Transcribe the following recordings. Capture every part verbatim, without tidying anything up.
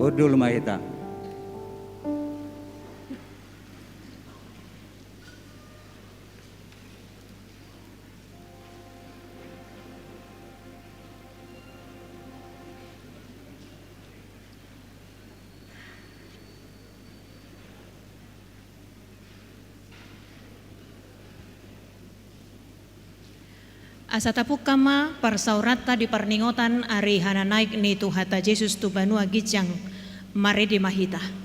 Hundul ma hita. Asa tapungka ma parsaoranta di parningotan ari hananaek ni Tuhanta Jesus tu banua ginjang, marende ma hita.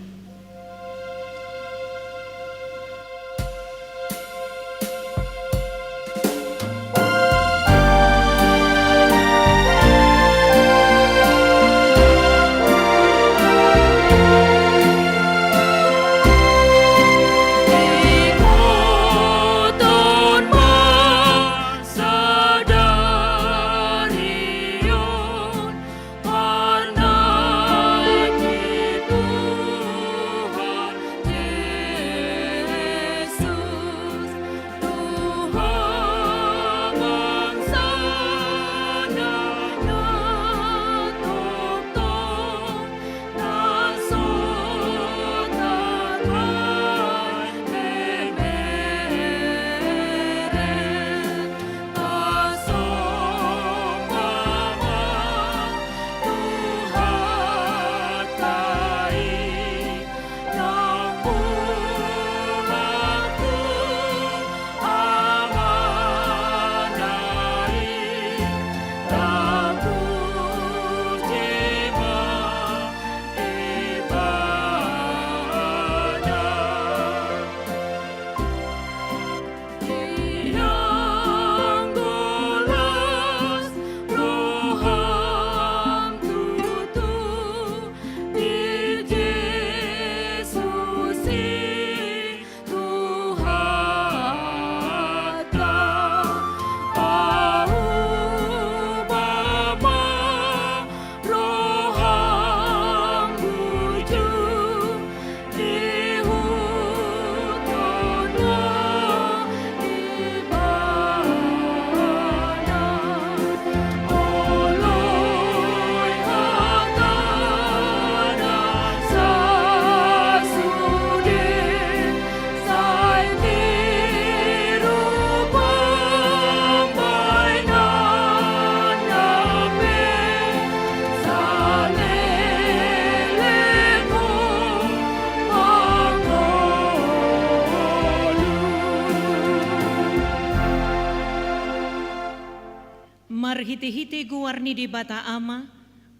Marhitehite goar ni Debata Ama,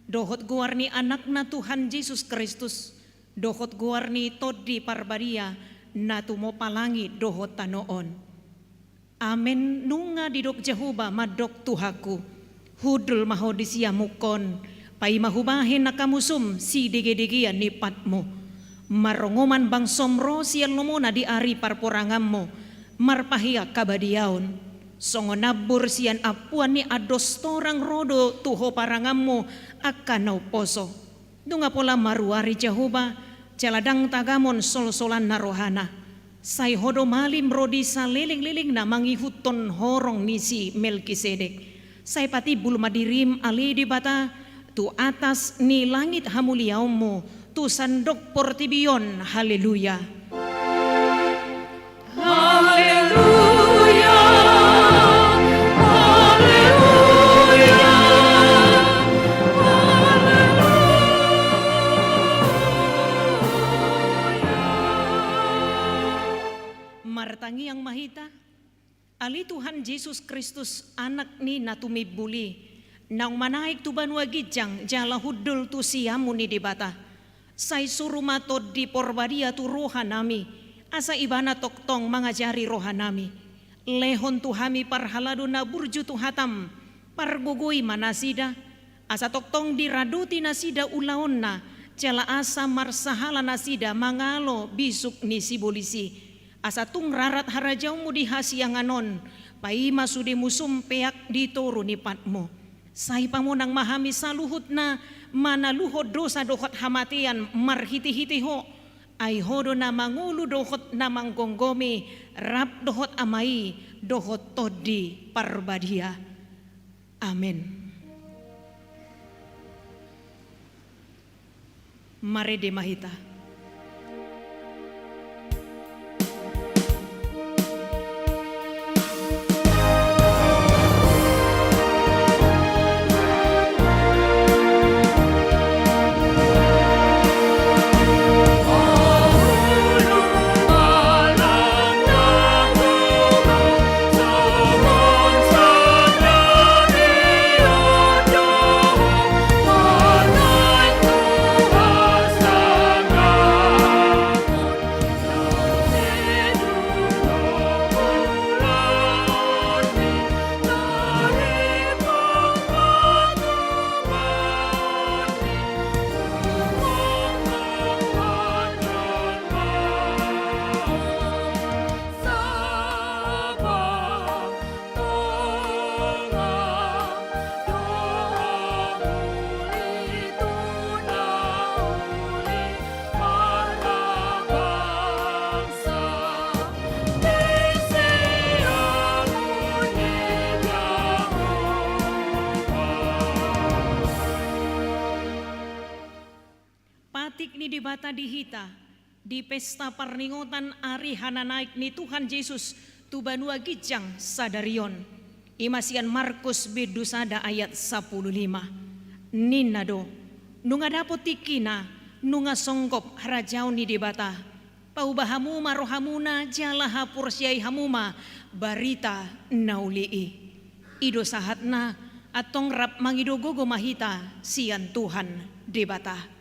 dohot goar ni Anakna Tuhan Jesus Kristus, dohot goar ni Tondi Parbadia, na tumompa langit dohot tano on. Amen. Nunga didok Jahowa mandok Tuhanku: Hundul ma ho di siamunhon, paima hubahen angka musum sidegedegean ni patmu. Marongoman bangsom ro sian lomona di ari parporanganmu, marpaheang habadiaon. Songon nambur sian ampuan ni andos torang ro do tu ho paranganmu angka na umposo. Nunga pola maruari Jahowa, jala ndang tagamon solsolanna rohana. Sai ho do malim ro di salelenglelengna mangihuthon horong ni si Melkisedek. Sai patimbul ma dirim ale Debata, tu atas ni langit hamuliaonmu, tu sandok portibi on. Haleluya. Haleluya, haleluya, haleluya. Martangiang ma hita. Ale Tuhan Jesus Kristus, Anak ni na tumimbul i, naung manaek tu banua ginjang jala hundul tu siamun ni Debata, sai suru ma Tondi Porbadia tu rohanami, asa Ibana tongtong mangajari rohanami. Lehon tu hami parhalado na burju tu hatam, pargogoi ma nasida, asa tongtong diradoti nasida ulaonna, jala asa marsahala nasida mangalo bisuk ni sibolis i. Asa tung rarat harajaonmu di hasiangan on, paima sude musum peak di toru ni patmu. Sai pamonang ma hami saluhutna manaluhon dosa dohot hamatean marhitehite ho, ai ho do na mangolu dohot na manggomgomi, rap dohot Ama i dohot Tondi Parbadia. Amen. Marende ma hita. Patik ni Debata di hita, di pesta parningotan ari hananaek ni Tuhan Jesus tu banua ginjang sadari on. I ma sian Markus bindu sada ayat sampulu lima. Ninna do: Nunga dapot tingkina, nunga songgop harajaon ni Debata. Pauba hamu ma rohamuna jala haporseai hamu ma barita na uli i. I do sahatna, antong rap mangido gogo ma hita sian Tuhan Debata.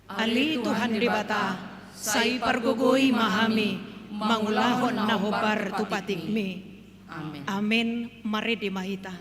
Ale Tuhan Debata, sai pargogoi ma hami mangulahon na hombar tu patikmi. Amen. Amen. Marende ma hita.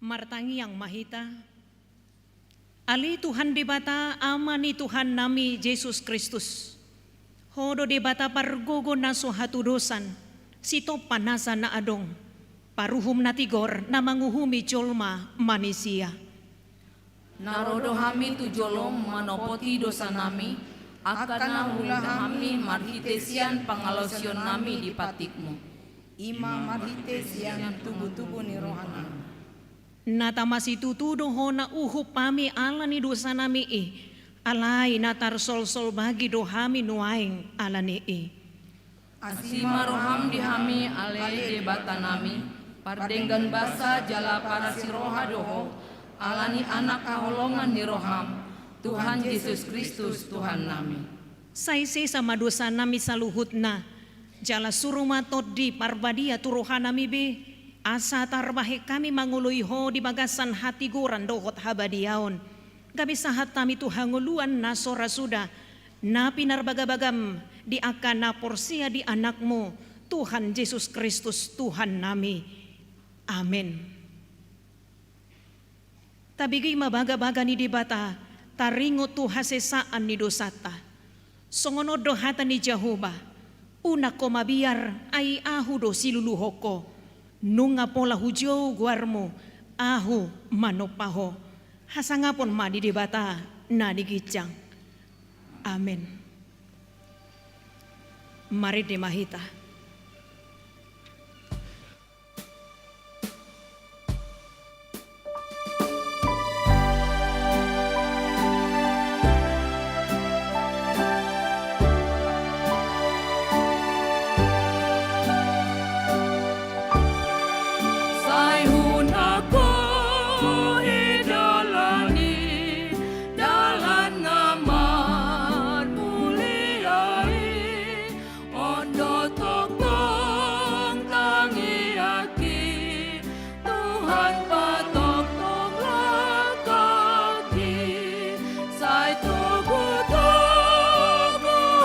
Martangiang ma hita. Ale Tuhan Debata, Ama ni Tuhannami Jesus Kristus, Ho do Debata pargogo na so hatudosan, sitompa nasa na adong, paruhum na tigor na manguhumi jolma manisia. Na ro do hami tu jolom manopoti dosanami, angka na huula hami marhite sian pangalaosionnami di patikmu. I ma marhite sian tubutubu ni rohanami. Na tama situtu do Ho na uhum hami ala ni dosanami i, Alai na tarsolsol bagi do hami nuaeng ala ni i. Asi ma roham di hami, ale Debatanami, pardenggan basa jala parasiroha do Ho, ala ni Anak haholongan ni roham, Tuhan Jesus Kristus Tuhannami. Sai sesa ma dosanami saluhutna, jala suru ma Tondi Parbadia tu rohanami be, asa tarbahen hami mangoloi Ho di bagasan hatigoran dohot habadiaon. Gabe sahat hami tu hangoluan na so ra suda, na pinarbagabagam di angka na porsea di Anakmu, Tuhan Jesus Kristus Tuhannami. Amen. Tabege ma bagabaga ni Debata, taringot tu hasesaan ni dosanta. Songon on do hata ni Jahowa: Unang ho mabiar, ai Ahu do siluluhon ho. Nunga pola hujou goarmu, Ahu manompa ho. Hasangapon ma di Debata na di ginjang. Amen. Marende ma hita. Sai hunangkon i dalan i, dalan na marmulia i, on do tongtong tangiangki, Tuhan patongtong langkangki. Sai togutogu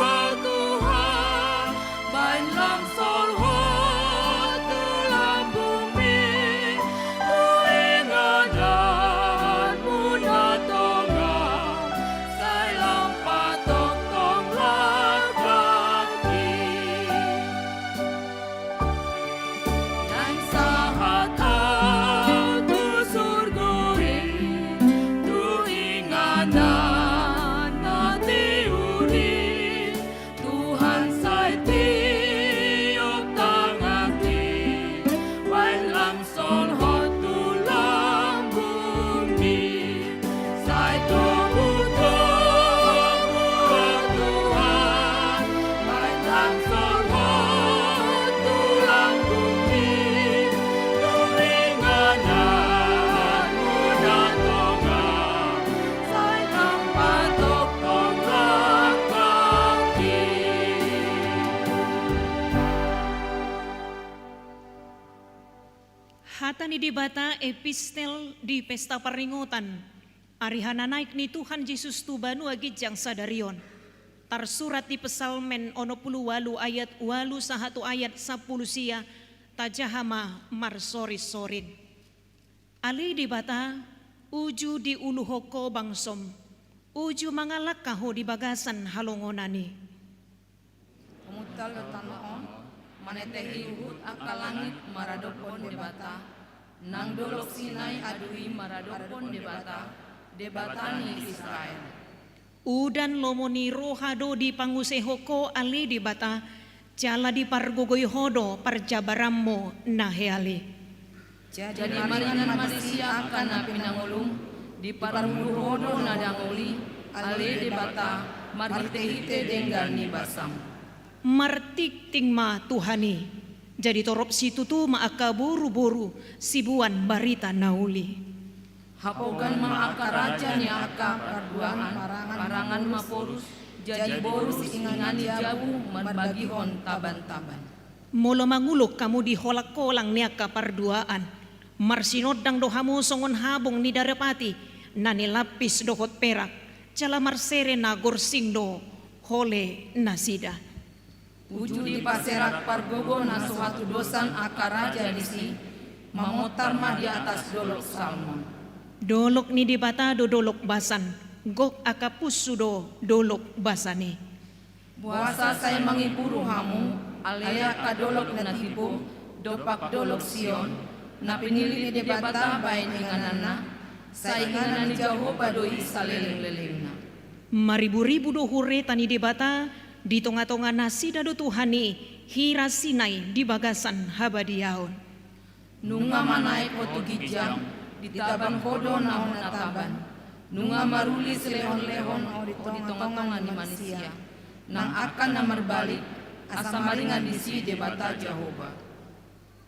ho Tuhan, baen lam solhot tu lambungmi, tu ingananmu na tonga, sai lam patongtong langkangki. Naeng sahat ahu tu surgo i, tu inganan na tiur i, Tuhan sai tiop tanganki, baen lam solhot tu lambungmi. Sai togutogu ho Tuhan, baen lam solhot tu lambungmi, tu ingananmu na tonga, sai lam patongtong langkangki. Hata ni Debata, epistel di pesta parningotan ari hananaek ni Tuhan Jesus tu banua ginjang sadari on, tarsurat di Psalmen onom pulu ualu ayat ualu sahat tu ayat sampulu sia. Tajaha ma marsorinsorin. Ale Debata, uju diuluhon ho bangsom, uju mangalangka ho di bagasan halongonan i. Humuntal do tano on, manetehi huhut angka langit maradophon Debata, nang dolok Sinai adui maradophon Debata, Debata ni Israel. Udan lomo ni roha do dipanguasehon ho, ale Debata, jala dipargogoi ho do parjabaranmu na heal i. Jadi maringan ma disi angka na pinangolum, diparmudui ho do na dangol i, ale Debata, marhitehite denggan ni basam. Martingting ma Tuhan i, jadi torop situtu ma angka boruboru siboan barita na uli. Hapogan ma angka raja ni angka parduaan, parangan ma porus, jadi boru siinganan ni jabu marbagihon tabantaban. Molo mangulok hamu di holangholang ni angka parduaan, marsinondang do hamu songon habong ni darapati na nilampis dohot perak, jala marsere na gorsing do hole nasida. Uju dipaserak pargogo na so hatudosan angka raja disi, mamontar ma di atas dolok Salmon. Dolok ni Debata do dolok Basan, gok angka punsu do dolok Basan i. Boasa sai mangiburu hamu, ale angka dolok na tibo, dompak dolok Sion, na pinillit ni Debata baen ingananna, sai inganan ni Jahowa do i salelenglelengna. Mariburibu do hureta ni Debata, di tongatonga nasida do Tuhan i hira Sinai di bagasan habadiaon. Nunga manaek ho tu ginjang, ditaban ho do na hona taban. Nunga marulis lehon-lehon on di tonga-tonga ni manisia, nang angka na marbalik, asa maringan disi Debata Jahowa.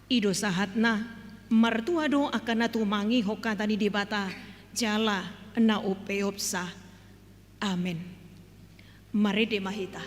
I do sahatna, martua do angka na tumangihon hata ni Debata, jala na umpeopsa. Amen. Marende ma hita.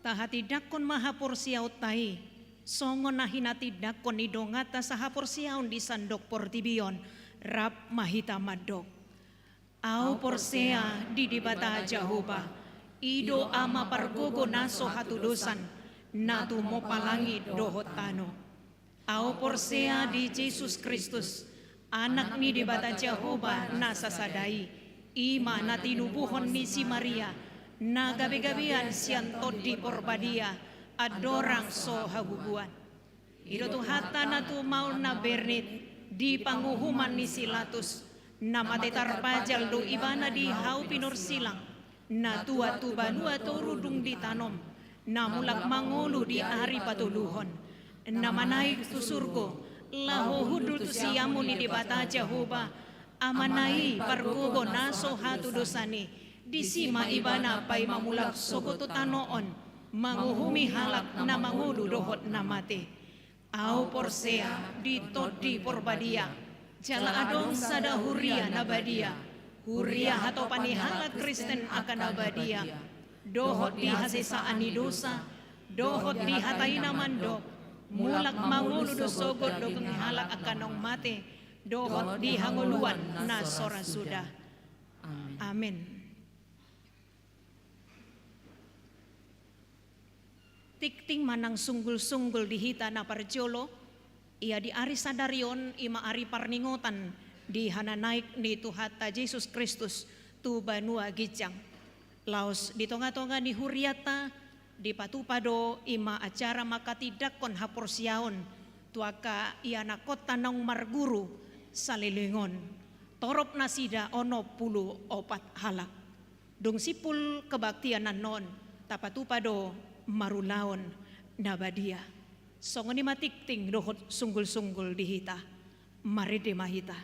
Tahatindangkon ma haporseaonta i, songon na hinatindangkon ni donganta sahaporseaon di sandok portibi on, rap ma hita mandok. Ahu porsea di Debata Jahowa, i do Ama pargogo na so hatudosan, na tumompa langit dohot tano. Ahu porsea di Jesus Kristus, Anak ni Debata Jahowa na sasada i, i ma na tinubuhon ni si Maria, na gabegabean sian Tondi Porbadia, andorang so habubuan. I do Tuhanta na tumaon na bernit di panguhuman ni si Latus, na mate tarpajal do Ibana di hau pinorsilang, na tuat tu banua toru dung ditanom, na mulak mangolu di ari patoluhon, na manaek tu surgo, laho hundul tu siamun ni Debata Jahowa, Amana i pargogo na so hatudosan i, disi ma Ibana paima mulak sogot tu tano on, manguhumi halak na mangolu dohot na mate. Ahu porsea di Tondi Porbadia, jala adong sada huria na badia, huria hatopan ni halak Kristen angka na badia, dohot di hasesaan ni dosa, dohot di hata i na mandok, mulak mangolu do sogot dohot halak angka naung mate, dohot di hangoluan na so ra suda. Amen. Amen. Tingting ma nang sunggulsunggul di hita na parjolo, ia di ari sadari on, i ma ari parningotan di hananaek ni Tuhanta Jesus Kristus tu banua ginjang. Laos di tongatonga ni hurianta dipatupa do i ma acara manghatindanghon haporseaon tu angka ianakhonta naung marguru saleleng on. Torop nasida onom pulu opat halak. Dung simpul kebaktian annon, tapatupa do marulaon na badia. Songon i ma tingting dohot sunggulsunggul di hita. Marende ma hita.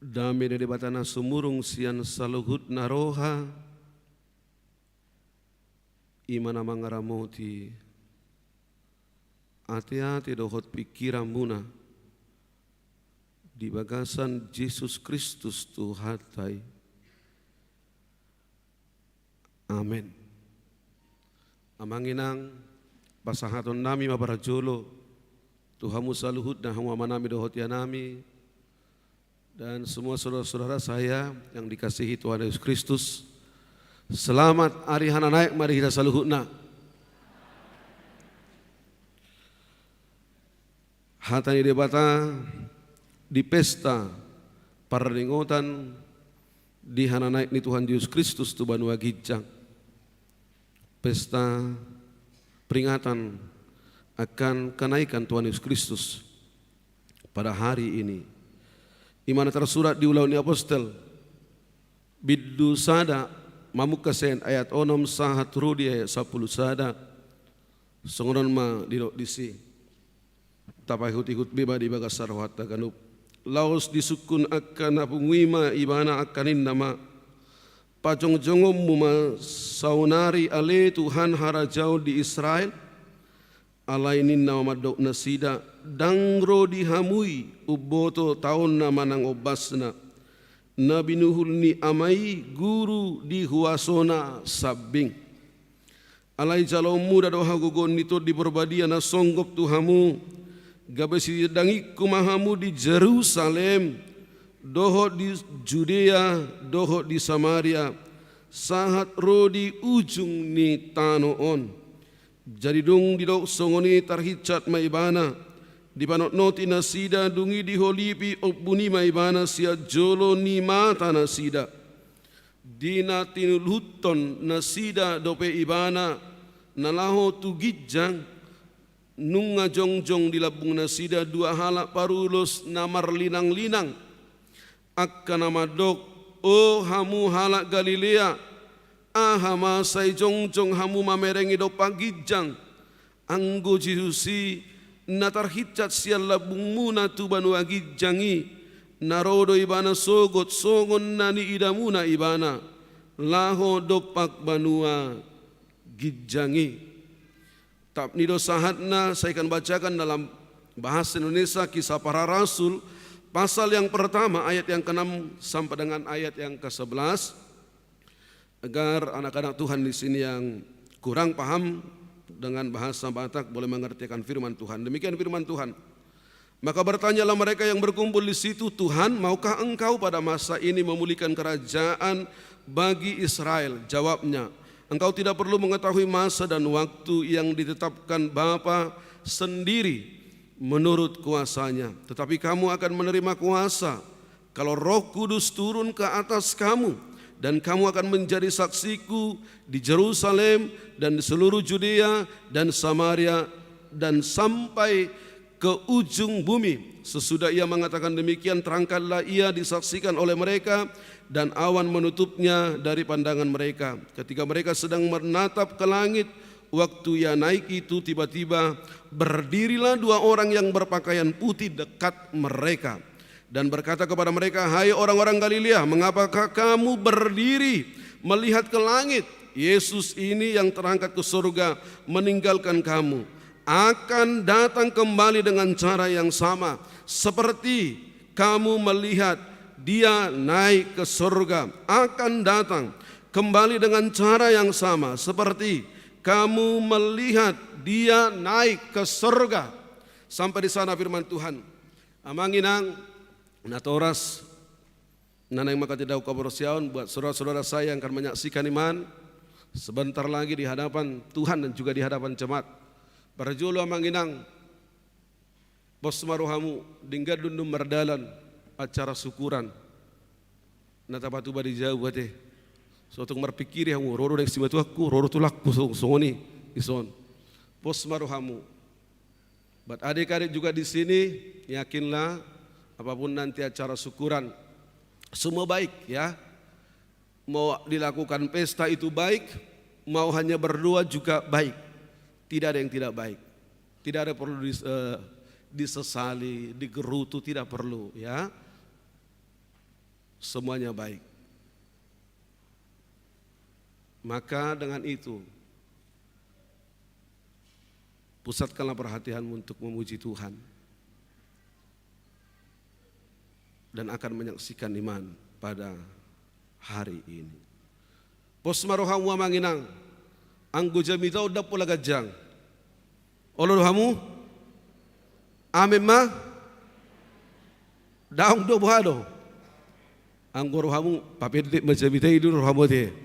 Dame ni Debata na sumurung sian saluhut na roha, i ma na mangaramoti ateate dohot pingkiranmuna di bagasan Jesus Kristus Tuhanta i. Amen. Amang inang, pasahatonnami ma parjolo tu hamu saluhutna, hamu amanami dohot ianami, dan semua saudara-saudara saya yang dikasihi Tuhan Yesus Kristus. Selamat Ari Hananaek ma di hita saluhutna. Hata ni Debata di pesta parningotan di Hananaek ni Tuhan Jesus Kristus tu banua ginjang. Pesta peringatan akan kenaikan Tuhan Yesus Kristus pada hari ini. I ma na tarsurat di Ulaon ni Apostel, bindu sada, mamungka sian ayat onom sahat ro di ayat sampulu sada. Songon on ma didok disi. Tapaihut-ihut be ma di bagasan rohanta ganup. Laos disungkun angka na pungu i ma ibana, angka ninna ma: Pajongjongonmu ma saonari ale Tuhan harajaon di Israel? Alai ninna ma mandok nasida: Ndang ro di hamu i umboto taonna manang ombasna, na binuhul ni Ama i guru di huasona sambing. Alai jaloon muda do hagogoon ni Tondi Porbadia na songgop tu hamu, gabe sidandangiku ma hamu di Jerusalem, dohot di Judea, dohot di Samaria, sahat ro di ujung ni tano on. Jadi dung didok songon i tarhinsat ma ibana, dipanotnoti nasida, dung i diholipi ombun i ma ibana sian jolo ni mata nasida. Di na tinuluthon nasida dope ibana na laho tu ginjang, nunga jongjong di lambung nasida dua halak parulos na marlinang-linang, angka na mandok: O hamu halak Galilea, aha ma sai jongjong hamu mamerengi dompak ginjang? Anggo Jesus i na tarhinsat sian lambungmuna tu banua ginjang i, na ro do ibana sogot songon na niidamuna ibana laho dompak banua ginjang i. Tap ni do sahatna, saya akan bacakan dalam bahasa Indonesia, Kisah Para Rasul, pasal yang pertama, ayat yang keenam sampai dengan ayat yang kesebelas. Agar anak-anak Tuhan di sini yang kurang paham dengan bahasa Batak boleh mengerti akan firman Tuhan. Demikian firman Tuhan. Maka bertanyalah mereka yang berkumpul di situ, "Tuhan, maukah Engkau pada masa ini memulihkan kerajaan bagi Israel?" Jawabnya, "Engkau tidak perlu mengetahui masa dan waktu yang ditetapkan Bapa sendiri menurut kuasa-Nya. Tetapi kamu akan menerima kuasa kalau Roh Kudus turun ke atas kamu, dan kamu akan menjadi saksiku di Jerusalem dan di seluruh Judea dan Samaria dan sampai ke ujung bumi." Sesudah ia mengatakan demikian, terangkatlah ia, disaksikan oleh mereka, dan awan menutupnya dari pandangan mereka. Ketika mereka sedang menatap ke langit, waktu ia naik itu, tiba-tiba berdirilah dua orang yang berpakaian putih dekat mereka dan berkata kepada mereka, "Hai orang-orang Galilea, mengapakah kamu berdiri melihat ke langit? Yesus ini yang terangkat ke surga meninggalkan kamu, akan datang kembali dengan cara yang sama seperti kamu melihat Dia naik ke surga. Akan datang kembali dengan cara yang sama seperti kamu melihat Dia naik ke surga." Sampai di sana firman Tuhan. Amang inang natoras, na naeng manghatai haporseaon, buat saudara-saudara saya yang akan menyaksikan iman, sebentar lagi di hadapan Tuhan dan juga di hadapan jemaat. Parjolo amang inang, pos ma rohamu, denggan do nuaeng mardalan acara syukuran na tapatupa di jabu ate. So tung marpingkiri hamu, ro do naeng simatuangku, ro do tulangku, so, songon i, dison. Pos ma rohamu. Buat adik-adik juga di sini, yakinlah, apapun nanti acara syukuran, semua baik, ya. Mau dilakukan pesta itu baik, mau hanya berdoa juga baik. Tidak ada yang tidak baik. Tidak ada perlu dis-, eh, disesali, digerutu, tidak perlu, ya. Semuanya baik. Maka dengan itu, pusatkanlah perhatianmu untuk memuji Tuhan dan akan menyaksikan iman pada hari ini. Pos ma rohamu, amang inang, anggo jamita on ndang pola ganjang. Olo do hamu? Amen ma? Daong do, boha do? Anggo rohamu, papendek ma jamita i do rohamu ate.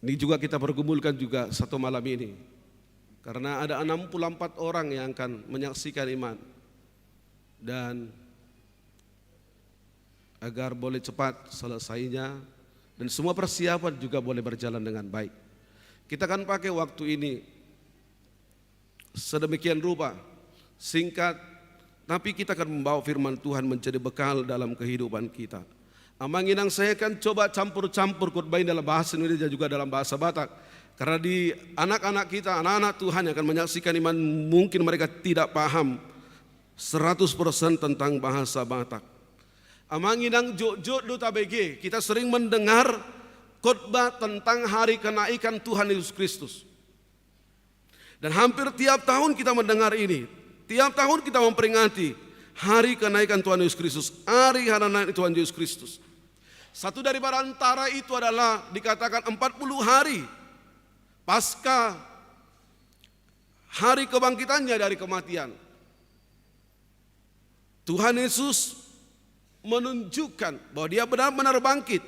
Ini juga kita pergumulkan juga satu malam ini. Karena ada enam puluh empat orang yang akan menyaksikan iman. Dan agar boleh cepat selesainya dan semua persiapan juga boleh berjalan dengan baik. Kita akan pakai waktu ini sedemikian rupa, singkat, tapi kita akan membawa firman Tuhan menjadi bekal dalam kehidupan kita. Amang inang, saya akan coba campur-campur khotbah ini dalam bahasa Indonesia juga dalam bahasa Batak. Karena di anak-anak kita, anak-anak Tuhan yang akan menyaksikan iman, mungkin mereka tidak paham seratus persen tentang bahasa Batak. Amang inang, jotjot do tabege, kita sering mendengar khotbah tentang hari kenaikan Tuhan Yesus Kristus. Dan hampir tiap tahun kita mendengar ini. Tiap tahun kita memperingati hari kenaikan Tuhan Yesus Kristus, hari hari naik Tuhan Yesus Kristus. Satu dari antara itu adalah dikatakan empat puluh hari pasca hari kebangkitannya dari kematian. Tuhan Yesus menunjukkan bahwa Dia benar-benar bangkit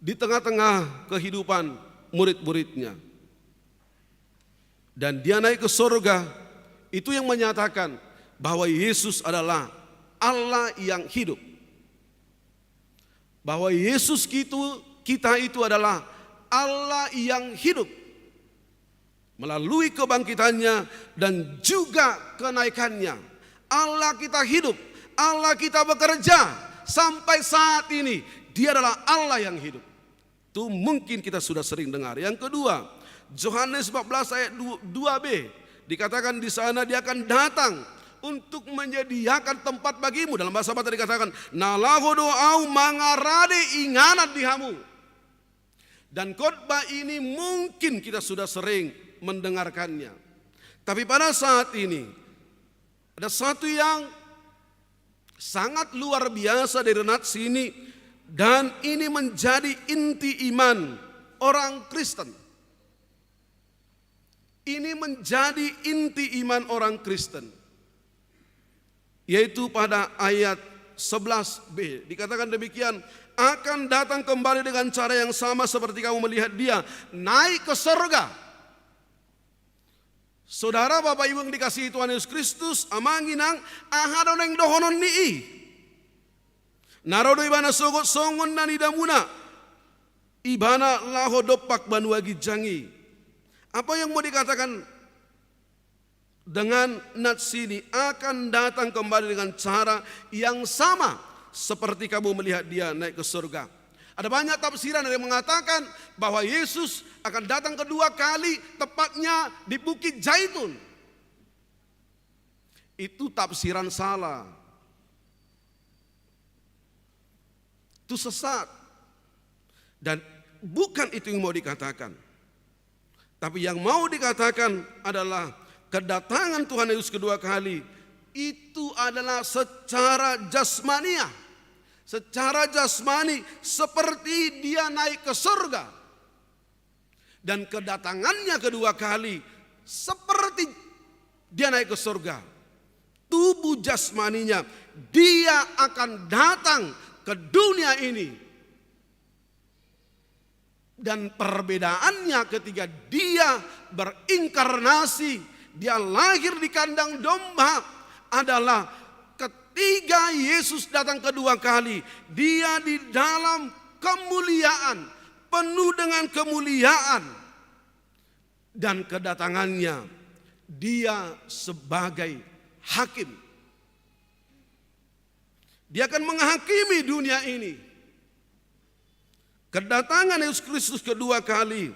di tengah-tengah kehidupan murid-murid-Nya. Dan Dia naik ke sorga, itu yang menyatakan bahwa Yesus adalah Allah yang hidup. Bahwa Yesus itu, kita itu adalah Allah yang hidup. Melalui kebangkitan-Nya dan juga kenaikan-Nya, Allah kita hidup, Allah kita bekerja sampai saat ini. Dia adalah Allah yang hidup. Itu mungkin kita sudah sering dengar. Yang kedua, Yohanes empat belas ayat dua b, dikatakan di sana Dia akan datang untuk menyediakan tempat bagimu. Dalam bahasa Batak dikatakan, "Na laho do Ahu mangarade inganan di hamu." Dan khotbah ini mungkin kita sudah sering mendengarkannya. Tapi pada saat ini, ada satu yang sangat luar biasa dari nats ini, dan ini menjadi inti iman orang Kristen. Ini menjadi inti iman orang Kristen. Yaitu pada ayat sebelas b, dikatakan demikian, "Akan datang kembali dengan cara yang sama seperti kamu melihat Dia naik ke sorga." Saudara, Bapak, Ibu yang dikasihi Tuhan Yesus Kristus, amang inang, aha do naeng dohonon ni i? Na ro do Ibana sogot songon na nidamuna Ibana laho dompak banua ginjang i. Apa yang mau dikatakan dengan nats ini? "Akan datang kembali dengan cara yang sama seperti kamu melihat Dia naik ke sorga." Ada banyak tafsiran, ada yang mengatakan bahwa Yesus akan datang kedua kali, tepatnya di Bukit Zaitun. Itu tafsiran salah. Itu sesat. Dan bukan itu yang mau dikatakan. Tapi yang mau dikatakan adalah kedatangan Tuhan Yesus kedua kali itu adalah secara jasmania. Secara jasmani seperti Dia naik ke sorga. Dan kedatangan-Nya kedua kali seperti Dia naik ke sorga. Tubuh jasmaninya, Dia akan datang ke dunia ini. Dan perbedaannya ketika Dia berinkarnasi, Dia lahir di kandang domba, adalah ketika Yesus datang kedua kali, Dia di dalam kemuliaan, penuh dengan kemuliaan. Dan kedatangan-Nya, Dia sebagai hakim. Dia akan menghakimi dunia ini. Kedatangan Yesus Kristus kedua kali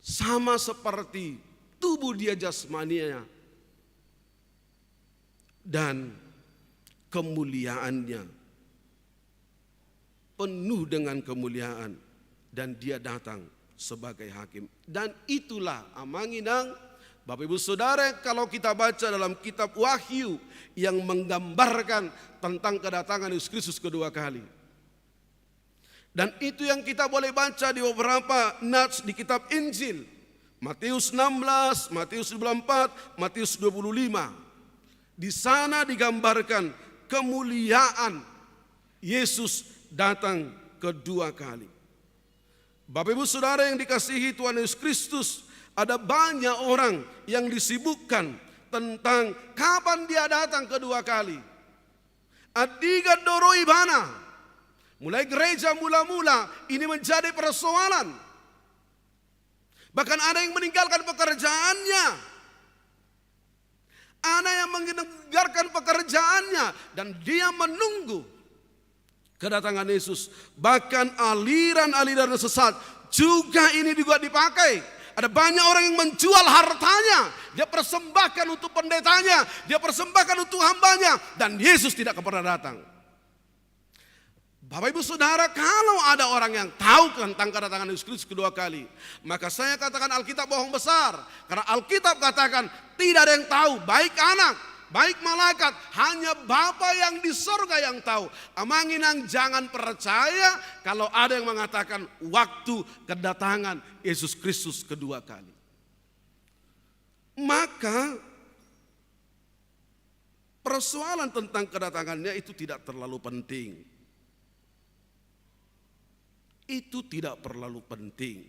sama seperti tubuh Dia jasmaninya. Dan kemuliaannya, penuh dengan kemuliaan, dan dia datang sebagai hakim. Dan itulah, Amang Inang, Bapak Ibu Saudara, kalau kita baca dalam kitab Wahyu yang menggambarkan tentang kedatangan Yesus Kristus kedua kali. Dan itu yang kita boleh baca di beberapa nats di kitab Injil. Matius enam belas, Matius dua puluh empat, Matius dua puluh lima. Di sana digambarkan kemuliaan Yesus datang kedua kali. Bapak Ibu Saudara yang dikasihi Tuhan Yesus Kristus, ada banyak orang yang disibukkan tentang kapan dia datang kedua kali. Andigan do ro ibana. Mulai gereja mula-mula ini menjadi persoalan. Bahkan ada yang meninggalkan pekerjaannya. Ada yang meninggalkan pekerjaannya dan dia menunggu kedatangan Yesus. Bahkan aliran-aliran sesat juga ini juga dipakai. Ada banyak orang yang menjual hartanya, dia persembahkan untuk pendetanya, dia persembahkan untuk hambanya, dan Yesus tidak pernah datang. Bapak Ibu Saudara, kalau ada orang yang tahu tentang kedatangan Yesus Kristus kedua kali, maka saya katakan Alkitab bohong besar. Karena Alkitab katakan tidak ada yang tahu, baik anak, baik malaikat, hanya Bapa yang di sorga yang tahu. Amang Inang, jangan percaya kalau ada yang mengatakan waktu kedatangan Yesus Kristus kedua kali. Maka persoalan tentang kedatangannya itu tidak terlalu penting. Itu tidak terlalu penting.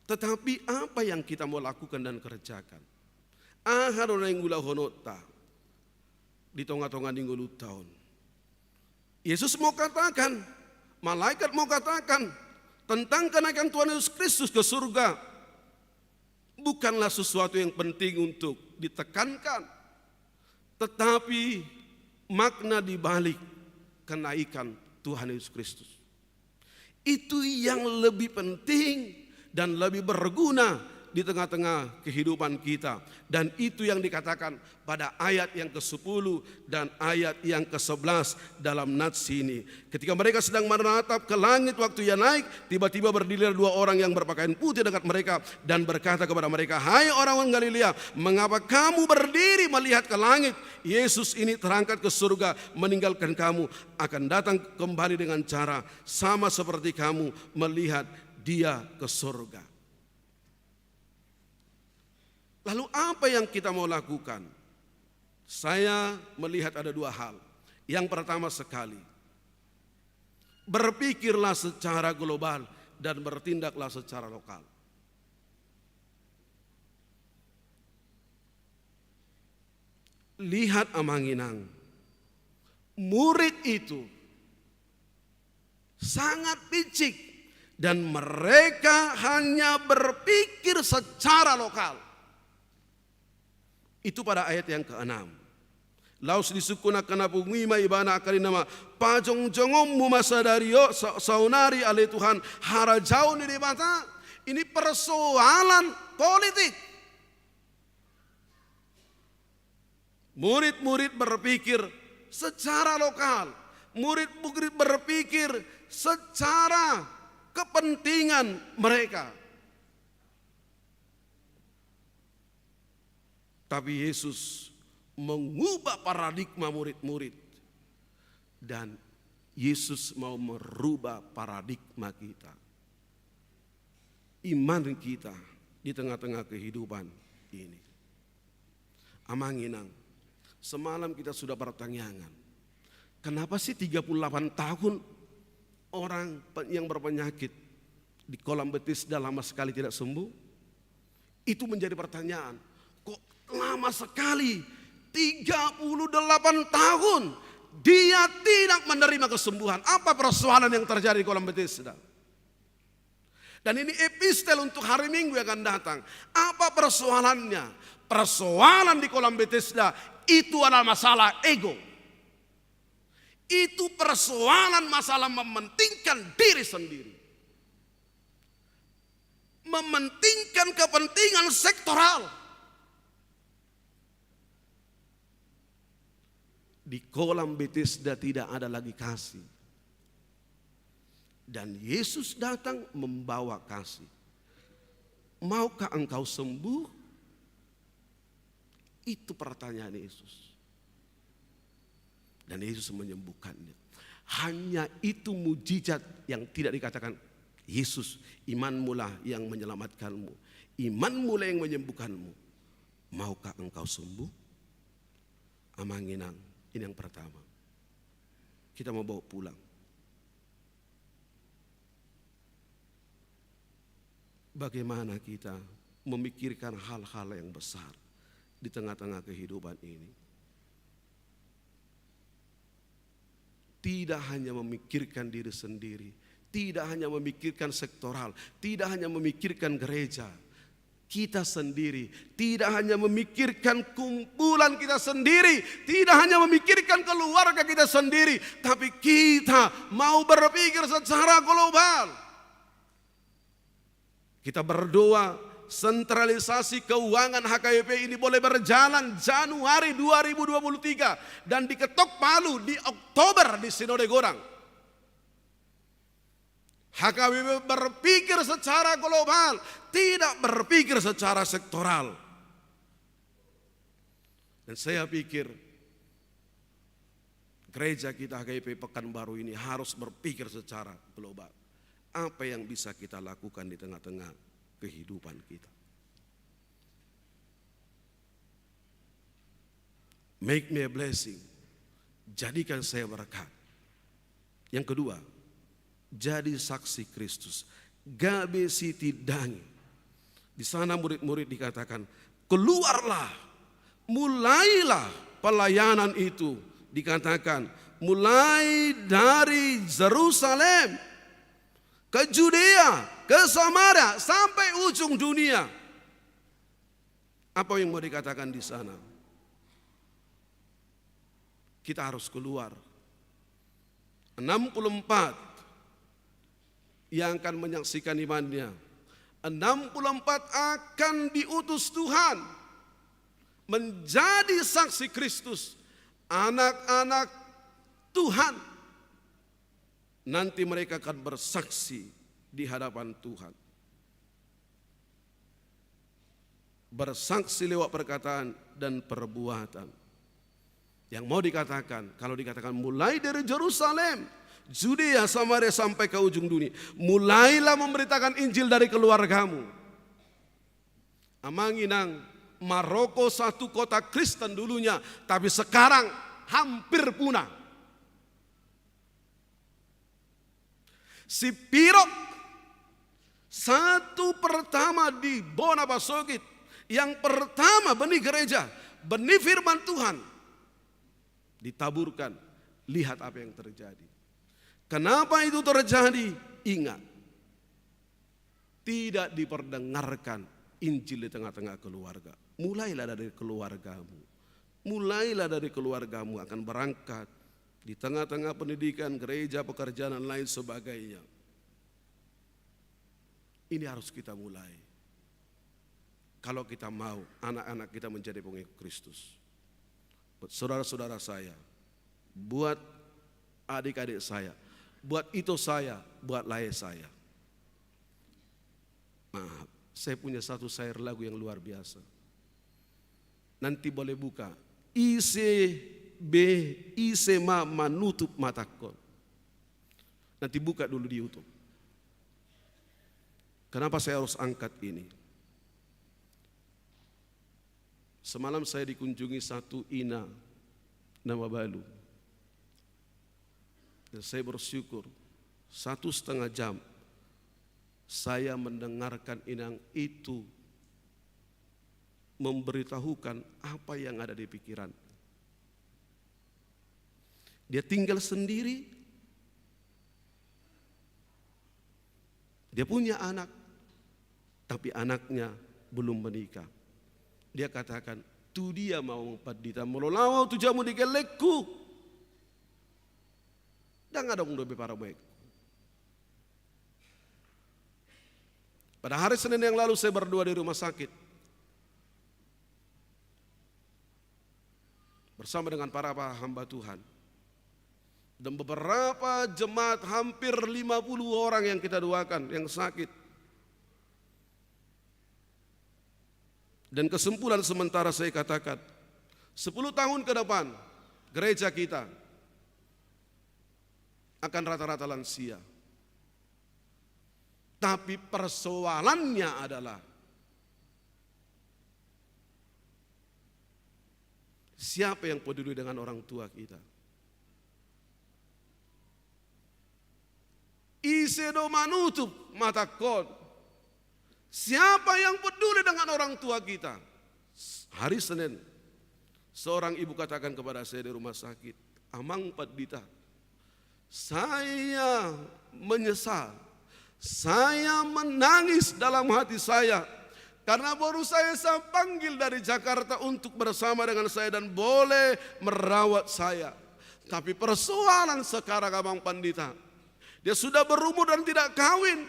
Tetapi apa yang kita mau lakukan dan kerjakan? Aha do na mangulahononta di tonga-tonga ni ngolunta on? Yesus mau katakan, malaikat mau katakan tentang kenaikan Tuhan Yesus Kristus ke surga bukanlah sesuatu yang penting untuk ditekankan, tetapi makna di balik kenaikan Tuhan Yesus Kristus itu yang lebih penting dan lebih berguna di tengah-tengah kehidupan kita. Dan itu yang dikatakan pada ayat yang kesepuluh dan ayat yang kesebelas dalam nats ini. Ketika mereka sedang menatap ke langit waktu ia naik, tiba-tiba berdirilah dua orang yang berpakaian putih dekat mereka dan berkata kepada mereka, "Hai orang-orang Galilea, mengapa kamu berdiri melihat ke langit? Yesus ini terangkat ke surga, meninggalkan kamu, akan datang kembali dengan cara sama seperti kamu melihat dia ke surga." Lalu apa yang kita mau lakukan? Saya melihat ada dua hal. Yang pertama sekali, berpikirlah secara global dan bertindaklah secara lokal. Lihat, Amang Inang, murid itu sangat picik dan mereka hanya berpikir secara lokal. Itu pada ayat yang keenam. Laos disungkun angka na pungu i ma ibana angka ninna ma, "Pajongjongonmu ma sadari on, sa-, saonari ale Tuhan, harajaon ni Debata." Ini persoalan politik. Murid-murid berpikir secara lokal, murid-murid berpikir secara kepentingan mereka. Tapi Yesus mengubah paradigma murid-murid, dan Yesus mau merubah paradigma kita, iman kita di tengah-tengah kehidupan ini. Amang Inang, semalam kita sudah pertanyakan, kenapa sih tiga puluh delapan tahun orang pe-, yang berpenyakit di kolam Betesda lama sekali tidak sembuh? Itu menjadi pertanyaan. Kok lama sekali, tiga puluh delapan tahun dia tidak menerima kesembuhan? Apa persoalan yang terjadi di kolam Betesda? Dan ini epistel untuk hari Minggu yang akan datang. Apa persoalannya? Persoalan di kolam Betesda itu adalah masalah ego. Itu persoalan masalah mementingkan diri sendiri. Mementingkan kepentingan sektoral. Di kolam Betesda tidak ada lagi kasih. Dan Yesus datang membawa kasih. "Maukah engkau sembuh?" Itu pertanyaan Yesus. Dan Yesus menyembuhkannya. Hanya itu mujizat yang tidak dikatakan, "Yesus, imanmulah yang menyelamatkanmu. Imanmulah yang menyembuhkanmu. Maukah engkau sembuh?" Amang inang, ini yang pertama. Kita mau bawa pulang. Bagaimana kita memikirkan hal-hal yang besar di tengah-tengah kehidupan ini? Tidak hanya memikirkan diri sendiri, tidak hanya memikirkan sektoral, tidak hanya memikirkan gereja, kita sendiri, tidak hanya memikirkan kumpulan kita sendiri, tidak hanya memikirkan keluarga kita sendiri, tapi kita mau berpikir secara global. Kita berdoa, sentralisasi keuangan H K B P ini boleh berjalan Januari dua ribu dua puluh tiga dan diketok palu di Oktober di Sinode Godang. H K B P berpikir secara global, tidak berpikir secara sektoral. Dan saya pikir gereja kita H K B P Pekanbaru ini harus berpikir secara global. Apa yang bisa kita lakukan di tengah-tengah kehidupan kita? Make me a blessing. Jadikan saya berkat. Yang kedua, jadi saksi Kristus. Gabe sitindangi. Di sana murid-murid dikatakan, "Keluarlah, mulailah pelayanan itu." Dikatakan, mulai dari Yerusalem, ke Judea, ke Samaria, sampai ujung dunia. Apa yang mau dikatakan di sana? Kita harus keluar. Enam puluh empat yang akan menyaksikan imannya. Enam puluh empat akan diutus Tuhan menjadi saksi Kristus, anak-anak Tuhan. Nanti mereka akan bersaksi di hadapan Tuhan. Bersaksi lewat perkataan dan perbuatan. Yang mau dikatakan, kalau dikatakan mulai dari Jerusalem, Judea, Samaria, sampai ke ujung dunia, mulailah memberitakan Injil dari keluargamu. Amang inang, Maroko satu kota Kristen dulunya, tapi sekarang hampir punah. Si Pirok, satu pertama di Bona Pasogit, yang pertama benih gereja, benih firman Tuhan, ditaburkan. Lihat apa yang terjadi. Kenapa itu terjadi? Ingat, tidak diperdengarkan Injil di tengah-tengah keluarga. Mulailah dari keluargamu. Mulailah dari keluargamu akan berangkat di tengah-tengah pendidikan, gereja, pekerjaan, dan lain sebagainya. Ini harus kita mulai. Kalau kita mau anak-anak kita menjadi pengikut Kristus. Buat saudara-saudara saya, buat adik-adik saya, buat ito saya, buat lae saya. Maaf, saya punya satu syair lagu yang luar biasa. Nanti boleh buka. Ise be, ise ma manutup matangkon. Nanti buka dulu di YouTube. Kenapa saya harus angkat ini? Semalam saya dikunjungi satu ina na mabalu. Dan saya bersyukur, satu setengah jam saya mendengarkan inang itu memberitahukan apa yang ada di pikiran. Dia tinggal sendiri, dia punya anak, tapi anaknya belum menikah. Dia katakan, "Tu dia ma au mangpandita molo lao au tu jamu ni gellengku? Ndang adong dope parumaenku." Pada hari Senin yang lalu saya berdoa di rumah sakit. bersama dengan para hamba Tuhan. Dan beberapa jemaat, hampir lima puluh orang yang kita doakan, yang sakit. Dan kesimpulan sementara saya katakan, sepuluh tahun ke depan, gereja kita akan rata-rata lansia. Tapi persoalannya adalah, siapa yang peduli dengan orang tua kita? Ise do manutup matangkon? Siapa yang peduli dengan orang tua kita? Hari Senin, seorang ibu katakan kepada saya di rumah sakit, "Amang Pandita, saya menyesal. Saya menangis dalam hati saya karena baru saya, saya panggil dari Jakarta untuk bersama dengan saya dan boleh merawat saya. Tapi persoalan sekarang, Amang Pandita, dia sudah berumur dan tidak kawin,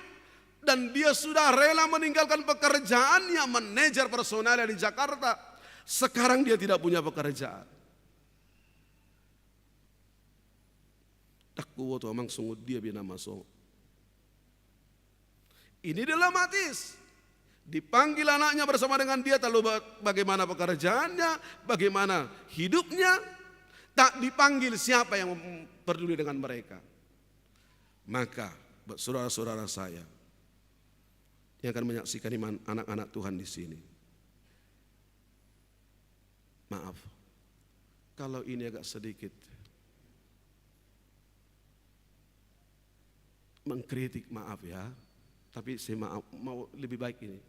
dan dia sudah rela meninggalkan pekerjaannya, manajer personalnya di Jakarta. Sekarang dia tidak punya pekerjaan." Ndang huboto, Amang, songon dia be na masongon. Ini dilematis. Dipanggil anaknya bersama dengan dia, tahu ba-, bagaimana pekerjaannya, bagaimana hidupnya. Tak dipanggil siapa yang peduli dengan mereka. Maka, buat saudara-saudara saya yang akan menyaksikan iman, anak-anak Tuhan di sini, maaf, kalau ini agak sedikit mengkritik, maaf ya, tapi saya maaf, mau lebih baik ini.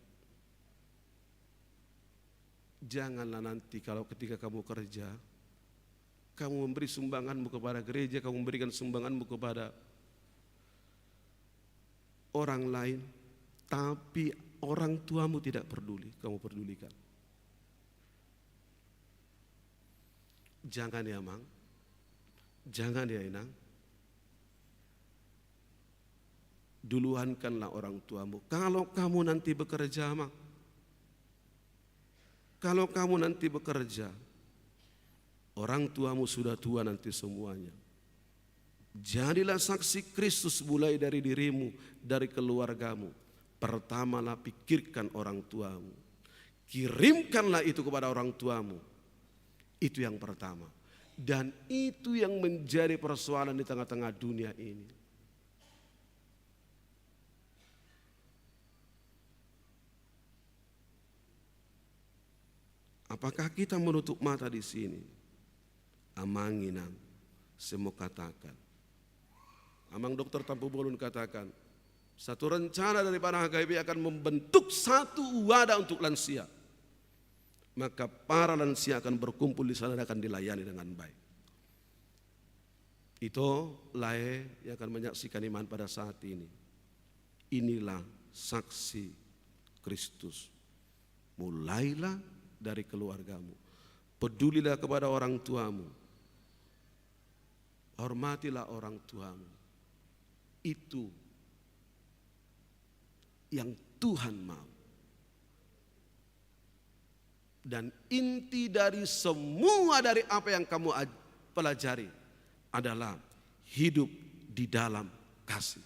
Janganlah nanti kalau ketika kamu kerja, kamu memberi sumbanganmu kepada gereja, kamu memberikan sumbanganmu kepada orang lain, tapi orang tuamu tidak peduli, kamu pedulikan. Jangan ya, Mang. Jangan ya, Inang. Duluankanlah orang tuamu. Kalau kamu nanti bekerja, Mang, kalau kamu nanti bekerja, orang tuamu sudah tua nanti semuanya. Jadilah saksi Kristus mulai dari dirimu, dari keluargamu. Pertamalah pikirkan orang tuamu. Kirimkanlah itu kepada orang tuamu. Itu yang pertama. Dan itu yang menjadi persoalan di tengah-tengah dunia ini. Apakah kita menutup mata di sini? Amang, Inang, saya mau katakan. Amang Doktor Tampubolon katakan, satu rencana daripada H K B akan membentuk satu wadah untuk lansia. Maka para lansia akan berkumpul di sana dan akan dilayani dengan baik. Ito, lae yang akan menyaksikan iman pada saat ini, inilah saksi Kristus. Mulailah dari keluargamu. Pedulilah kepada orang tuamu. Hormatilah orang tuamu. Itu yang Tuhan mau. Dan inti dari semua dari apa yang kamu aj-, pelajari adalah hidup di dalam kasih.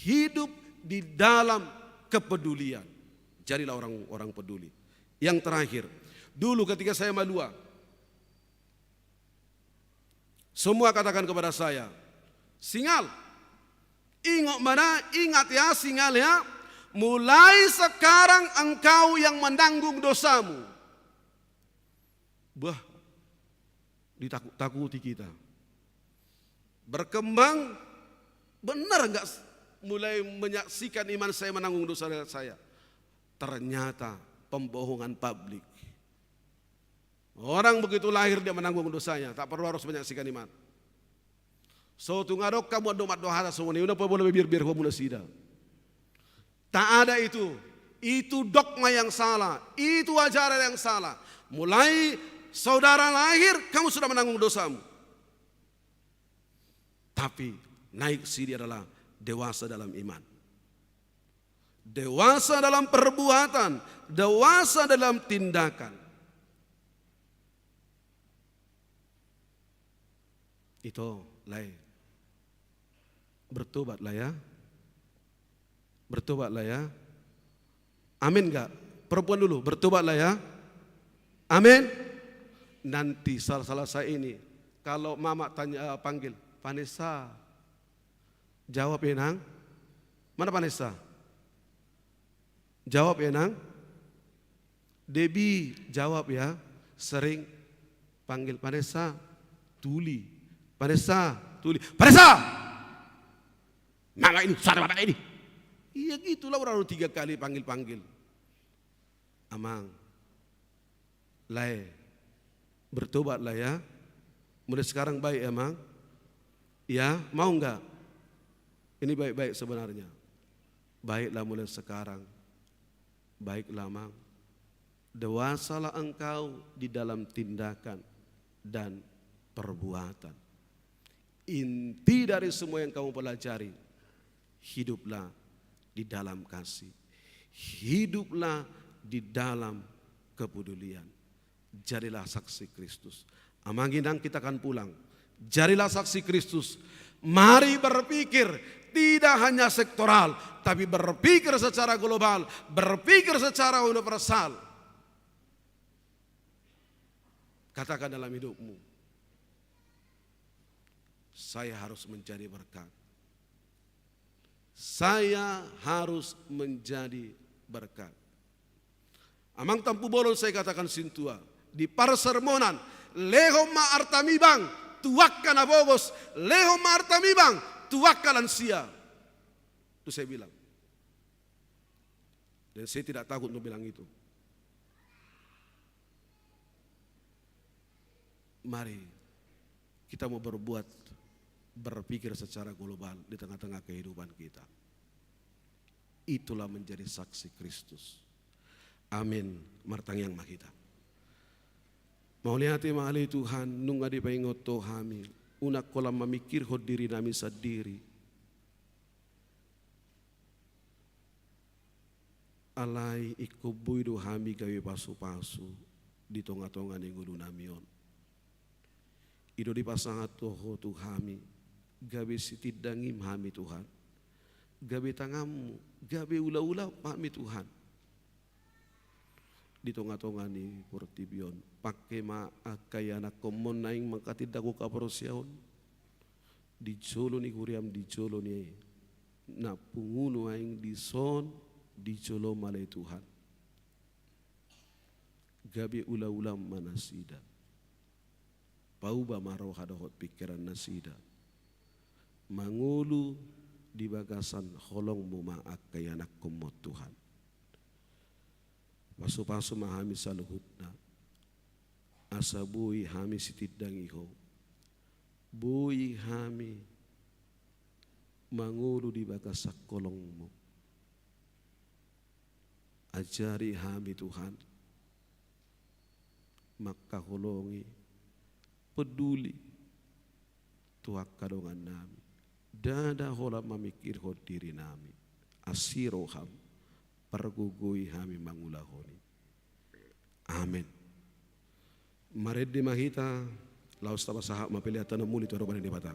Hidup di dalam kepedulian. Jadilah orang-orang peduli. Yang terakhir, dulu ketika saya malua, semua katakan kepada saya, "Singal, ingot ma na, ingat ya, Singal ya, mulai sekarang engkau yang menanggung dosamu." Bah, ditakut-takuti kita. Berkembang, benar nggak s-, mulai menyaksikan iman saya menanggung dosa saya? Ternyata pembohongan publik. Orang begitu lahir dia menanggung dosanya, tak perlu harus menyaksikan iman. So tung adong hamu andorang mandok hata songon i, unang pola be birbir hamu nasida. Tak ada itu. Itu dogma yang salah, itu ajaran yang salah. Mulai saudara lahir, kamu sudah menanggung dosamu. Tapi naik sidi adalah dewasa dalam iman. Dewasa dalam perbuatan, dewasa dalam tindakan. Ito, lae. Bertobatlah ya. Bertobatlah ya. Amin nggak? Perempuan dulu, bertobatlah ya. Amin. Nanti salah, salah saya ini, kalau mama tanya, eh, panggil, "Vanessa." Jawab ya, Nang. Mana Vanessa? Jawab ya, Nang. Debi, jawab ya. Sering panggil Vanessa. Tuli. Vanessa, tuli. Vanessa! Mama ini, suara bapak ini. Iya gitu lah, orang tiga kali panggil-panggil. Amang. Lae, bertobatlah ya. Mulai sekarang baik ya, Mang. Ya, mau nggak? Ini baik-baik sebenarnya. Baiklah mulai sekarang. Baiklah, Mang. Dewasalah engkau di dalam tindakan dan perbuatan. Inti dari semua yang kamu pelajari, hiduplah di dalam kasih. Hiduplah di dalam kepedulian. Jadilah saksi Kristus. Amang inang, kita akan pulang. Jadilah saksi Kristus. Mari berpikir tidak hanya sektoral, tapi berpikir secara global, berpikir secara universal. Katakan dalam hidupmu, "Saya harus menjadi berkat. Saya harus menjadi berkat." Amang Tampubolon, sai katakan sintua di parsermonan, "Lehon ma artam ibang tu angka na pogos, lehon ma artam ibang tu angka lansia." Itu saya bilang. Dan saya tidak takut untuk bilang itu. Mari kita mau berbuat, berpikir secara global di tengah-tengah kehidupan kita. Itulah menjadi saksi Kristus. Amin. Martangiang ma hita. Mauliate ma ale Tuhan, nunga dipaingot Ho hami, unang holan mamingkirhon diri nami sandiri. Alai ingkon boi do hami gabe pasu-pasu di tonga-tonga ni ngolu nami on. I do dipasahat Ho tu hami, gabe sitindangim hami Tuhan, gabe tanganmu, gabe ula-ulam hami Tuhan. Di tonga-tonga ni portibi on, pangke ma angka ianakkonmu naeng mangkatindangkon haporseaon di jolo ni huriam, di jolo ni na pungu nuaeng dison, di jolom ale Tuhan. Gabe ula-ulam ma nasida. Pauba ma roha dohot pingkiran nasida. Mangolu di bagasan holongmu ma angka ianakkonmu Tuhan. Pasu-pasu ma hami saluhutna. Asa boi hami sitindangi Ho. Boi hami mangolu di bagasan holongmu. Ajari hami Tuhan. Mangkaholongi, peduli tu angka dongan nami. Ndada holan mamingkirhon diri nami. Asi roham, pargogoi hami mangulahon i. Amen. Marende ma hita, laos tapasahat ma pelean na muli tu adopan ni Debata.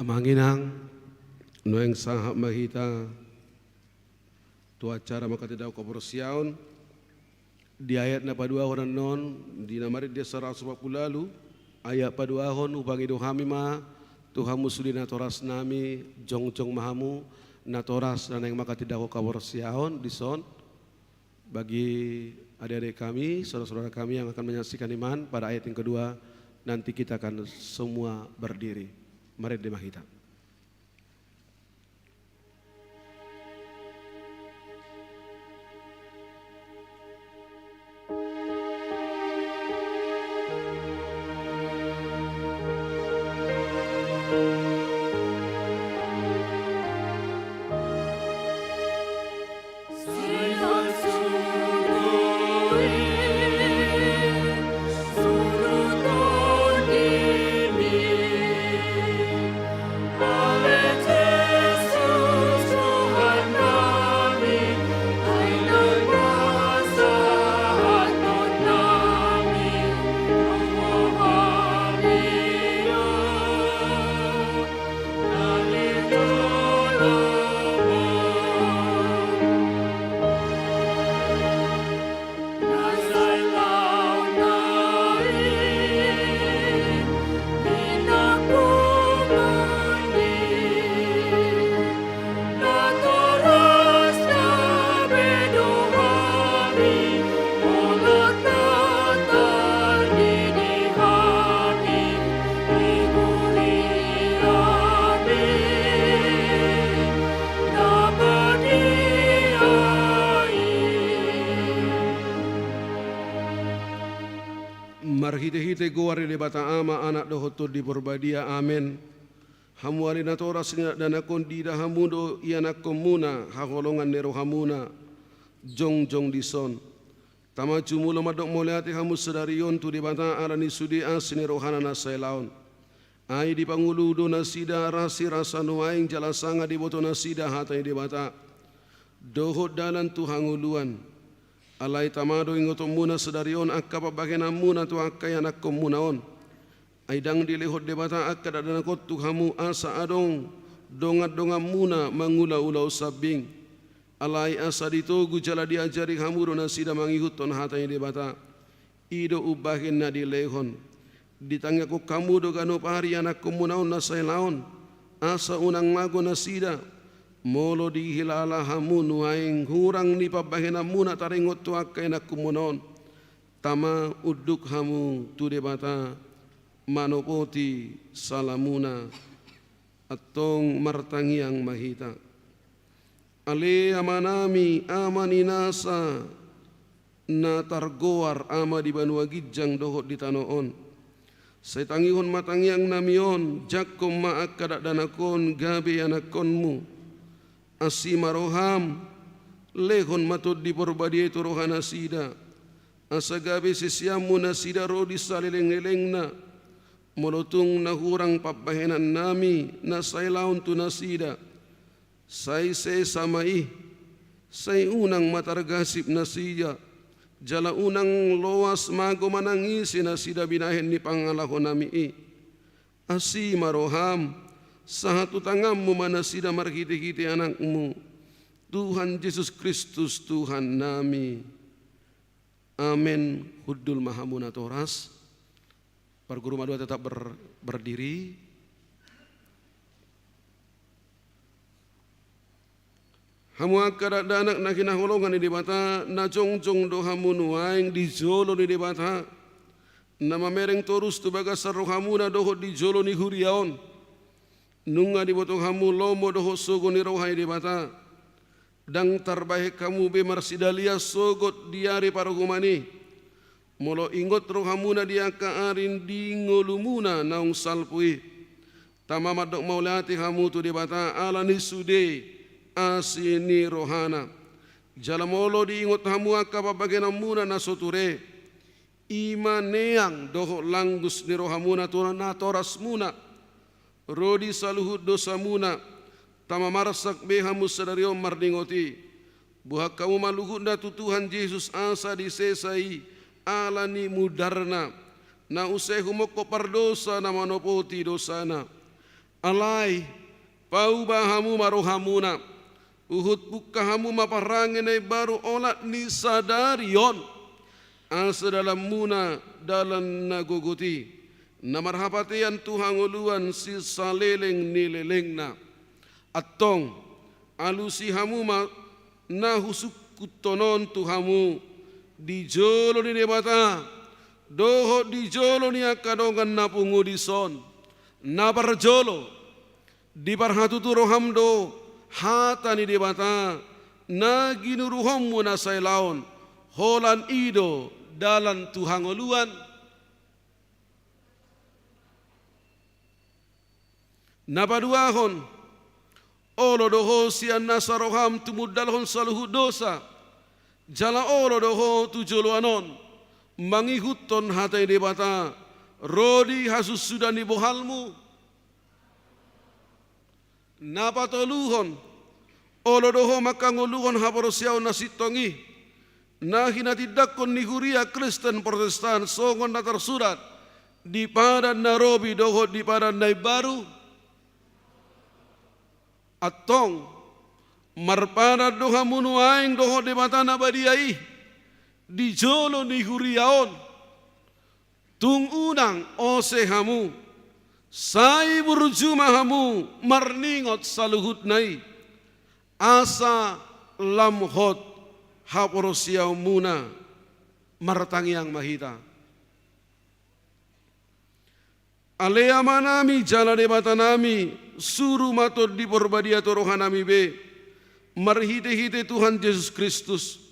Amang inang, nuaeng sahat ma hita tu acara mangkatindangkon haporseaon. Di ayat na paduahon annon, di na marende saratus opat pulu ualu, ayat paduahon, hupangido hami ma tu hamu sude natorasnami, jongjong ma hamu, natoras na naeng mangkatindangkon haporseaon dison. Bagi adik-adik kami, saudara-saudara kami yang akan menyaksikan iman pada ayat yang kedua, nanti kita akan semua berdiri. Marende ma hita. Marhite-hite goar ni Debata Ama, Anak dohot Tondi Porbadia. Amen. Hamu ale natoras ni dakdanak on, diida hamu do ianakkonmuna haholongan ni rohamuna jongjong dison. Tama jumolo mandok mauliate hamu sadari on tu Debata ala ni sude asi ni rohana na sai laon. Ai dipangolu do nasida rasirasa nuaeng jala sanga diboto nasida hata ni Debata dohot dalan tu hangoluan. Alai tama do ingotonmuna sadari on angka pambahenanmuna tu angka ianakkonmuna on. Ai ndang dilehon Debata angka dakdanak on tu hamu asa adong dongan-donganmuna mangula-ula on sambing. Alai asa ditogu jala diajari hamu do nasida mangihuthon hata ni Debata. I do umbahen na dilehon. Ditangiangkon hamu do ganup ari ianakkonmuna on na sai laon, asa unang mago nasida. Molo dihilala hamu nuaeng hurang ni pambahenanmuna taringot tu angka ianakkonmuna on, tama unduk hamu tu Debata manopoti salamuna. Antong martangiang ma hita. Ale Amanami, Ama ni nasa na targoar Ama di banua ginjang dohot di tano on. Sai tangihon ma tangiangnami on, jangkon ma angka dakdanak on gabe ianakkonmu. Asi ma roham, lehon ma Tondi Porbadia i tu rohanasida, asa gabe siseanmu nasida ro di saleleng-lelengna. Molo tung na hurang pambahenannami na sai laon tu nasida, sai sesa ma i, sai unang ma targasip nasida, jala unang loas mago manangisi nasida binahen ni pangalahonami i. Asi ma roham, sahat tu tanganmu ma nasida marhite-hite Anakmu, Tuhan Jesus Kristus Tuhannami. Amen. Hundul ma hamu natoras. Parguru madua tetap ber-, berdiri. Hamu angka dakdanak na hinaholongan ni Debata, na jongjong do hamu nuaeng di jolo ni Debata, na mamereng torus tu bagasan rohamuna dohot di jolo ni huria on. Nunga diboto hamu lomo dohot sogo ni roha ni Debata. Ndang tarbahen hamu be marsidalian sogot di ari paruhuman i, molo ingot rohamuna di angka ari di ngolumuna naung salpu i. Tama mandok mauliate hamu tu Debata ala ni sude asi ni rohana. Jala molo diingot hamu angka pambahenanmuna na so ture, i ma neang dohot langgus ni rohamuna tu natorasmuna, ro di saluhut dosamuna, tama marsak be hamu sadari on marningot i. Boan hamu ma luhutna tu Tuhan Jesus asa disesa i ala ni mudarna, na use humongkop pardosa na manopoti dosana. Alai, pauba hamu ma rohamuna, huhut bungka hamu ma parange na imbaru olat ni sadari on, asa dalanmuna dalan na gogot i, na marhapatean tu hangoluan sisaleleng ni lelengna. Antong, alusi hamu ma na husungkunhon on tu hamu, di jolo ni Debata, dohot di jolo ni angka dongan na pungu dison. Na parjolo, diparhatutu roham do hata ni Debata, na ginuruhonmu na sailaon, holan i do dalan tu hangoluan. Na paduahon, olo do ho sian nasa roham tumundalhon saluhut dosa, jala olo do ho tu joloan on mangihuthon hata ni Debata, ro di hasunsudan ni bohalmu. Na patoluhon, olo do ho manghangoluhon haporseaon na sintong i, na hinatindangkon ni huria Kristen Protestan songon na tarsurat di Padan na Robi dohot di Padan na Imbaru. Antong, marpadan do hamu nuaeng dohot Debata na badia i di jolo ni huria on. Tung unang ose hamu, sai burju ma hamu marningot saluhutna i, asa lam hot haporseaonmuna. Martangiang ma hita. Ale Amanami jala Debatanami, suru ma Tondi Parbadia tu rohanami be, marhitehite Tuhan Jesus Kristus.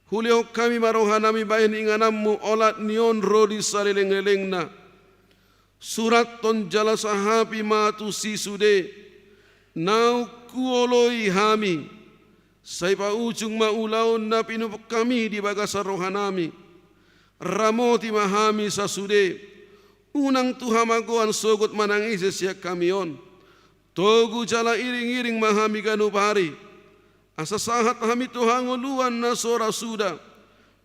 Hulehon hami ma rohanami bahen ingananmu olat ni on ro di saleleng-lelengna. Surathon jala sahapi ma tusi sude naung huoloi hami. Sai paujung ma ulaon na pinopot hami di bagasan rohanami. Ramoti ma hami sasude. Unang tu hamagoan sogot manang ise sian hami on. Togu jala iring-iring ma hami ganup ari. Asa sahat hami tu hangoluan na so ra suda,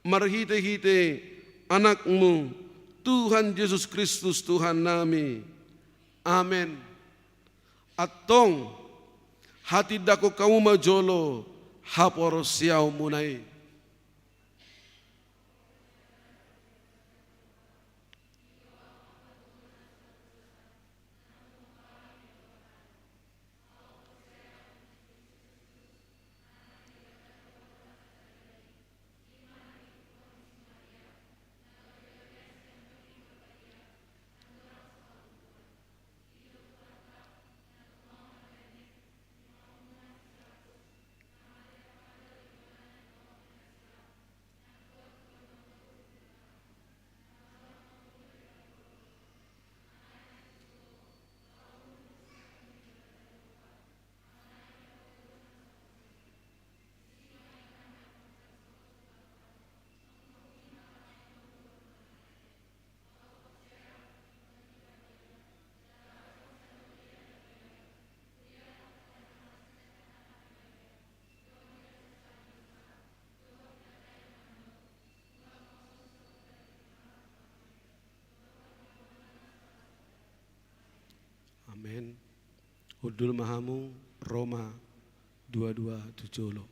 marhite-hite Anakmu, Tuhan Jesus Kristus Tuhannami. Amen. Antong, hatindangkon hamu ma jolo haporseaonmuna i. Amen. Hundul ma hamu, Roma dua dua tu jolo.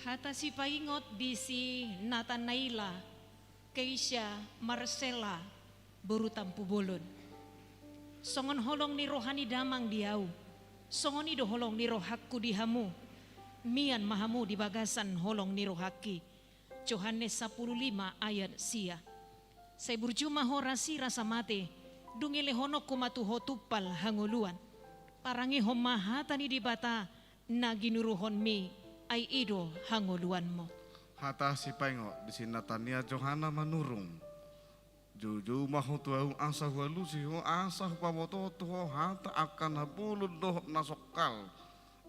Hata sipaingot di si Natanaela. Keisha Marcella boru Tampubolon. Songon holong ni roha ni damang di ahu, songon i do holong ni rohangku di hamu, mian ma hamu di bagasan holong ni rohangki. Johannes sampulu lima ayat sia. Sai burju ma ho rasi rasa mate, dung elehononku ma tu ho tumpal hangoluan. Parangehon ma hata ni Debata na ginuruhonmi, ai i do hangoluanmu. Hata sipaingot di si Natania Johana Manurung. Joujou ma ho tu ahu asa hualusi ho, asa hupaboto tu ho hata angka na bolon dohot na songkal,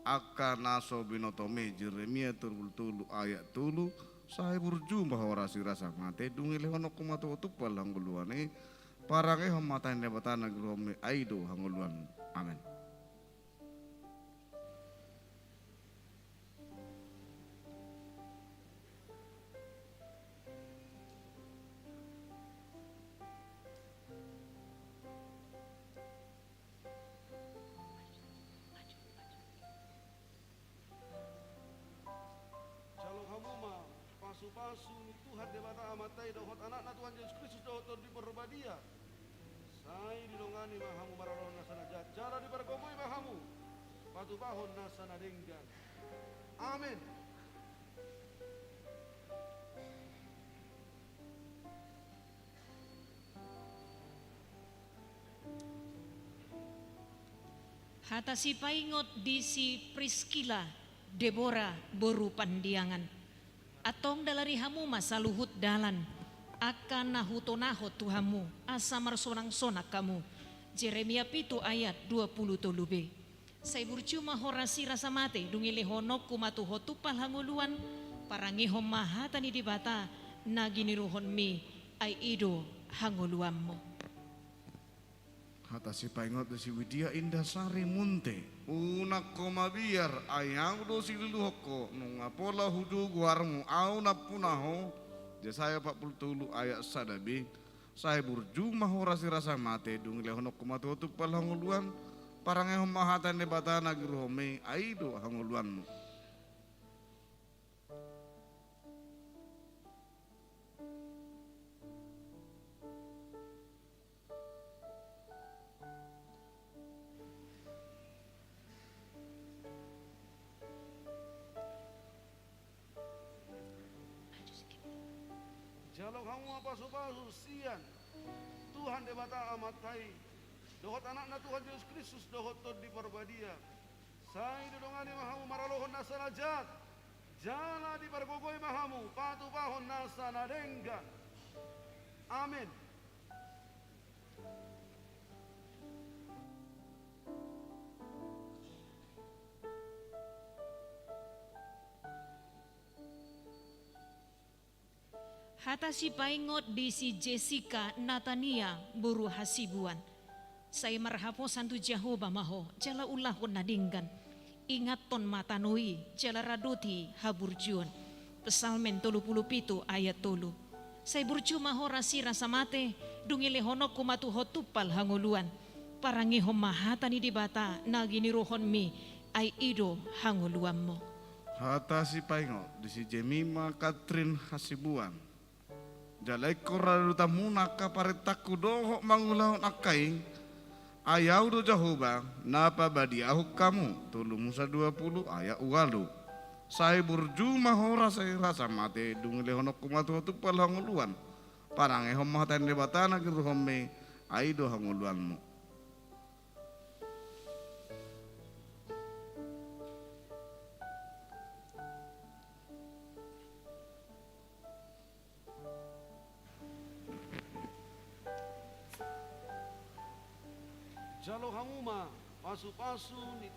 angka na so binotomi. Jeremia tolu pulu tolu ayat tolu. Sai burju ma ho rasi rasa mate, dung elehononku ma tu ho tumpal hangoluan i. Parangehon ma hata ni Debata na ginuruhonmi, ai i do hangoluanmu. Amen. Jalo hamu ma pasupasu ni Tuhan Debata Amanta i dohot Anakna Tuhan Jesus Kristus dohot Tondi Porbadia. Sai didongani ma hamu maralohon nasa na jat, jala dipargogoi ma hamu patupahon nasa na denggan. Amen. Hata sipaingot di si Priskila Debora boru Pandiangan. Antong dalani hamu ma saluhut dalan angka na hutonahon tu hamu, asa marsonang-sonang hamu. Jeremia pitu ayat dua pulu tolu b. Sai burju ma ho rasi rasa mate, dung elehononku ma tu ho tumpal hangoluan. Parangehon ma hata ni Debata na ginuruhonmi, ai i do hangoluanmu. Hata sipaingot di si Widia Indasari Munte. Unang ho mabiar, ai ahu do siluluhon ho, nunga pola hujou goarmu ahu nampuna ho. Jesaya opat pulu tolu ayat sada b. Sai burju ma ho rasi rasa mate, dung elehononku ma tu ho tumpal hangoluan. Parangehon ma hata ni Debata na ginuruhonmi, ai i do hangoluanmu. Jalo hamu ma pasupasu sian Tuhan Debata Amanta i, dohot Anakna Tuhan Jesus Kristus, dohot Tondi Porbadia. Sai didongani ma hamu maralohon nasa na jat, jala dipargogoi ma hamu patupahon nasa na denggan. Amen. Hata sipaingot di si Jessica Natania boru Hasibuan. Sai marhaposan tu Jahowa ma ho, jala ulahon na denggan. Ingathon ma tano i, jala radoti haburjuon. Psalmen tolu pulu pitu ayat tolu. Sai burju ma ho rasi rasa mate, dung elehononku ma tu ho tumpal hangoluan. Parangehon ma hata ni Debata na ginuruhonmi, ai i do hangoluanmu. Hata sipaingot di si Jemima Katrin Hasibuan. Jala ingkon radotanmuna angka parentangku dohot mangulahon angka i, ai ahu do Jahowa na pabadiahon hamu. Tolu Musa dua pulu ayat ualu. Sai burju ma ho rasi rasa mate, dung elehononku ma tu ho tumpal hangoluan. Parangehon ma hata ni Debata na ginuruhonmi, ai i do hangoluanmu. Jalo hamu ma pasupasu ni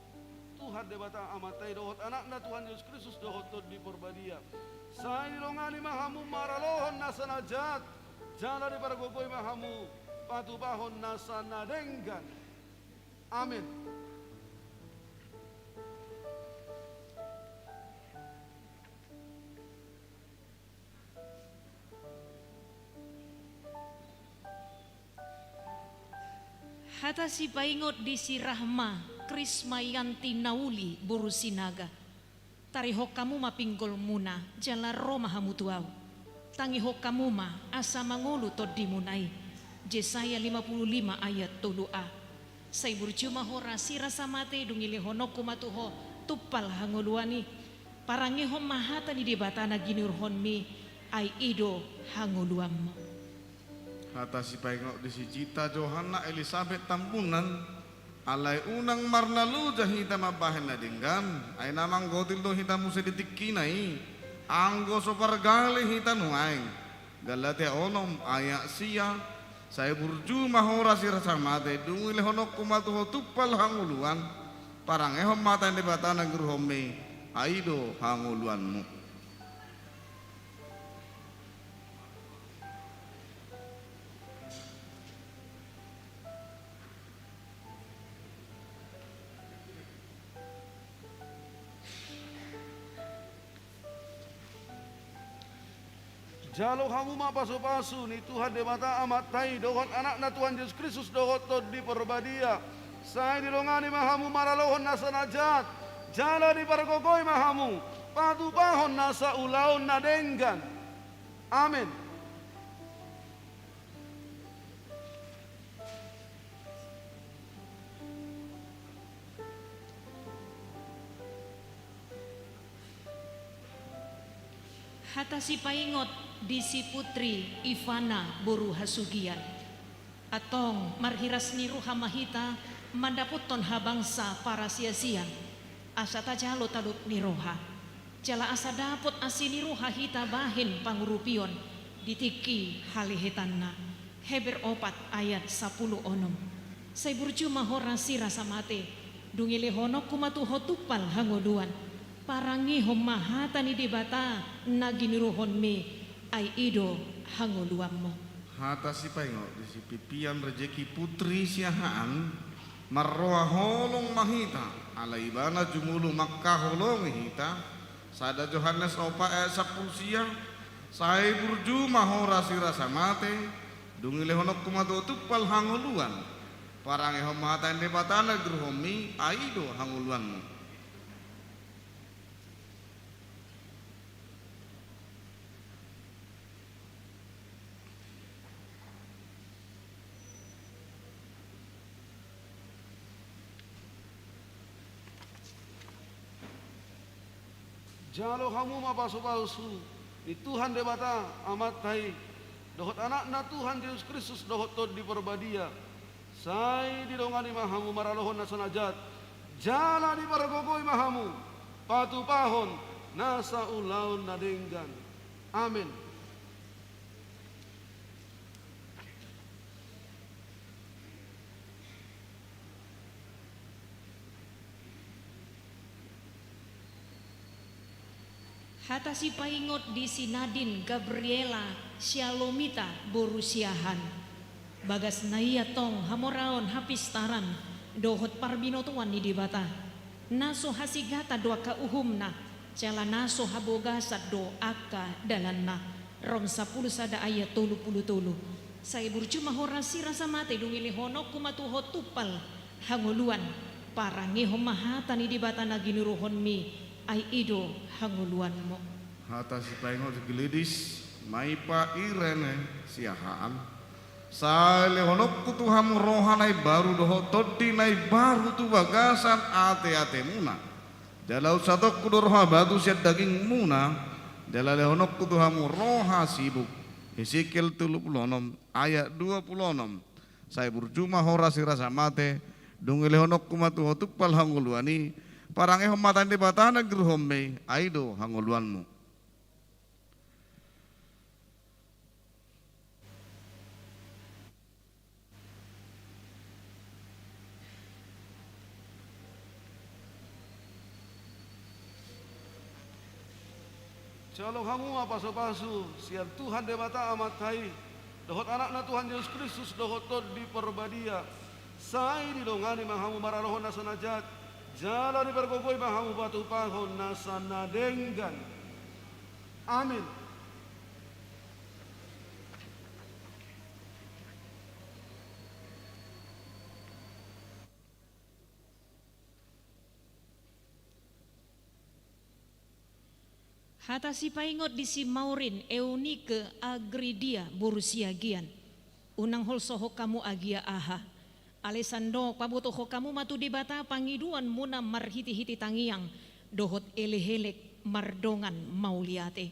Tuhan Debata Amanta i, dohot Anakna Tuhan Jesus Kristus, dohot Tondi Porbadia. Sai didongani ma hamu maralohon nasa na jat, jala dipargogoi ma hamu patupahon nasa na denggan. Amen. Hata sipaingot di si Rahma Krismayanti Nauli boru Sinaga. Tarihon hamu ma pinggolmuna, jala ro ma hamu tu ahu. Tangihon hamu ma asa mangolu tondimuna i. Jesaya lima puluh lima ayat tolu a. Sai burju ma ho rasirasa mate, dung dilehononku ma tu ho tumpal hangoluan i. Parangehon ma hata ni Debata na giniuruhonmi, ai i do hangoluanmu. Hata sipaingot disi cinta Johanna Elisabet Tambunan. Alai unang marnaloja hita mambahen na denggan, ai na manggotil do hita muse di tingkina i. Anggo so pargale hita nuaeng. Galatia onom ayat sia. Sai burju ma ho rasirasa mate, dung dilehononku ma tu ho tumpal hangoluan. Parangehon ma hata ni Debata na giniuruhonmi, ai i do hangoluanmu. Jalo hamu ma pasupasu ni Tuhan Debata Amanta i, dohot Anakna Tuhan Jesus Kristus, dohot Tondi Parbadia. Sai dilongani ma hamu maralohon nasa na jat, jala dipargogoi ma hamu patupahon nasa ulaon na denggan. Amen. Hata sipaingot di si Putri Ivana boru Hasugian. Antong marhiras ni roha ma hita mandapothon habangsa parasiasian, asa tajalo tadok ni roha, jala asa dapot asi ni roha hita bahen pangurupion di tingki halehetanna. Heber opat ayat sampulu onom. Sai burju ma ho rasirasa mate, dung dilehononku ma tu ho tumpal hangoluan. Parangehon ma hata ni Debata na giniuruhonmi, ai i do hangoluanmu. Hata sipaingot di si Pipian Rejeki Putri Siahaan. Marroha holong ma hita, ala ibana jumolo mangkaholongi hita. Sada Johannes opat ayat sampulu sia. Sai burju ma ho rasirasa mate, dung dilehononku ma tu ho tumpal hangoluan. Parangehon ma hata ni Debata na giniuruhonmi, ai i do hangoluanmu. Jalo hamu ma pasupasu ni Tuhan Debata Amanta i, dohot Anakna Tuhan Jesus Kristus, dohot Tondi Parbadia. Sai dilongani ma hamu maralohon nasa na jat, jala dipargogoi ma hamu patupahon nasa ulaon na denggan. Amen. Hata sipaingot di si Nadine Gabriela Sialomita boru Siahaan. Bagas na i antong hamoraon, hapistaran dohot parbinotoan ni Debata. Na so hasigatan do angka uhumna, jala na so habogasan do angka dalanna. Rom sampulu sada ayat tolu pulu tolu. Sai burju ma ho rasirasa mate, dung dilehononku ma tu ho tumpal hangoluan. Parangehon ma hata ni Debata na giniuruhonmi, ai i do hangoluanmu. Hata sipaingot di si Gladys Maipa Irene Siahaan. Sai lehononku tu hamu roha na imbaru dohot tondi na imbaru tu bagasan ateatemuna. Jala unsatongku do roha batu sian dagingmuna, jala lehononku tu hamu roha sibuk. Hesekiel tolu pulu onom ayat dua pulu onom. Sai burju ma ho rasirasa mate, dung dilehononku ma tu ho tumpal hangoluan i. Parangehon ma hata ni Debata na giniuruhonmi, ai i do hangoluanmu. Jalo hamu ma pasupasu sian Tuhan Debata Amanta i, dohot Anakna Tuhan Jesus Kristus, dohot Tondi Parbadia. Sai dilongani ma hamu maralohon nasa na jat, jala dipargogoi ma hamu patupahon nasa na denggan. Amin. Hata sipaingot di si Maurin Eunike Agridia boru Siagian. Unang holsohon hamu agia aha. Alai sandok pabotohon hamu ma tu Debata pangidoanmuna marhitehite tangiang dohot elekelek mardongan mauliate.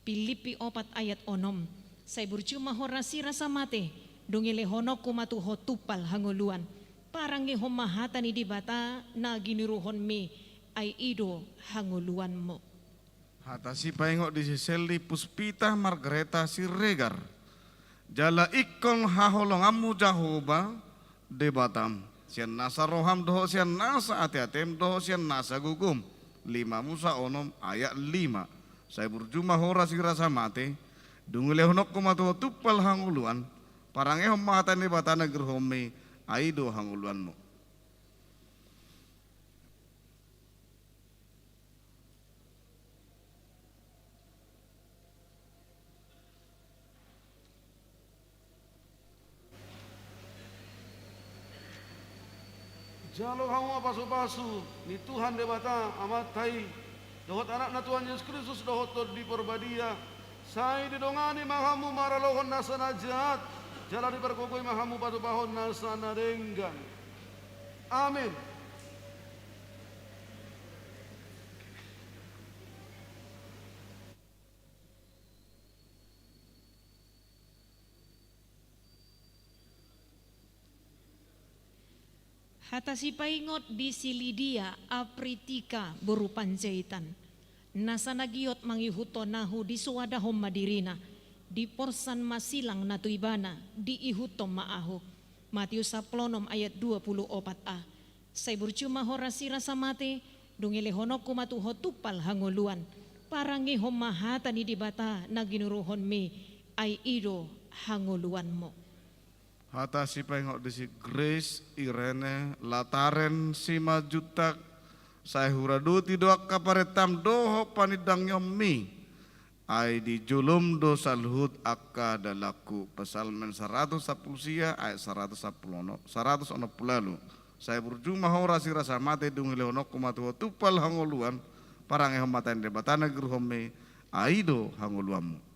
Pilippi opat ayat onom. Sai burju ma ho rasirasa mate, dung elehononku ma tu ho tumpal hangoluan. Parangehon ma hata ni Debata na ginuruhonmi, ai i do hangoluanmu. Hata sipaingot di si Selly Puspita Margareta Siregar. Jala ingkon haholonganmu Jahowa Debatam, sian nasa roham dohot sian nasa ateatem dohot sian nasa gogom. Lima Musa onom ayat lima. Sai burju ma ho rasirasa mate, dung elehononku ma tu ho tumpal hangoluan, parangehon ma hata ni Debata na ginuruhonmi, ai i do hangoluanmu. Jalo hamu ma pasupasu ni Tuhan Debata Amanta i, dohot Anakna Tuhan Jesus Kristus, dohot Tondi Porbadia, sai didongani ma hamu maralohon nasa na jat, jala dipargogoi ma hamu patupahon nasa na denggan. Amin. Hata sipaingot di si Lidia Apritika boru Panjaitan. Nasa na giot mangihuthon ahu disoadahon ma dirina, diporsan ma silang na tu ibana, diihuthon ma ahu. Matius sampulu onom ayat dua pulu opat a. Sai burju ma ho rasirasa mate, dung elehononku ma tu ho tumpal hangoluan. Parangehon ma hata ni Debata na ginuruhonmi, ai i do hangoluanmu. Hata sipaingot di si Grace Irene Lataren Simanjuntak. Sai huradoti do angka parentam dohot panindangionmi, ai di jolom do saluhut angka dalanku. Psalmen saratus sampulu sia ayat saratus sampulu onom, saratus onom pulu ualu. Sai burju ma ho rasirasa mate, dung elehononku ma tu ho tumpal hangoluan, parangehon ma hata ni Debata na ginuruhonmi, ai i do hangoluanmu.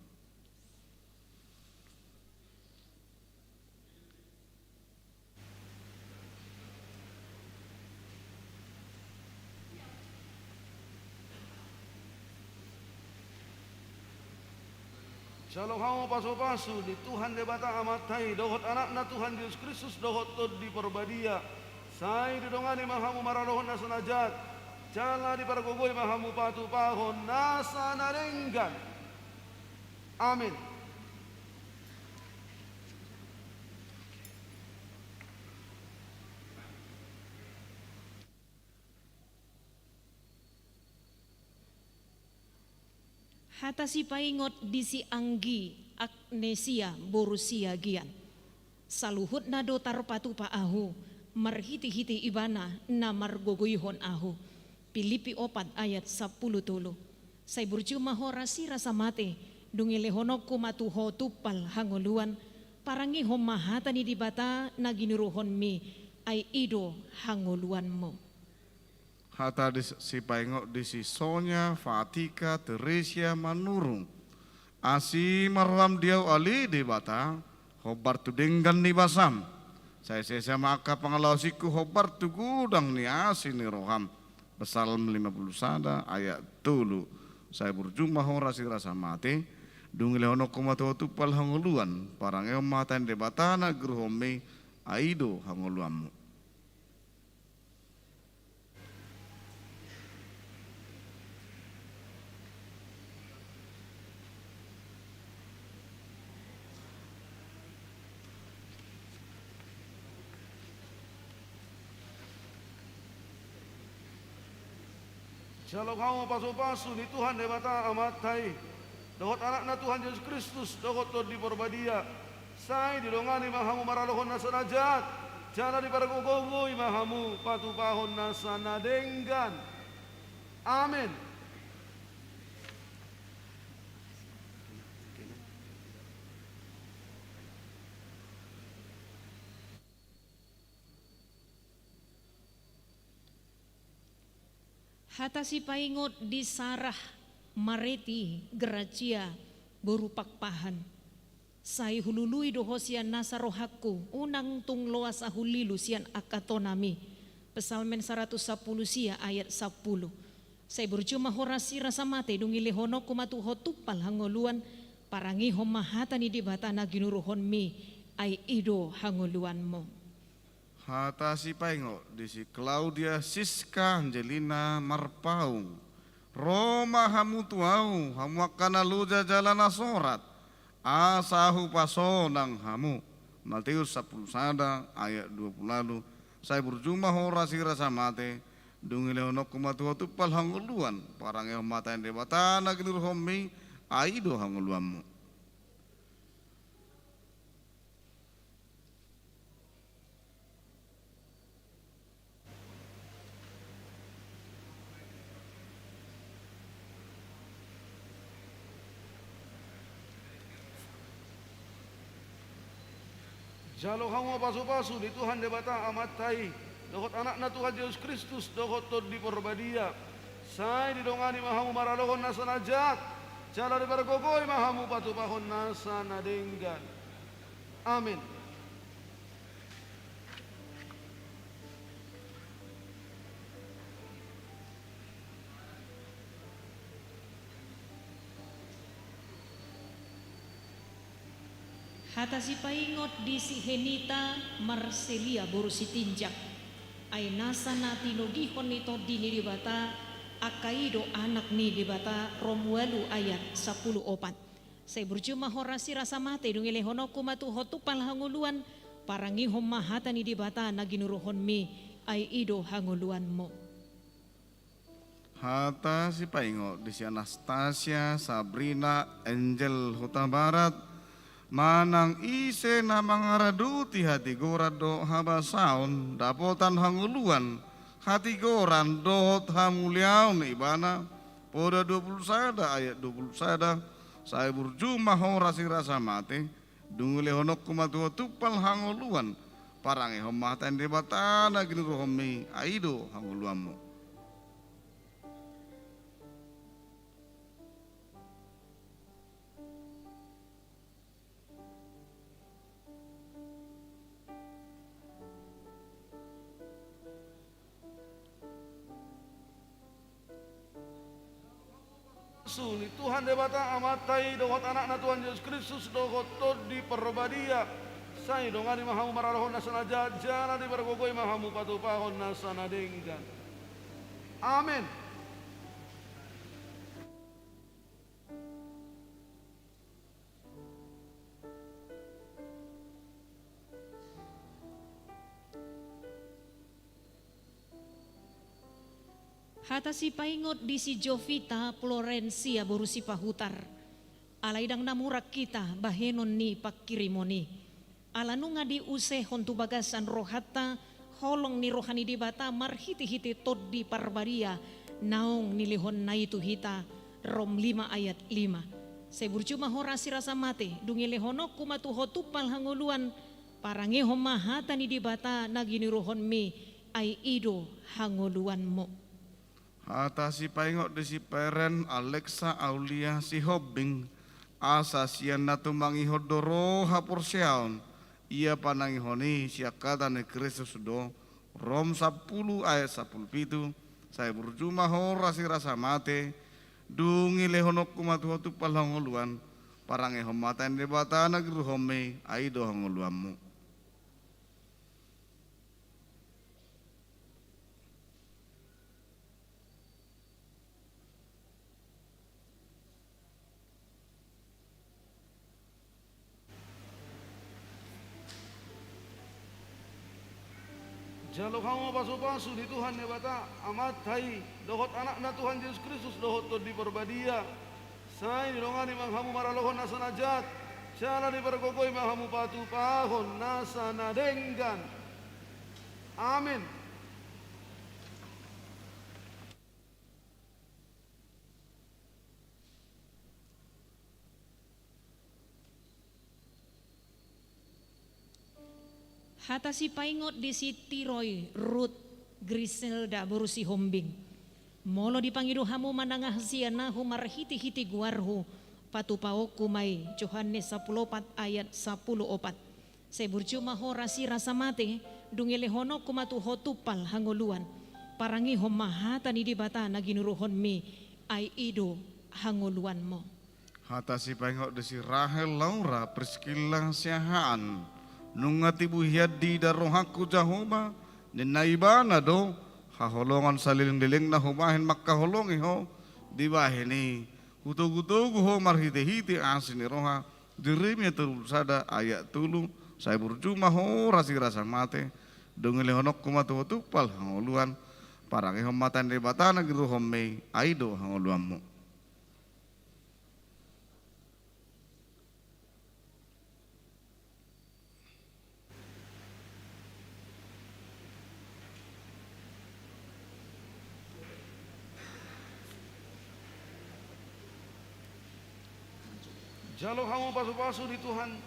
Jalo hamu ma pasupasu ni Tuhan Debata Amanta i, dohot Anakna Tuhan Jesus Kristus, dohot Tondi Porbadia, sai didongani ma hamu maralohon nasa na jat, jala dipargogoi ma hamu patupahon nasa na denggan. Amin. Hata sipaingot di si Anggi Agnesia boru Siagian. Saluhutna do tarpatupa ahu, marhitehite ibana na margogoihon ahu. Pilippi opat ayat sampulu tolu. Sai burju ma ho rasirasa mate, dung elehononku ma tu ho tumpal hangoluan, parangehon ma hata ni Debata na ginuruhonmi, ai i do hangoluanmu. Hata di sipaingot di si Sonya Fatika Teresia Manurung. Asi ma roham di ahu ale Debata, hombar tu denggan ni basam. Sai sesa ma angka pangalaosingku hombar tu godang ni asi ni roham. Psalm lima pulu sada ayat tolu. Sai burju ma ho rasirasa mate, dung elehononku ma tu ho tumpal hangoluan, parangehon ma hata ni Debata na ginuruhonmi, ai i do hangoluanmu. Jalo hamu ma pasupasu ni Tuhan Debata Amanta i, dohot Anakna Tuhan Jesus Kristus, dohot Tondi Porbadia, sai didongani ma hamu maralohon nasa na jat, jala dipargogoi ma hamu patupahon nasa na denggan. Amin. Hata sipaingot di Sarah Mareti, Gracia, boru Pakpahan. Sai hulului do ho sian nasa rohangku, unang tung loas ahu lilu sian angka tonami. Psalmen saratus sampulu sia ayat sampulu. Sai burju ma ho ras ni rasa mate, dung dilehononku ma tu ho tumpal hangoluan, parangehon ma hata ni Debata na ginuruhonmi, ai i do hangoluanmu. Hata sipaingot di si Claudia Siska Angelina Marpaung. Ro ma hamu tu ahu, hamu angka na loja jala na sorat, asa ahu pasonang hamu. Mateus sampulu sada ayat dua pulu ualu. Sai burju ma ho ras ni rasa mate, dung dilehononku ma tu ho tumpal hangoluan, parangehon ma hata ni Debata na ginuruhonmi, ai i do hangoluanmu. Jalo hamu ma pasupasu ni Tuhan Debata Amanta i, dohot Anakna Tuhan Jesus Kristus, dohot Tondi Parbadia. Sai didongani ma hamu maralohon nasa na jat, jala dipargogoi ma hamu patupahon nasa na denggan. Amen. Hata sipaingot di si Henita Marselia boru Sitinjak. Ai nasa na tinogihon ni Tondi ni Debata, angka i do anak ni Debata, Rom ualu ayat sampulu opat. Sai burju ma ho ras ni rasa mate, dung dilehononku ma tu ho tumpal hangoluan, parangehon ma hata ni Debata na ginuruhonmi, ai i do hangoluanmu. Hata sipaingot di si Anastasia Sabrina Angel Hutabarat. Manang ise na mangaradoti hatigoran dohot habasaon, dapotan hangoluan, hatigoran dohot hamuliaon ibana. Poda dua pulu sada ayat dua pulu sada. Sai burju ma ho ras ni rasa mate, dung dilehononku ma tu ho tumpal hangoluan, parangehon ma hata ni Debata na ginuruhonmi, ai i do hangoluanmu. Pasupasu ni Tuhan Debata Amanta i, dohot Anakna Tuhan Jesus Kristus, dohot Tondi Parbadia. Sai didongani ma hamu maralohon nasa na jat, jala dipargogoi ma hamu patupahon nasa na denggan. Amen. Hata sipaingot di si Jovita Florencia boru Sipahutar. Alai ndang na murang hita bahenon ni pangkirimon i. Ala nunga diusehon tu bagasan rohanta holong ni roha ni Debata marhitehite Tondi Parbadia naung nilehonna i tu hita, Rom lima ayat lima. Sai burju ma ho ras ni rasa mate, dung dilehononku ma tu ho tumpal hangoluan, parangehon ma hata ni Debata na ginuruhonmi, ai i do hangoluanmu. Hata sipaingot di si Peren Alexa Aulia Sihombing. Asa sian na tumangihon do ro haporseaon, ia panangihon i sian hata ni Kristus do, Rom sampulu ayat sampulu pitu. Sai burju ma ho ras ni rasa mate, dung dilehononku ma tu ho tumpal hangoluan, parangehon ma hata ni Debata na ginuruhonmi, ai i do hangoluanmu. Jalo hamu ma pasupasu ni Tuhan Debata Amanta i, dohot Anakna Tuhan Jesus Kristus, dohot Tondi Parbadia. Sai didongani ma hamu maralohon nasa na jat, jala dipargogoi ma hamu patupahon nasa na denggan. Amen. Hata sipaingot di si Tiroi Ruth Griselda boru Sihombing. Molo dipangido hamu manang aha sian ahu marhitehite goarhu, patupaonku ma i. Johannes sampulu opat ayat sampulu opat. Sai burju ma ho rasi rasa mate, dung elehononku ma tu ho tumpal hangoluan. Parangehon ma hata ni Debata na ginuruhonmi, ai i do hangoluanmu. Hata sipaingot disi Rahel, Laura, Priskilla, Siahaan. Nunga tibu hian diida rohangku Jahowa, ninna ibana do, haholongan salelenglelengna hubahen mangkaholongi ho, dibahen i hutogutogu ho marhitehite asi ni roha. Jeremia tolu sada ayat tolu. Sai burju ma ho rasi rasa mate, dung elehononku ma tu ho tumpal hangoluan, parangehon ma hata ni Debata na ginuruhonmi, ai i do hangoluanmu. Jalo hamu pasupasu ni Tuhan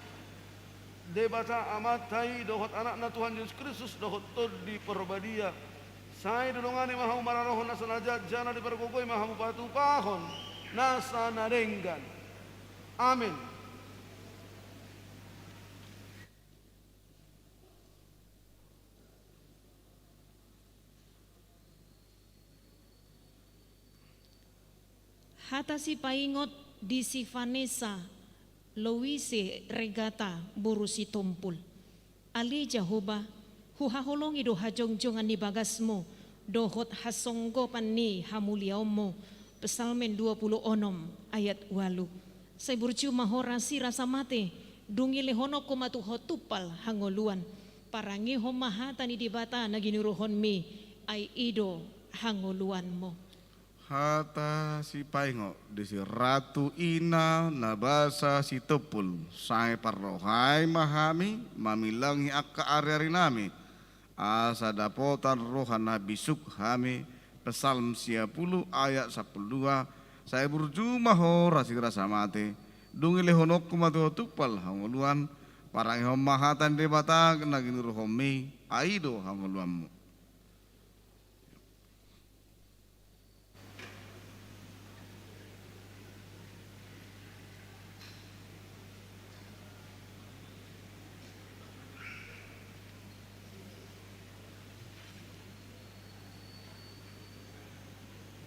Debata Amanta i, dohot Anakna Tuhan Jesus Kristus, dohot Tondi Parbadia. Sai didongani ma hamu maralohon nasa na jat, jala dipargogoi ma hamu patupahon nasa na denggan. Amen. Hata sipaingot di si Vanessa Louise Regata boru Sitompul. Ale Jahowa, huhaholongi do hajongjongan ni bagasmu dohot hasonggopan ni hamuliaonmu. Psalmen dua pulu onom ayat ualu. Sai burju ma ho rasi rasa mate, dung elehononku ma tu ho tumpal hangoluan. Parangehon ma hata ni Debata na ginuruhonmi, ai i do hangoluanmu. Hata sipaingot di si Ratu Ina na basa Sitompul. Sai parrohai ma hami mamilangi angka ariarinami, asa dapotan roha na bisuk hami. Psalm sia pulu ayat sampulu dua. Sai burju ma ho rasi rasa mate, dung elehononku ma tu ho tumpal hangoluan. Parangehon ma hata ni Debata na ginuruhonmi, ai i do hangoluanmu.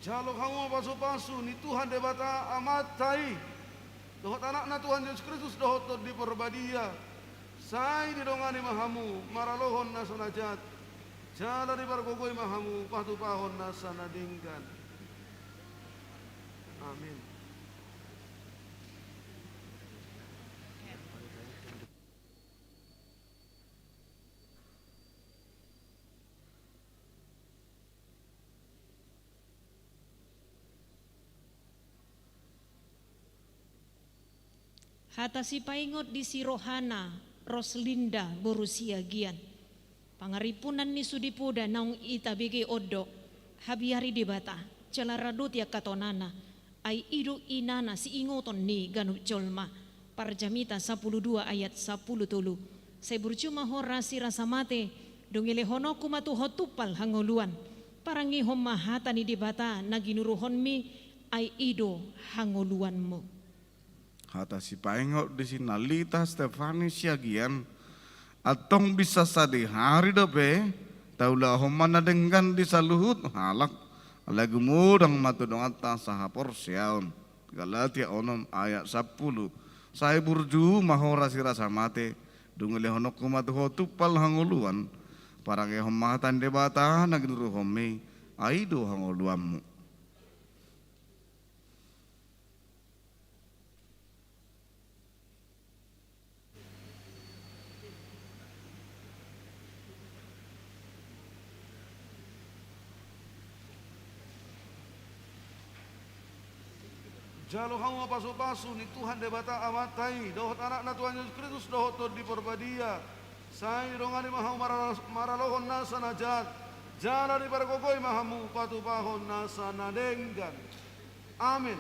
Jalo hamu ma pasupasu ni Tuhan Debata Amanta i, dohot Anakna Tuhan Jesus Kristus, dohot Tondi Parbadia. Sai didongani ma hamu maralohon nasa na jat, jala dipargogoi ma hamu patupahon nasa na denggan. Amin. Hata sipaingot di si Rohana Roslinda boru Siagian. Pangarimpunan ni sude poda naung ita bege on do: Habiari Debata, jala radoti angka tonana, ai i do inana siingoton ni ganup jolma. Parjamita sampulu dua ayat sampulu tolu. Sai burju ma ho rasi rasa mate, dung elehononku ma tu ho tumpal hangoluan. Parangehon ma hata ni Debata na ginuruhonmi, ai i do hangoluanmu. Hata sipaingot di si Nalita Stefani Siagian. Antong bisa sadihari dope, taulahon ma na denggan di saluhut halak, alai gumodang ma tu donganta sahaporseaon. Galatia onom ayat sampulu. Sai burju ma ho rasi rasa mate, dung elehononku ma tu ho tumpal hangoluan. Parangehon ma hata ni Debata na ginuruhonmi, ai i do hangoluanmu. Jalo hamu ma pasupasu ni Tuhan Debata Amanta i, dohot Anakna Tuhan Jesus Kristus, dohot Tondi Parbadia. Sai didongani ma hamu mara-, maralohon nasa na jat, jala dipargogoi ma hamu patupahon nasa na denggan. Amin.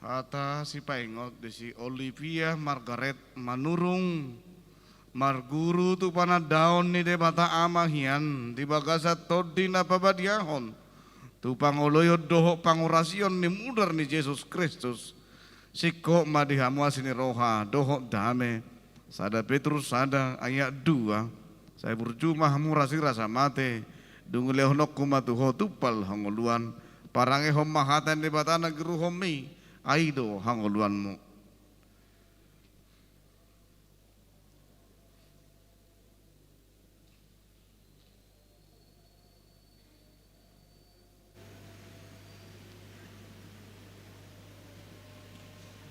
Hata sipaingot di si Olivia Margaret Manurung, marguru tu panandaon ni Debata Ama hian di bagasan Tondi na pabadiahon tu pangoloion dohot pangorasion ni mudar ni Jesus Kristus. Singkop ma di hamu asi ni roha dohot dame. Sada Petrus sada ayat dua. Sai burju ma hamu rasirasa mate, dung dilehononku ma tu ho tumpal hangoluan, parangehon ma hata ni Debata na ginuruhonmi, ai do hangoluanmu.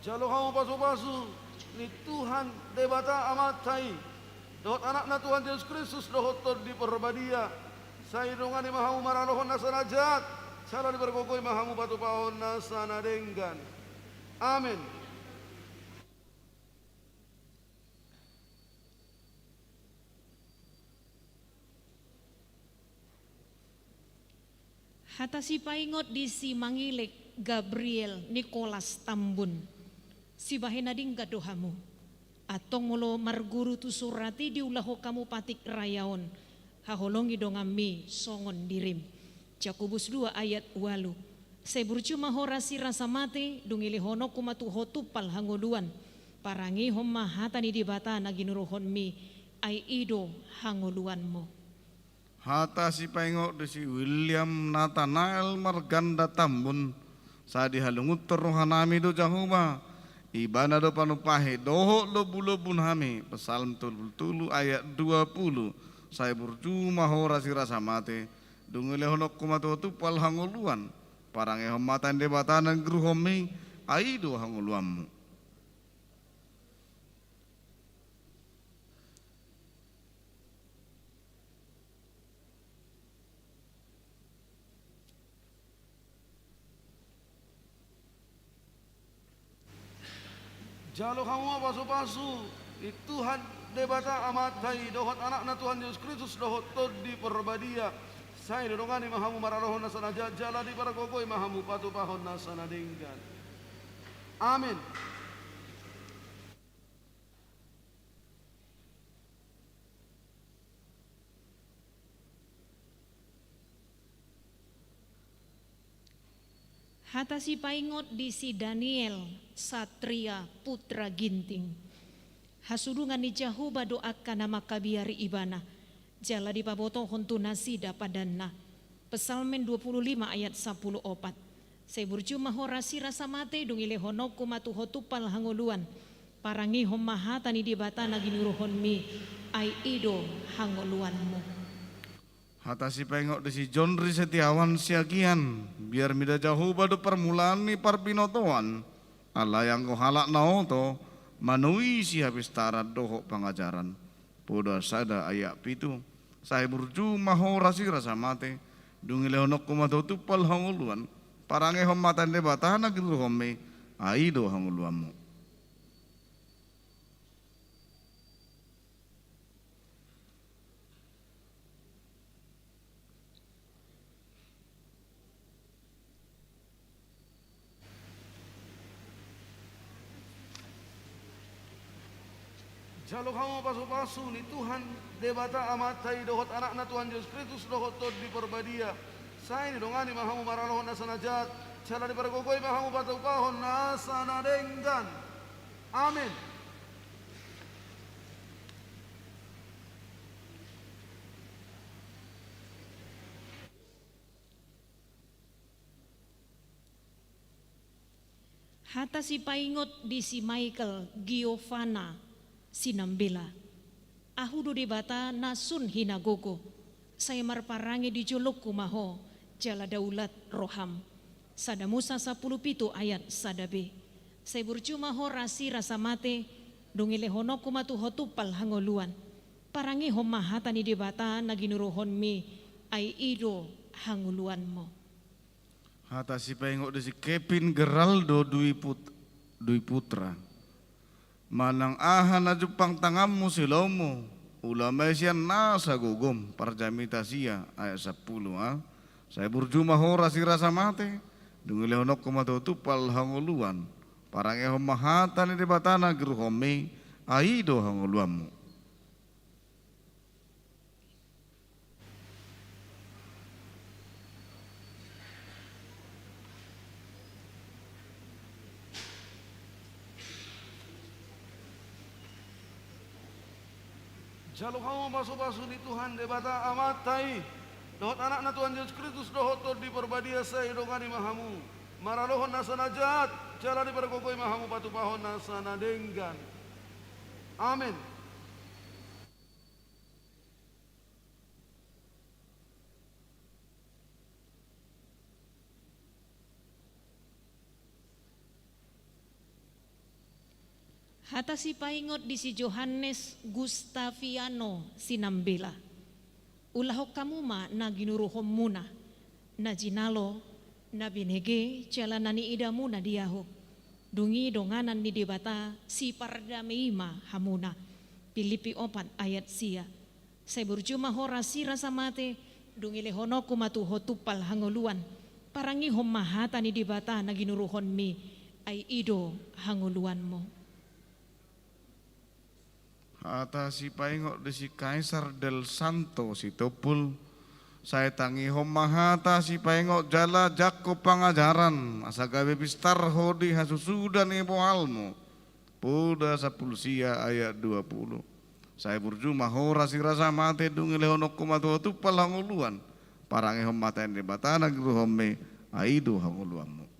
Jalo hamu pasupasu ni Tuhan Debata Amanta i, dohot Anakna Tuhan Jesus Kristus, dohot Tondi Parbadia. Sai didongani ma hamu maralohon nasa na jat, jala dipargogoi ma hamu patupahon nasa na denggan. Amen. Hata sipaingot di si Mangilek Gabriel Nicholas Tambun. Sibahen na denggan do hamu. Antong molo marguru tu surat i diulahon hamu patik rayaon, haholongi donganmi songon dirim. Jakobus dua ayat ualu. Sai burju ma ho rasirasa mate, dung dilehononku ma tu ho tumpal hangoluan, parangehon ma hata ni Debata na ginuruhonmi, ai i do hangoluanmu. Hata sipaingot di si William Nathanael Marganda Tambun. Sai dihalungunhon rohanami do Jahowa, Ibana do panumpahi dohot lombulombunami. Psalm tolu pulu tolu ayat dua pulu. Sai burju ma ho rasirasa mate, dung dilehononku ma tu ho tumpal hangoluan, parangehon ma hata ni Debata na ginuruhonmi, ai i do hangoluanmu. Jalo hamu ma pasupasu ni Tuhan Debata Amanta i, dohot Anakna Tuhan Jesus Kristus, dohot Tondi Parbadia. Sai didongani ma hamu maralohon nasa na jat, jala dipargogoi ma hamu patupahon nasa na denggan. Amen. Hata sipaingot di si Daniel Satria Putra Ginting. Hasudungan ni Jahowa do angka na mangkabiari Ibana, jala dipabotohon tu nasida padanna. Psalmen dua pulu lima ayat sampulu opat. Sai burju ma ho rasirasa mate, dung dilehononku ma tu ho tumpal hangoluan, parangehon ma hata ni Debata na ginuruhonmi, ai i do hangoluanmu. Hata sipaingot di si Jonri Setiawan Siagian. Biar mida Jahowa do parmulaan ni parbinotoan, alai anggo halak na oto manuhoi sihapistaran dohot pangajaran. Poda sada ayat pitu. Sai burju ma ho rasirasa mate, dung dilehononku ma tu ho tumpal hangoluan, parangehon ma hata ni Debata na ginuruhonmi, ai i do hangoluanmu. Jalo hamu pasupasu ni Tuhan Debata Amanta i, dohot Anakna Tuhan Jesus Kristus, dohot Tondi Parbadia. Sai didongani ma hamu maralohon nasa na jat, jala dipargogoi ma hamu patupahon nasa na denggan. Amen. Hata sipaingot di si Michael Giovanna Sinambela. Ahu do Debata na sun hinagogo, sai marparange di jolongku ma ho, jala daulat roham. Sada Musa sampulu pitu ayat sada b. Sai burju ma ho rasirasa mate, dung dilehononku ma tu ho tumpal hangoluan, parangehon ma hata ni Debata na ginuruhonmi, ai i do hangoluanmu. Hata sipaingot di si Kevin Geraldo Dwi Put-, Dwi Putra. Manang aha na jumpang tanganmu silaonmu, ula ma i sian nasa gogom. Parjamita sia ayat sampulu a. Sai burju ma ho rasirasa mate, dung dilehononku ma tu ho tumpal hangoluan, Parangehon ma hata ni Debata na giruhonmi, ai i do hangoluanmu. Jalo hamu pasupasu ni Tuhan Debata Amanta i, dohot Anakna Tuhan Jesus Kristus, dohot Tondi Parbadia, sai didongani ma hamu maralohon nasa na jat, jala dipargogoi ma hamu patupahon nasa na denggan. Amen. Hata sipaingot di si Johannes Gustaviano Sinambela. Ulahon hamu ma na ginuruhonmuna, na jinalo, na binege, jala na niidamuna di ahu. Dung i donganan ni Debata, sipardame i ma hamuna. Pilippi opat ayat sia. Sai burju ma ho rasi rasa mate, dung i lehononku ma tu ho tumpal hangoluan, parangehon ma hata ni Debata na ginuruhonmi, ai i do hangoluanmu. Hata sipaingot di si Kaisar Del Santo Sitompul, sai tangihon ma hata sipaingot jala jangkon pangajaran, asa gabe pistar ho di hasusuda ni bohalmu. Poda sampulu sia ayat dua pulu. Sai burju ma ho rasi rasa mate, dung i lehononku ma tu ho tumpal hangoluan, parangehon ma hata ni Debata na ginuruhonmi, ai i do hangoluanmu.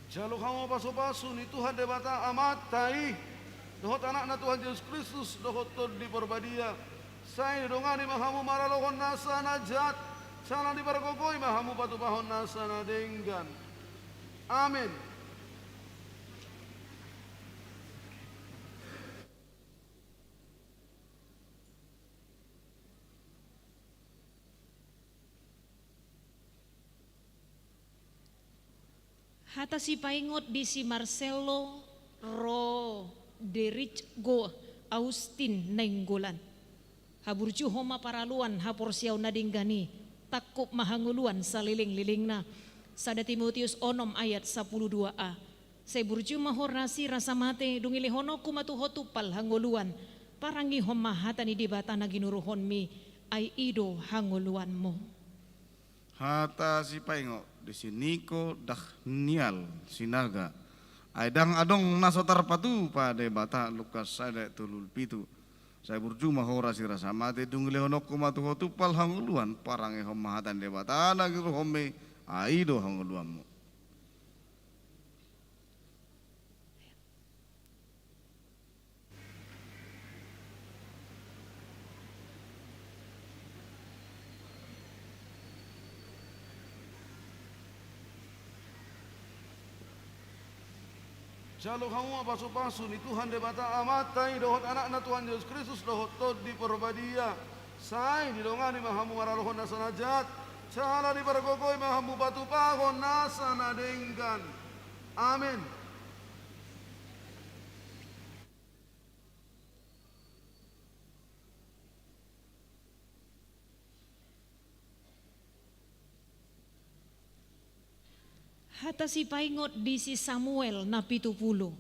Jalo hamu pasupasu ni Tuhan Debata Amanta i, dohot Anakna Tuhan Jesus Kristus, dohot Tondi Parbadia, sai didongani ma hamu maralohon nasa na jat, jala dipargogoi ma hamu patupahon nasa na denggan. Amen. Hata sipaingot di si Marcelo Roderigo Austin Nainggolan. Haburjuhon ma paraloan haporseaon na denggan i, tangkup ma hangoluan salelenglelengna. Sada Timoteus onom ayat sampulu dua a. Sai burju ma ho rasi rasa mate, dung i lehononku ma tu ho tumpal hangoluan, parangehon ma hata ni Debata na ginuruhonmi, ai i do hangoluanmu. Hata sipaingot di si Niko Daniel Sinaga. Ai ndang adong na so tarpatupa Debata, Lukas sada tolu pitu. Sai burju ma ho rasi rasa mate, dung i lehononku ma tu ho tumpal hangoluan, parangehon ma hata ni Debata na ginuruhonmi, ai i do hangoluanmu. Jalo hamu ma pasupasu ni Tuhan Debata Amanta i, dohot Anakna Tuhan Jesus Kristus, dohot Tondi Parbadia, sai didongani ma hamu maralohon nasa na jat, jala dipargogoi ma hamu patupahon nasa na denggan. Amen. Hata sipaingot di si Samuel na pitu pulu.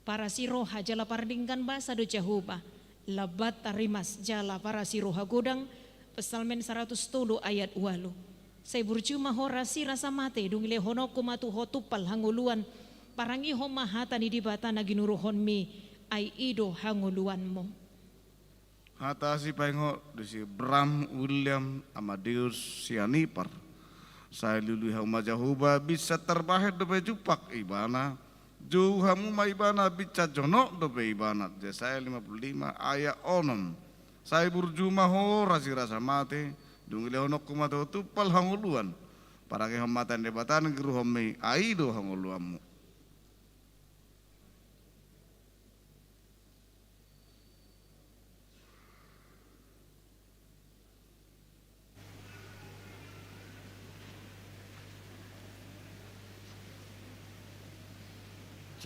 Parasiroha jala pardenggan basa do Jahowa, lambat rimas jala parasiroha godang, Psalmen saratus tolu ayat ualu. Sai burju ma ho rasi rasa mate, dung i lehononku ma tu ho tumpal hangoluan, parangehon ma hata ni Debata na ginuruhonmi, ai i do hangoluanmu. Hata sipaingot di si Bram William Amadeus Sianipar. Sai lului hamu ma Jahowa, binsan tarbahen dope jumpang Ibana, jou hamu ma Ibana, binsan jonok dope Ibana, Jesaya lima pulu lima ayat onom. Sai burju ma ho rasi rasa mate, dung i lehononku ma tu ho tumpal hangoluan, parangehon ma hata ni Debata na ginuruhonmi, ai i do hangoluanmu.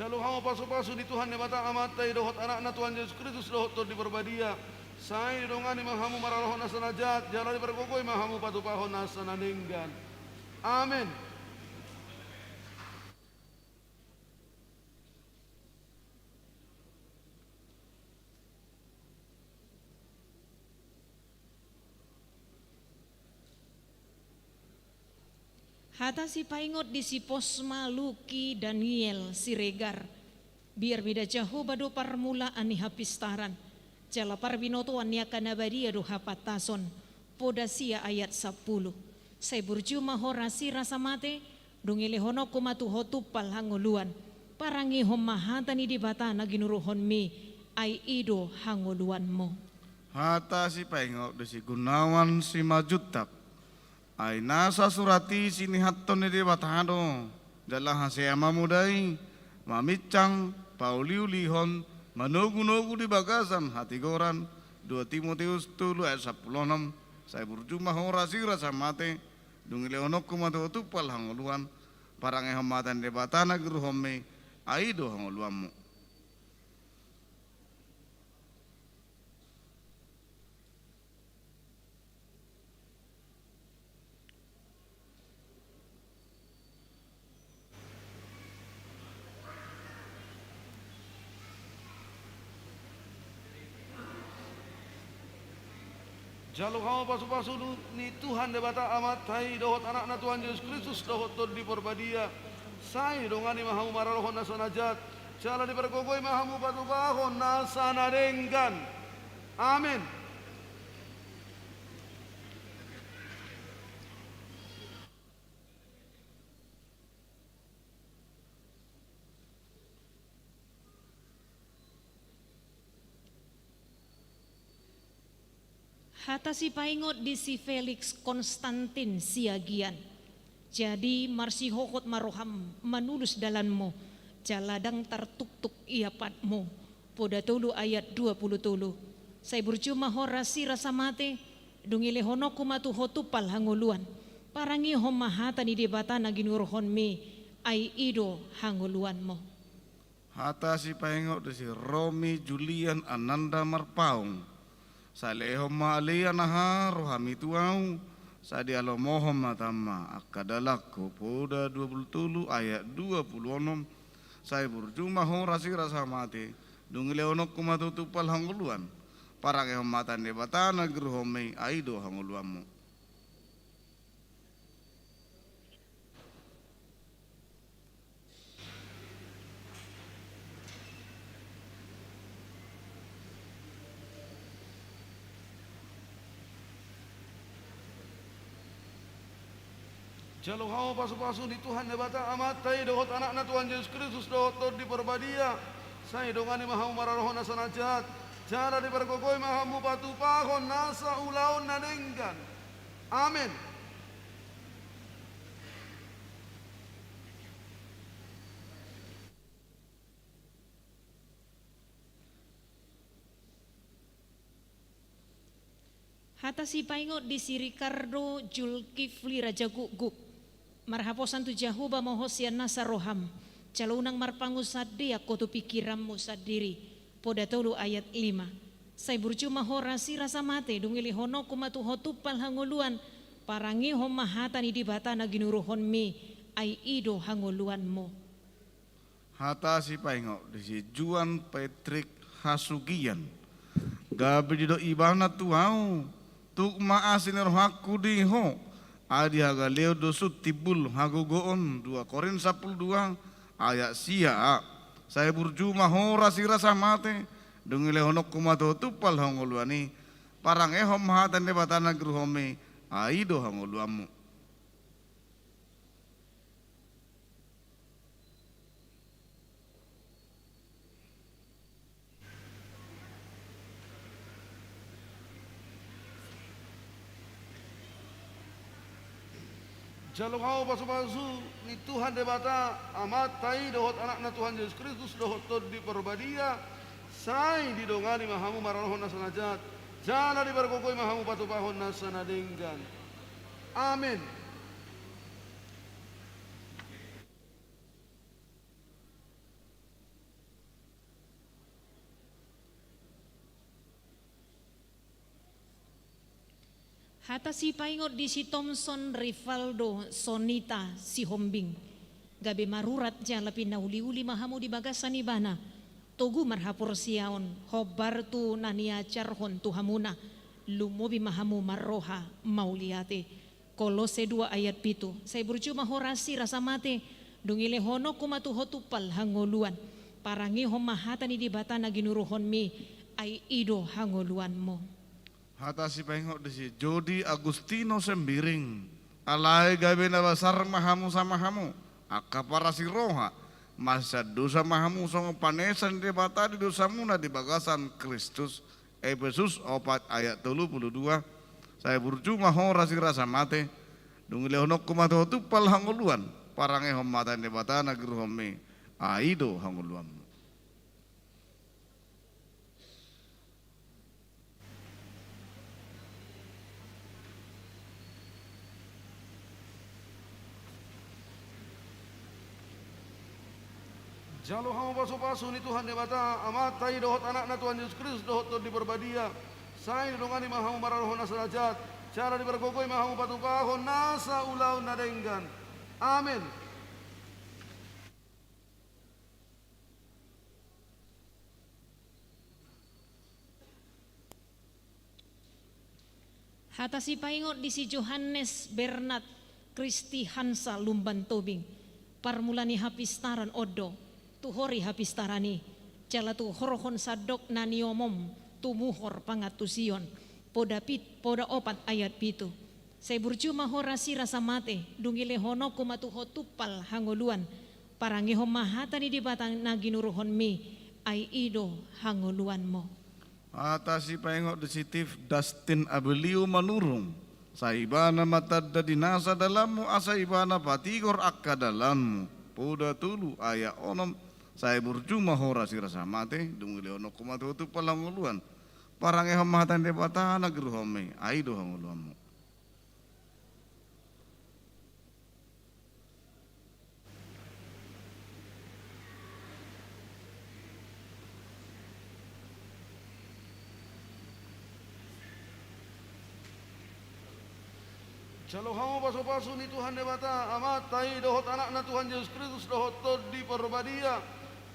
Jalo hamu pasupasu ni Tuhan Debata Amanta i dohot Anakna Tuhan Jesus Kristus dohot Tondi Parbadia. Sai didongani ma hamu maralohon nasa na jat, jala dipargogoi ma hamu patupahon nasa na denggan. Amen. Hata sipaingot di si Posma Luki Daniel Siregar. Biar mida Jahowa do parmulaan ni hapistaran, jala parbinotoan ni angka na badia do hapantason. Poda sia ayat sampulu. Sai burju ma ho rasi rasa mate, dung dilehononku ma tu ho tumpal hangoluan. Parangehon ma hata ni Debata na ginuruhonmi, ai i do hangoluanmu. Hata sipaingot di si Gunawan Simanjuntak. Ai nasa surat i sinihathon ni Debata do, jala hasea ma mudai, mamincang, pauliulihon, manogunogu di bagasan hatigoran, dua Timoteus tolu ayat sampulu onom, sai burju ma ho rasi rasa mate, dung dilehononku ma tu ho tumpal hangoluan, parangehon ma hata ni Debata na ginuruhonmi, ai i do hangoluanmu. Jalo hamu pasupasu ni Tuhan Debata Amanta i dohot Anakna Tuhan Jesus Kristus dohot Tondi Parbadia. Sai didongani ma hamu maralohon nasa na jat, jala dipargogoi ma hamu patupahon nasa na denggan. Amen. Hata sipaingot di si Felix Konstantin Siagian. Jadi marsihohot ma roham manulus dalanmu, jala ndang tartuktuk ia patmu. Poda tolu ayat dua pulu tolu. Sai burju ma ho rasi rasa mate, dung dilehononku ma tu ho tumpal hangoluan. Parangehon ma hata ni Debata na ginuruhonmi, ai i do hangoluanmu. Hata sipaingot di si Romi Julian Ananda Marpaung. Sai lehon ma ale Anaha rohami tu ahu, sai dialomohon ma tamma angka dalanku. Poda dua pulu tolu ayat dua pulu onom. Sai burju ma ho rasi rasa mate, dung dilehononku ma tu ho tumpal hangoluan. Parangehon ma hata ni Debata na ginuruhonmi, ai i do hangoluanmu. Jalo hamu pasupasu ni Tuhan Debata Amanta i dohot Anakna Tuhan Jesus Kristus dohot Tondi Parbadia. Sai didongani ma hamu maralohon nasa na jat, jala dipargogoi ma hamu patupahon nasa ulaon na denggan. Amen. Hata sipaingot di si Ricardo Julkifli Raja Gukguk. Marhaposan tu Jahowa ma ho sian nasa roham, jala unang marpangunsandean ho tu pingkiranmu sandiri. Poda tolu ayat lima. Sai burju ma ho rasi rasa mate, dung dilehononku ma tu ho tumpal hangoluan, parangehon ma hata ni Debata na ginuruhonmi, ai i do hangoluanmu. Hata sipaingot di si Juan Patrick Hasugian. Gabe didok ibana tu ahu, tuk ma asi ni rohangku di ho, ai di hagaleon do sun timbul hagogoon, dua Korint sampulu dua ayat sia. Sai burju ma ho rasi rasa mate, dung dilehononku ma tu ho tumpal hangoluan i, parangehon ma hata ni Debata na ginuruhonmi, ai i do hangoluanmu. Jalo hamu pasupasu ni Tuhan Debata Amanta i dohot Anakna Tuhan Jesus Kristus dohot Tondi Parbadia, sai didongani ma hamu maralohon nasa na jat, jala dipargogoi ma hamu patupahon nasa na denggan. Amen. Hata sipaingot di si Thomson Rivaldo Sonita Sihombing. Gabe marurat jala pinauliuli ma hamu di bagasan ibana. Togu marhaporseaon, hombar tu na niajarhon tu hamuna. Lumobi ma hamu marroha mauliate. Kolose dua ayat pitu. Sai burju ma ho rasirasa mate, dung i lehononku ma tu ho tumpal hangoluan. Parangehon ma hata ni Debata na ginuruhonmi, ai i do hangoluanmu. Hata sipaingot di si Jodi Agustino Sembiring. Alai gabe na basar ma hamu sama hamu, angka parasiroha, masisandosa ma hamu songon panesa ni Debata di dosamuna di bagasan Kristus. Epesus opat ayat tolu pulu dua. Sai burju ma ho rasirasa mate, dung i lehononku ma tu ho tumpal hangoluan, parangehon ma hata ni Debata na ginuruhonmi, ai i do hangoluanmu. Jalo hamu pasupasu ni Tuhan Debata, Amanta i dohot Anakna Tuhan Jesus Kristus dohot Tondi Parbadia. Sai didongani ma hamu maradophon nasa na jat, jala dipargogoi ma hamu patupahon nasa ulaon na denggan. Amen. Hata sipaingot di si Johannes Bernard Kristi Hansa Lumban Tobing. Parmula ni hapistaran on do, tu hori hapistaran i, jala tuhorhon sandok na niomom, tumuhor pangantusion. Poda pit-, poda opat ayat pitu. Sai burju ma ho rasirasa mate, dung i lehononku ma tu ho tumpal hangoluan. Parangehon ma hata ni Debata na ginuruhonmi, ai i do hangoluanmu. Hata sipaingot di si Tif Dustin Abelio Manurung. Sai ibana ma tanda di nasa dalanmu, asa ibana patigor angka dalanmu. Poda tolu ayat onom. Sai burju ma ho rasirasa mate, dung i lehononku ma tu ho tumpal hangoluan. Parangehon ma hata ni Debata na ginuruhonmi, ai i do hangoluanmu. Jalo hamu pasupasu ni Tuhan Debata, Amanta i dohot Anakna Tuhan Jesus Kristus dohot Tondi Parbadia.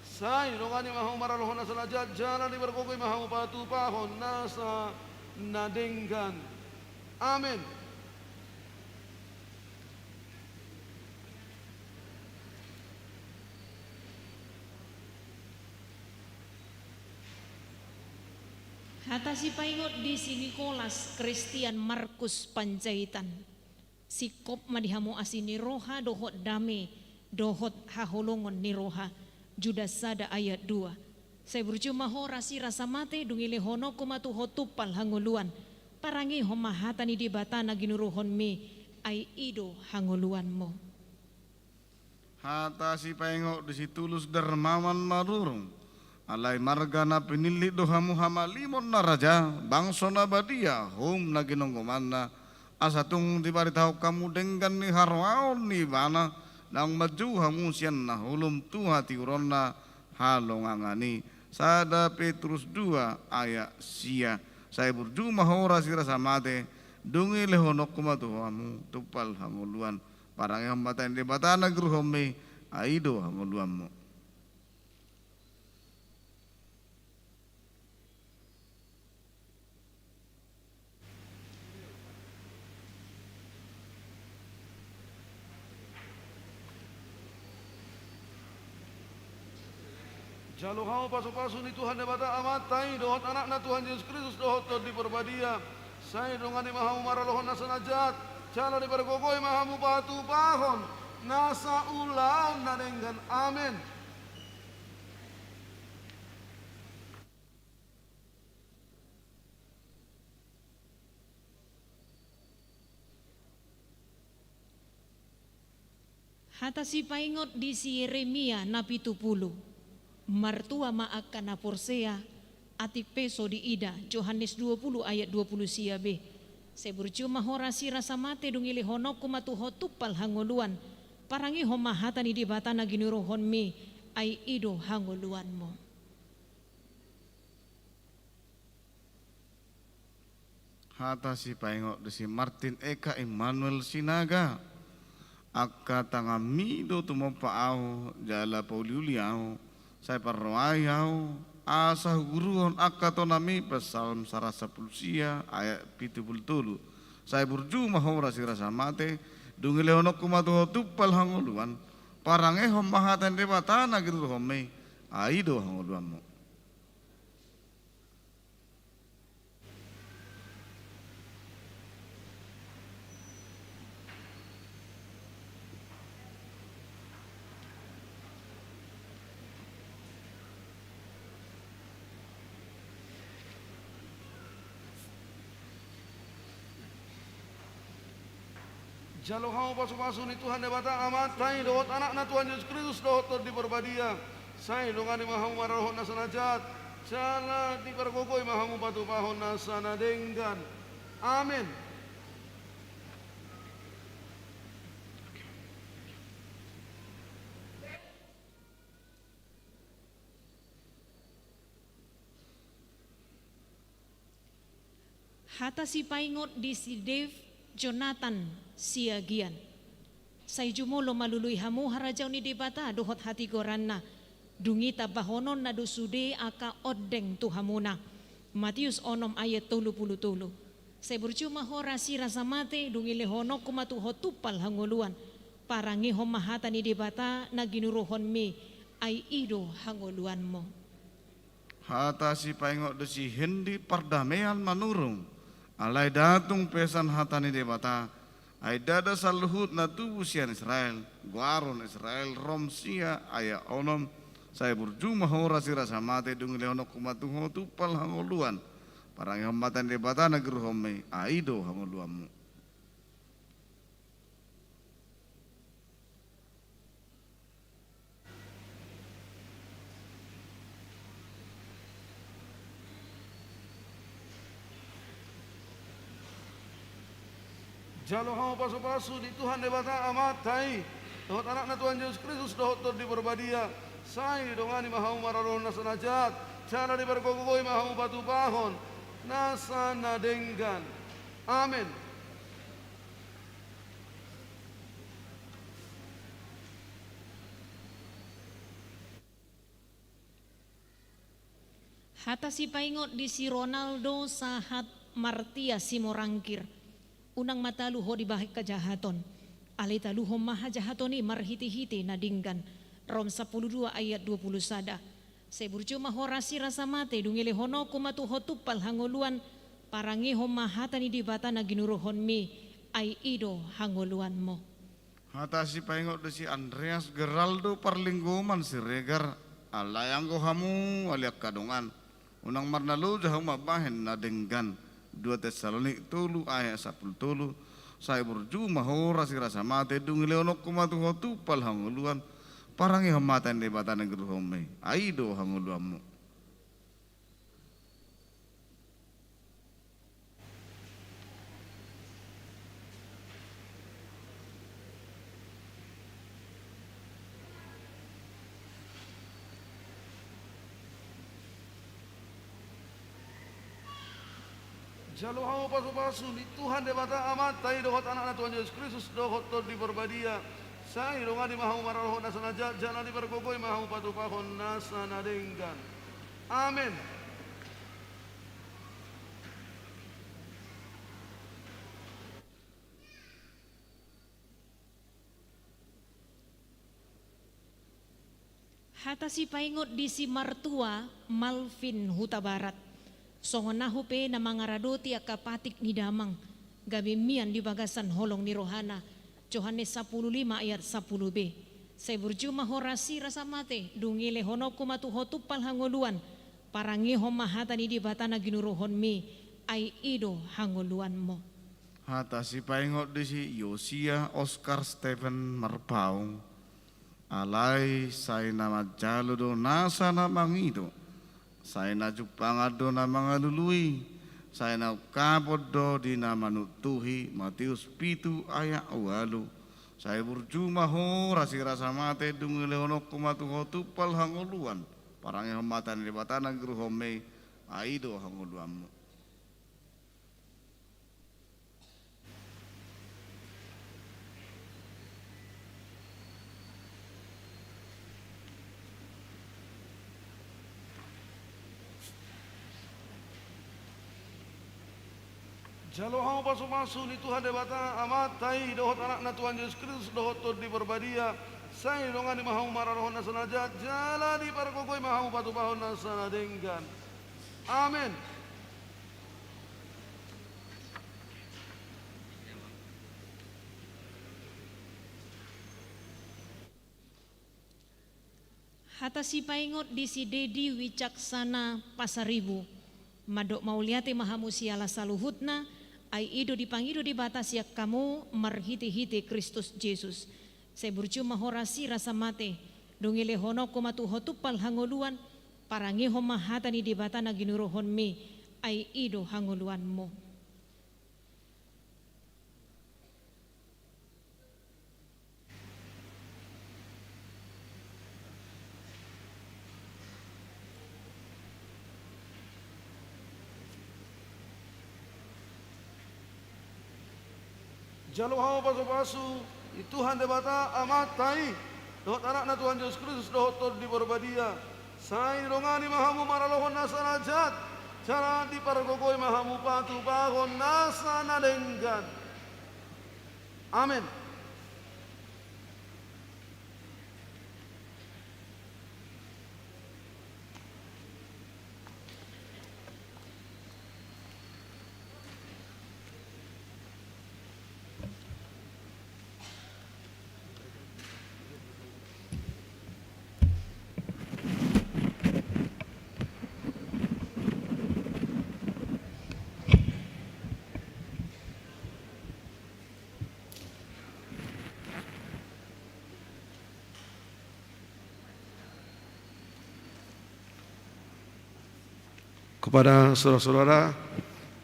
Sai didongani ma hamu maradophon nasa na jat, jala dipargogoi ma hamu patupahon nasa na denggan. Amen. Hata sipaingot di si Nikolas Kristian Markus Panjaitan. Singkop ma di hamu asi ni roha dohot dame dohot haholongon ni roha. Judas sada ayat dua. Sai burju ma ho rasirasa mate, dung i lehononku ma tu ho tumpal hangoluan. Parangehon ma hata ni Debata na ginuruhonmi, ai i do hangoluanmu. Hata sipaingot di si Tulus Darmawan Manurung. Alai marga na pinillit do hamu, hamalimon na raja, bangso na badia, houm na ginonggomanna, asa tung dibaritahon hamu denggan ni haroaon ni Ibana, naung manjou hamu sian na holom tu hatiuronna halongangan i. Sada Petrus dua ayat sia. Sai burju ma ho rasirasa mate, dung i lehononku ma tu hamu tumpal hangoluan. Parangehon ma hata ni Debata na ginuruhonmi, ai i do hangoluanmu. Jalo hamu pasupasu ni Tuhan Debata, Amanta i dohot Anakna Tuhan Jesus Kristus dohot Tondi Parbadia. Sai didongani ma hamu maradophon nasa na jat, jala dipargogoi ma hamu patupahon nasa ulaon na denggan. Amen. Hata sipaingot di si Yeremia na pitu pulu. Martua ma angka na porsea, atik pe so diida, Johannes dua pulu ayat dua pulu sia be. Sai burju ma ho rasirasa mate, dung i lehononku ma tu ho tumpal hangoluan. Parangehon ma hata ni Debata na ginuruhonmi, ai i do hangoluanmu. Hata sipaingot di si Martin Eka Immanuel Sinaga. Angka tanganmi do tumompa ahu, jala pauliuli ahu, sai parrohai ahu, asa huguruhon angka tonami. Psalm saratus sampulu sia ayat pitu pulu tolu. Sai burju ma ho rasirasa mate, dung dilehononku ma tu ho tumpal hangoluan, parangehon ma hata ni Debata na ginuruhonmi, ai do hangoluanmu. Jalo hamu pasupasu ni Tuhan Debata Amanta i, dohot Anakna Tuhan Jesus Kristus, dohot Tondi Parbadia. Sai dongani ma hamu maradophon nasa na jat, jala dipargogoi ma hamu patupahon nasa na denggan. Amen. Hata sipaingot di si Dave Jonathan Siagian. Sai jumolo ma lului hamu harajaon ni Debata dohot hatigoranna, dung i tambahononna do sude angka ondeng tu hamuna. Matius onom ayat tolu pulu tolu. Sai burju ma ho rasirasa mate, dung dilehononku ma tu ho tumpal hangoluan, parangehon ma hata ni Debata na ginuruhonmi, ai i do hangoluanmu. Hata sipaingot do si Hendi Pardamean Manurung. Alai ndada tung pesan hata ni Debata, ai ndada saluhut na tubu sian Israel, goaron Israel rom sia ayat onom. Sai burju ma ho rasirasa mate, dung dilehononku ma tu ho tumpal hangoluan, parangehon ma hata ni Debata na ginuruhonmi, ai do hangoluanmu. Jalo hamu pasupasu ni Tuhan Debata Amanta i, dohot Anakna Tuhan Jesus Kristus, dohot Tondi Parbadia. Sai didongani ma hamu maradophon nasa na jat, jala dipargogoi ma hamu patupahon nasa na denggan. Amen. Hata sipaingot di si Ronaldo sahat Martia Simorangkir. Unang ma talu ho dibahen hajahaton, alai taluhon ma hajahaton i marhitehite na denggan. Rom sampulu dua ayat dua pulu sada. Sai burju ma ho rasirasa mate, dung dilehononku ma tu ho tumpal hangoluan, parangehon ma hata ni Debata na ginuruhonmi, ai i do hangoluanmu. Hata sipaingot do si Andreas Geraldo Parlinggoman Siregar. Alai anggo hamu ale angka dongan, unang marnaloja hamu mambahen na denggan. Dua Tesalonik tolu ayat sampulu tolu. Sai burju ma ho rasirasa mate, dung dilehononku ma tu ho tumpal hangoluan, parangehon ma hata ni Debata na ginuruhonmi, ai do hangoluanmu. Jalo hamu pasupasu ni Tuhan Debata Amanta i, dohot Anakna Tuhan Jesus Kristus, dohot Tondi Parbadia. Sai didongani ma hamu maradophon nasa na jat, jala dipargogoi ma hamu patupahon nasa na denggan. Amen. Hata sipaingot di si Martua Malvin Hutabarat. Songon ahu pe na mangaradoti angka patik ni damang, gabe mian di bagasan holong ni rohana. Johannes sampulu lima ayat sampulu b. Sai burju ma ho rasirasa mate, dung dilehononku ma tu ho tumpal hangoluan, parangehon ma hata ni Debata na ginuruhonmi, ai i do hangoluanmu. Hata sipaingot di si Yosia Oskar Stephen Marpaung. Alai sai na manjalo do nasa na mangido, sai na jumpangan do na mangalului, sai na ungkapon do di na manuntuhi, Matius pitu ayat ualu. Sai burju ma ho rasirasa mate, dung dilehononku ma tu ho tumpal hangoluan, parangehon ma hata ni Debata na ginuruhonmi, ai i do hangoluanmu. Jalo hamu pasupasu ni Tuhan Debata Amanta i, dohot Anakna Tuhan Jesus Kristus, dohot Tondi Parbadia, sai didongani ma hamu maralohon nasa na jat, jala dipargogoi ma hamu patupahon nasa na denggan. Amen. Hata sipaingot di si Dedi Wicaksana Pasaribu. Mandok mauliate ma hamu siala saluhutna, ai i do dipangido Debata sian hamu marhitehite Kristus Jesus. Sai burju ma ho rasi rasa mate, dung i lehononku ma tu ho tumpal hangoluan, parangehon ma hata ni Debata na ginuruhonmi, ai i do hangoluanmu. Jalo hamu pasupasu ni Tuhan Debata Amanta i, dohot Anakna Tuhan Jesus Kristus, dohot Tondi Parbadia, sai didongani ma hamu maralohon nasa na jat, jala dipargogoi ma hamu patupahon nasa na denggan. Amen. Kepada saudara-saudara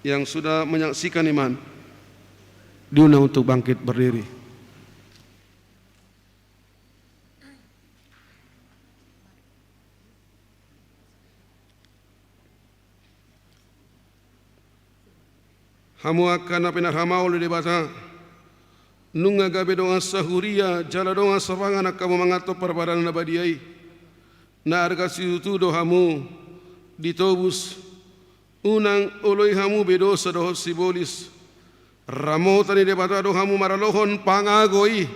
yang sudah menyaksikan iman, diundang untuk bangkit berdiri. Hamu angka na pinarmahan ni Debata, nunga gabe dongan sahuria jala dongan sapangan angka hamu manganhon parpadanan na badia i. Na arga situtu do hamu ditobus, unang oloi hamu be dosa dohot sibolis. Ramotan ni Debata do hamu maralohon pangago i,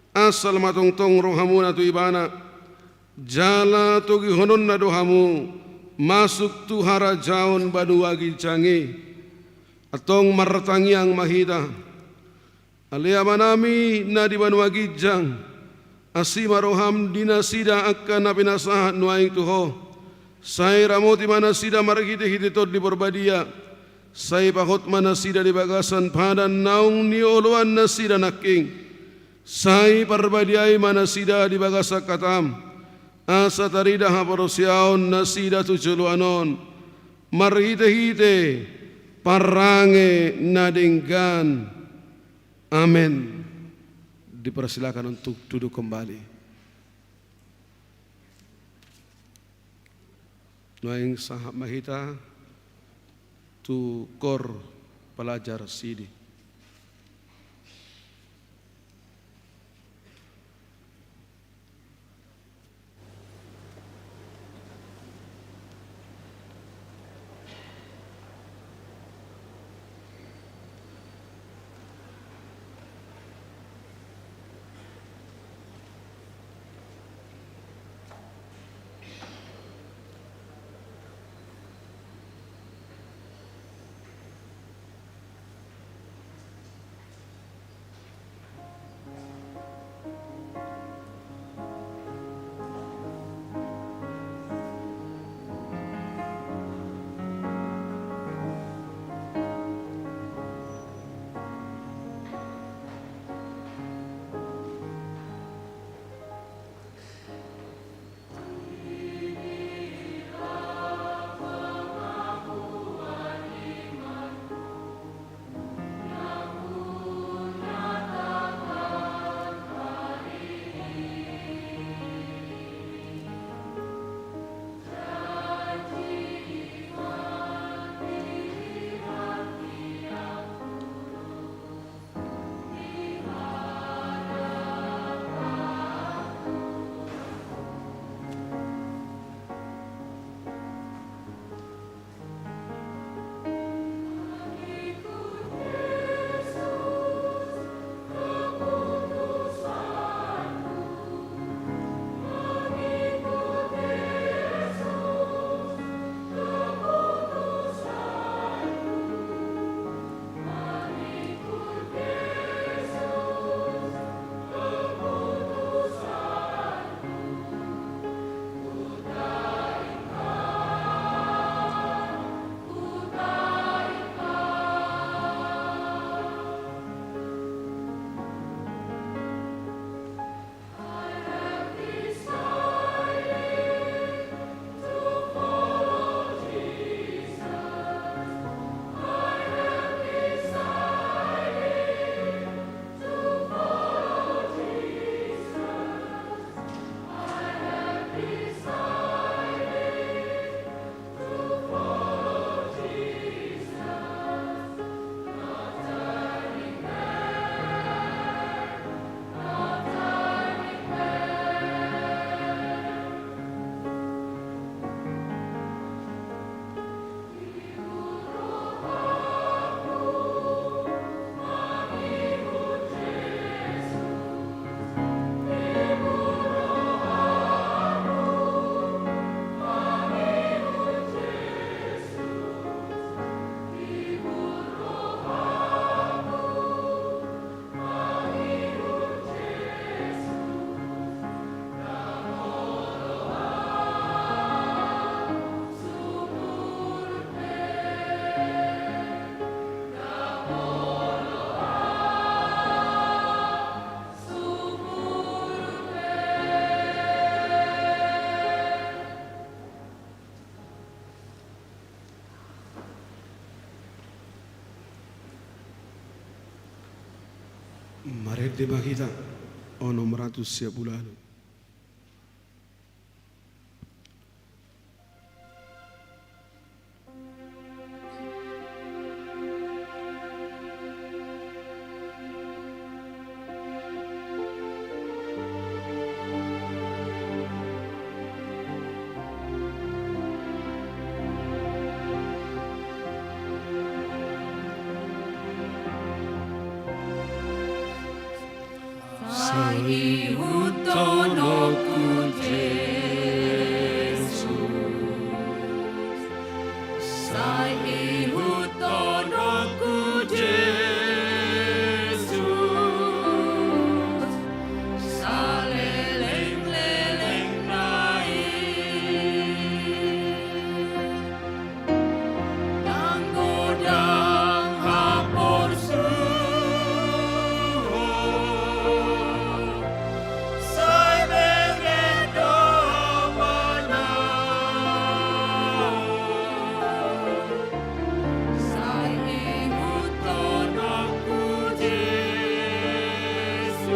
asal ma tongtong rohamuna tu Ibana. Jala togihononna do hamu masuk tu harajaon banua ginjang i. Antong martangiang ma hita. Ale Amanami na di banua ginjang, asi ma roham di nasida angka na pinasahat nuaeng tu Ho. Sai ramoti ma nasida marhitehite Tondi Parbadia. Sai pahot ma nasida di bagasan padan naung nioloan nasida nangkin. Sai parbadiai ma nasida di bagasan hatam, asa tarida haporseaon nasida tu joloan on, marhitehite parange na denggan. Amen. Dipersilakan untuk duduk kembali. Nuaeng sahat ma hita tu kor pelajar sidi. Marende ma hita onom ratus sia pulu ualu. Sai ihuthon ho Jesus, sai ihuthon ho Jesus, saleleng-lelengna i. Nang godang haporsuhon, sai benget do Amana. Sai ihuthon ho Jesus,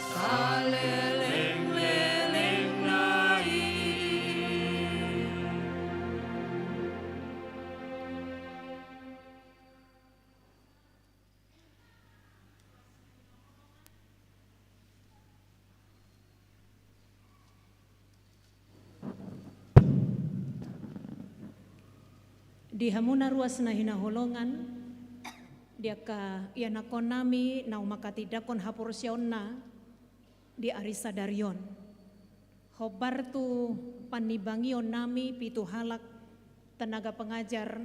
saleleng-lelengna i. Di hamuna ruas na hinaholongan, di angka ianakkonnami naung manghatindanghon haporseaonna di ari sadari on. Hombar tu pannimbangionnami pitu halak tenaga pengajar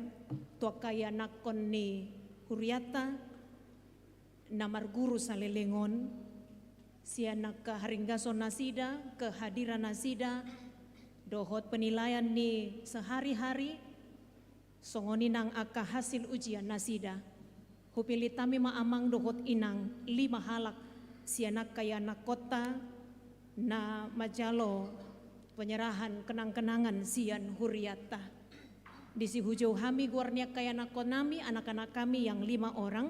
tu angka ianakkon ni hurianta na marguru saleleng on, sian angka haringgason nasida, kehadiran nasida, dohot penilaian ni sehari-hari, songon i nang angka hasil ujian nasida. Hupillit hami ma amang dohot inang lima halak sian angka ianakkonta na manjalo penyerahan kenang-kenangan sian hurianta. Disi hujou hami goar ni angka ianakkonnami, anak-anak kami yang lima orang,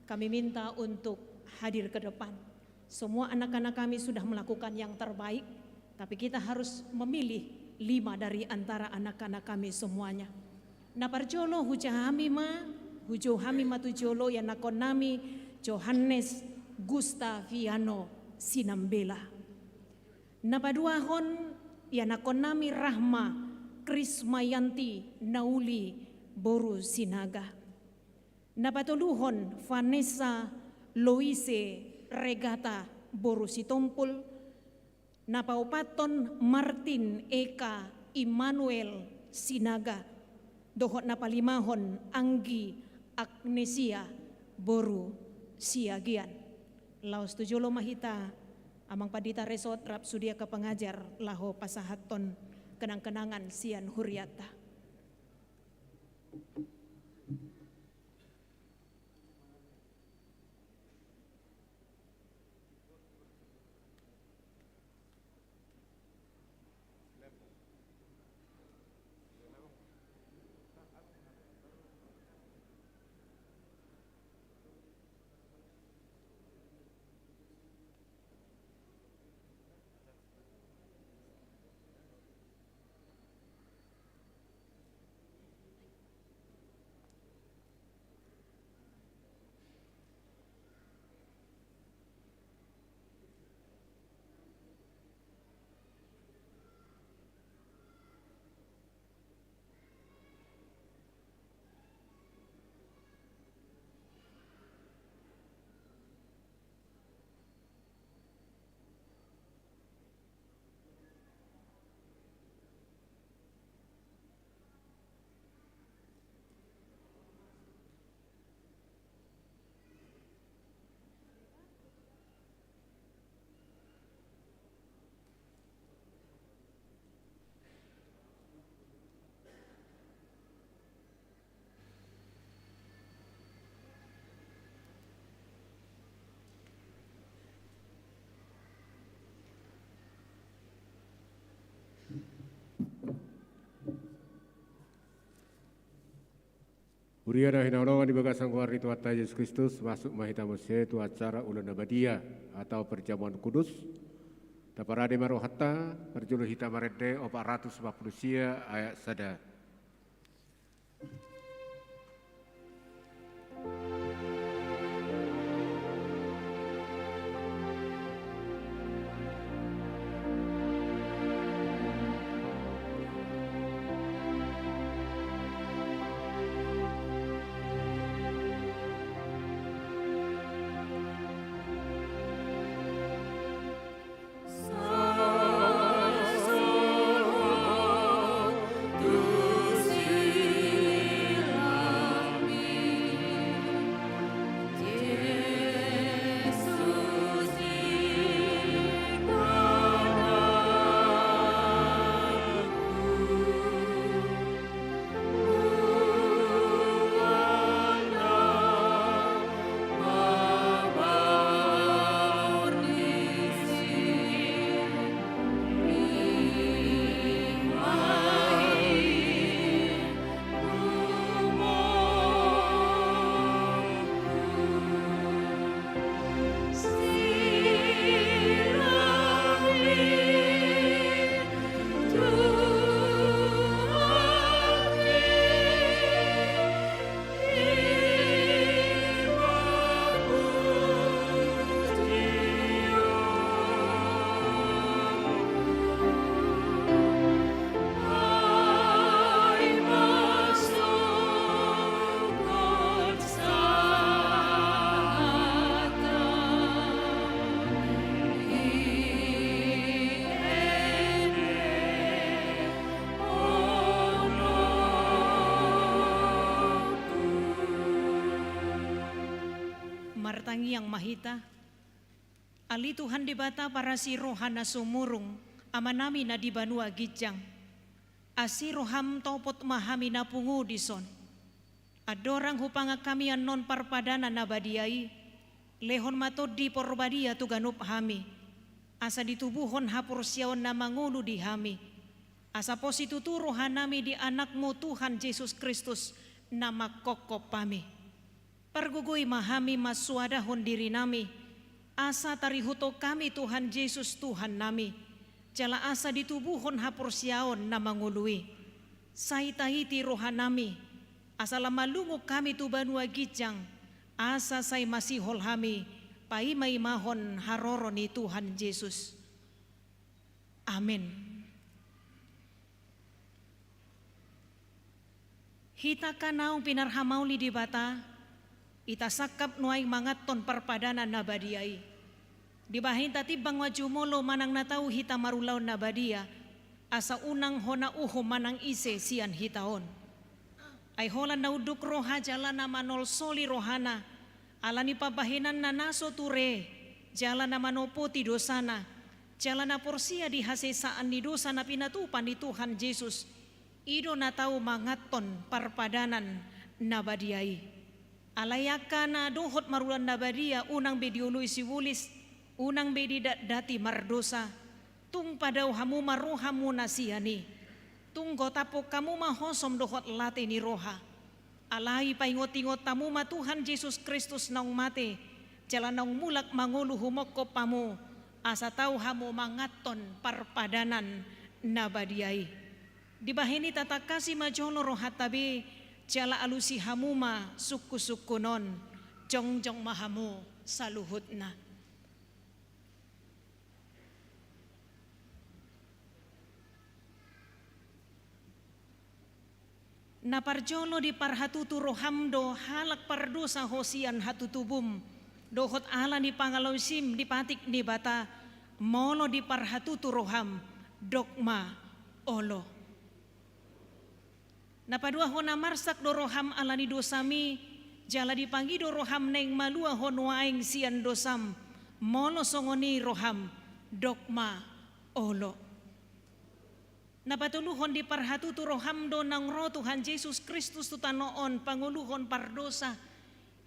kami minta untuk hadir ke depan. Semua anak-anak kami sudah melakukan yang terbaik, tapi kita harus memilih lima dari antara anak-anak kami semuanya. Na parjolo hujaha hami ma, hujou hami ma tu jolo ianakkonnami Johannes Gustaviano Sinambela. Na paduahon ianakkonnami Rahma Krismayanti Nauli boru Sinaga. Na patoluhon Vanessa Loise Regata boru Sitompul. Na paopathon Martin Eka Immanuel Sinaga. Dohot na palimahon Anggi Agnesia boru Siagian. Laos tu jolo ma hita amang pandita resort rap sude angka pengajar laho pasahathon kenang-kenangan sian hurianta. Huria na hinaholongan di bagasan goar ni Tuhanta Jesus Kristus, masuk ma hita muse tu acara Ulaon na Badia atau Perjamuan Kudus. Taparade ma rohanta, parjolo hita marende opat ratus empat puluh sia ayat sada. Martangiang ma hita. Ale Tuhan Debata parasi roha na sumurung, Amanami na di banua ginjang. Asi roham topot ma hami na pungu dison. Andorang hupangan hami annon parpadanan na badia i, lehon ma Tondi Porbadia tu ganup hami, asa ditubuhon haporseaon na mangolu di hami, asa pos situtu rohanami di Anakmu Tuhan Jesus Kristus na mangkophop hami. Pargogoi ma hami mansoadahon dirinami, asa tarihuthon hami Tuhan Jesus Tuhannami, jala asa ditubuhon haporseaon na mangolu i. Sai taiti rohanami, asa lam malungun hami tu banua ginjang, asa sai masihol hami paimaimahon haroro ni Tuhan Jesus. Amen. Hita angka naung pinarhamauli Debata, hita sangkap nuaeng manganhon parpadanan na badia i. Dibahen tatimbang ma jumolo manang na tau hita marulaon na badia, asa unang hona uhum manang ise sian hita on. Ai holan na unduk roha jala na manolsoli rohana, ala ni pambahenanna na so ture, jala na manopoti dosana, jala na porsea di hasesaan ni dosa na pinatupa ni Tuhan Jesus, i do na tau manganhon parpadanan na badia i. Alai angka na dohot marulaon na badia, unang be dioloi sibolis, unang be didatdati mardosa, tung padao hamu ma rohamuna sian i. Tung gotaphon hamu ma hosom dohot late ni roha. Alai paingotingot hamu ma Tuhan Jesus Kristus naung mate, jala naung mulak mangolu humophop hamu, asa tau hamu manganhon parpadanan na badia i. Dibahen i tatangkasi ma jolo rohanta be, jala alusi hamu ma sungkunsungkun on, jongjong ma hamu saluhutna. Na parjolo diparhatutu roham do halak pardosa ho sian hatutubum, dohot ala ni pangalaosim dipatik Debata, molo diparhatutu roham, dok ma olo. Na paduahon na marsak do roham ala ni dosami, jala dipangido roham naeng malua ho nuaeng sian dosam, molo songon i roham, dok ma olo. Na patoluhon diparhatutu roham do naung ro Tuhan Jesus Kristus tu tano on pangoluhon pardosa,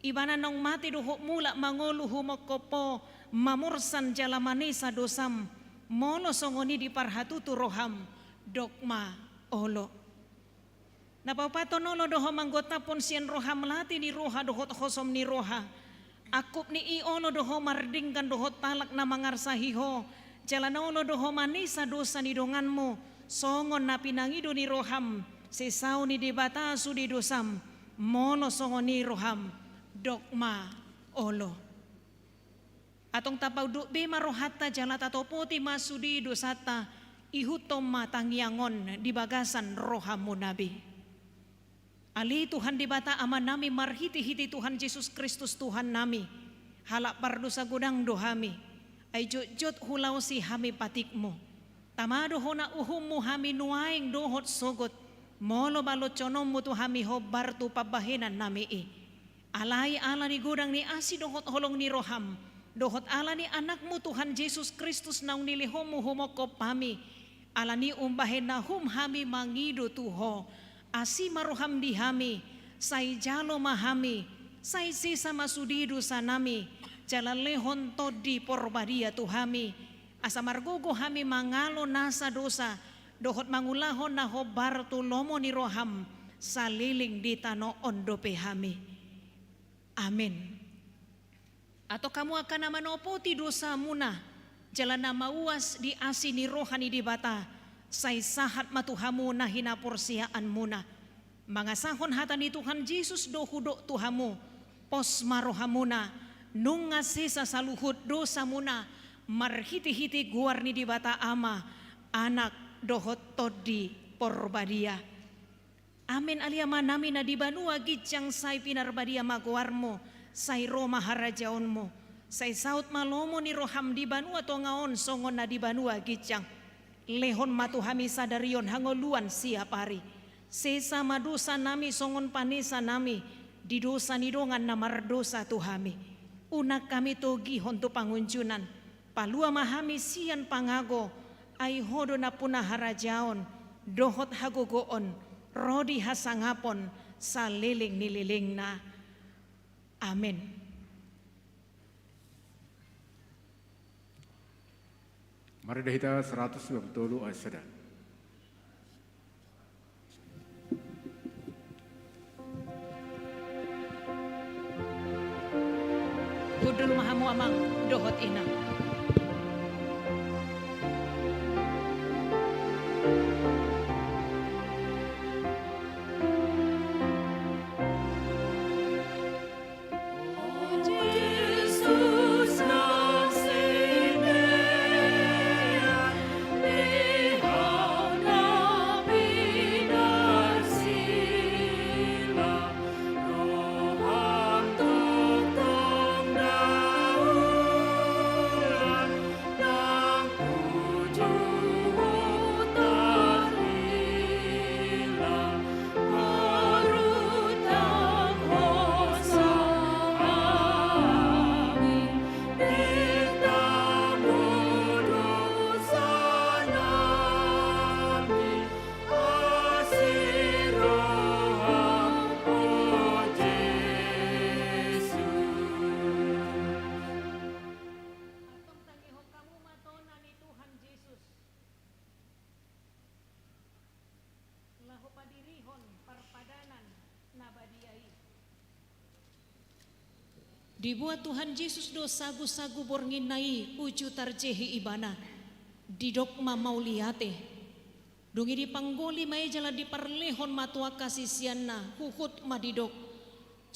Ibana naung mate dohot mulak mangolu humophop ho mamorsan jala manesa dosam, molo songon i diparhatutu roham, dok ma olo. Na paopathon, olo do Ho manggontaphon sian roham lati ni roha dohot hosom ni roha. Angkup ni i, olo do Ho mardenggan dohot halak na mangarsahi Ho, jala na olo do Ho manesa dosa ni donganmu, songon na pinangido ni roham, sesao ni Debata sude dosam, molo songon i roham, dok ma olo. Antong tapaunduk be ma rohanta jala tatopoti ma sude dosanta, ihuthon ma tangiang on di bagasan rohamuna be. Ale Tuhan Debata Amanami, marhitehite Tuhan Jesus Kristus Tuhannami, halak pardosa godang do hami, ai jotjot hulaosi hami patikmu. Tama do hona uhummu hami nuaeng dohot sogot, molo baloshononmu tu hami hombar tu pambahenannami i. Alai ala ni godang ni asi dohot holong ni roham, dohot ala ni Anakmu Tuhan Jesus Kristus naung nilehonmu humongkop hami, ala ni umbahen na hum hami mangido tu Ho, asi ma roham di hami, sai jalo ma hami, sai sesa ma sude dosanami, jala lehon Tondi Porbadia tu hami, asa margogo hami mangalo nasa dosa, dohot mangulahon na hombar tu lomo ni roham, saleleng di tano on dope hami. Amen. Antong hamu angka na manopoti dosamuna, jala na mauas di asi ni roha ni Debata, sai sahat ma tu hamu na hinaporseaanmuna. Mangasahon hata ni Tuhan Jesus do hudok tu hamu, pos ma rohamuna, nunga sesa saluhut dosamuna, marhitehite goar ni Debata Ama, Anak, dohot Tondi Porbadia. Amen. Ale Amanami na di banua ginjang, sai pinarbadia ma goarmu, sai ro ma harajaonmu, sai saut ma lomo ni roham di banua tonga on songon na di banua ginjang. Lehon ma tu hami sadari on hangoluan siapari. Sesa ma dosanami songon panesanami di dosa ni dongan na mardosa tu hami. Unang hami togihon tu pangunjunan. Palua ma hami sian pangago, ai Ho do nampuna harajaon, dohot hagogoon, ro di hasangapon, saleleng ni lelengna. Amen. Marende hita seratus dua puluh tolu ayat sada. Hundul ma hamu amang dohot inang. Antong tangihon hamu ma tona ni Tuhan Jesus. Laho padirihon parpadanan na badia i. Dibuat Tuhan Jesus do sagusagu bornginna i uju tarjehe Ibana. Didok ma mauliate. Dung i dipanggoli ma i jala diparlehon ma tu angka siseanna, huhut ma didok: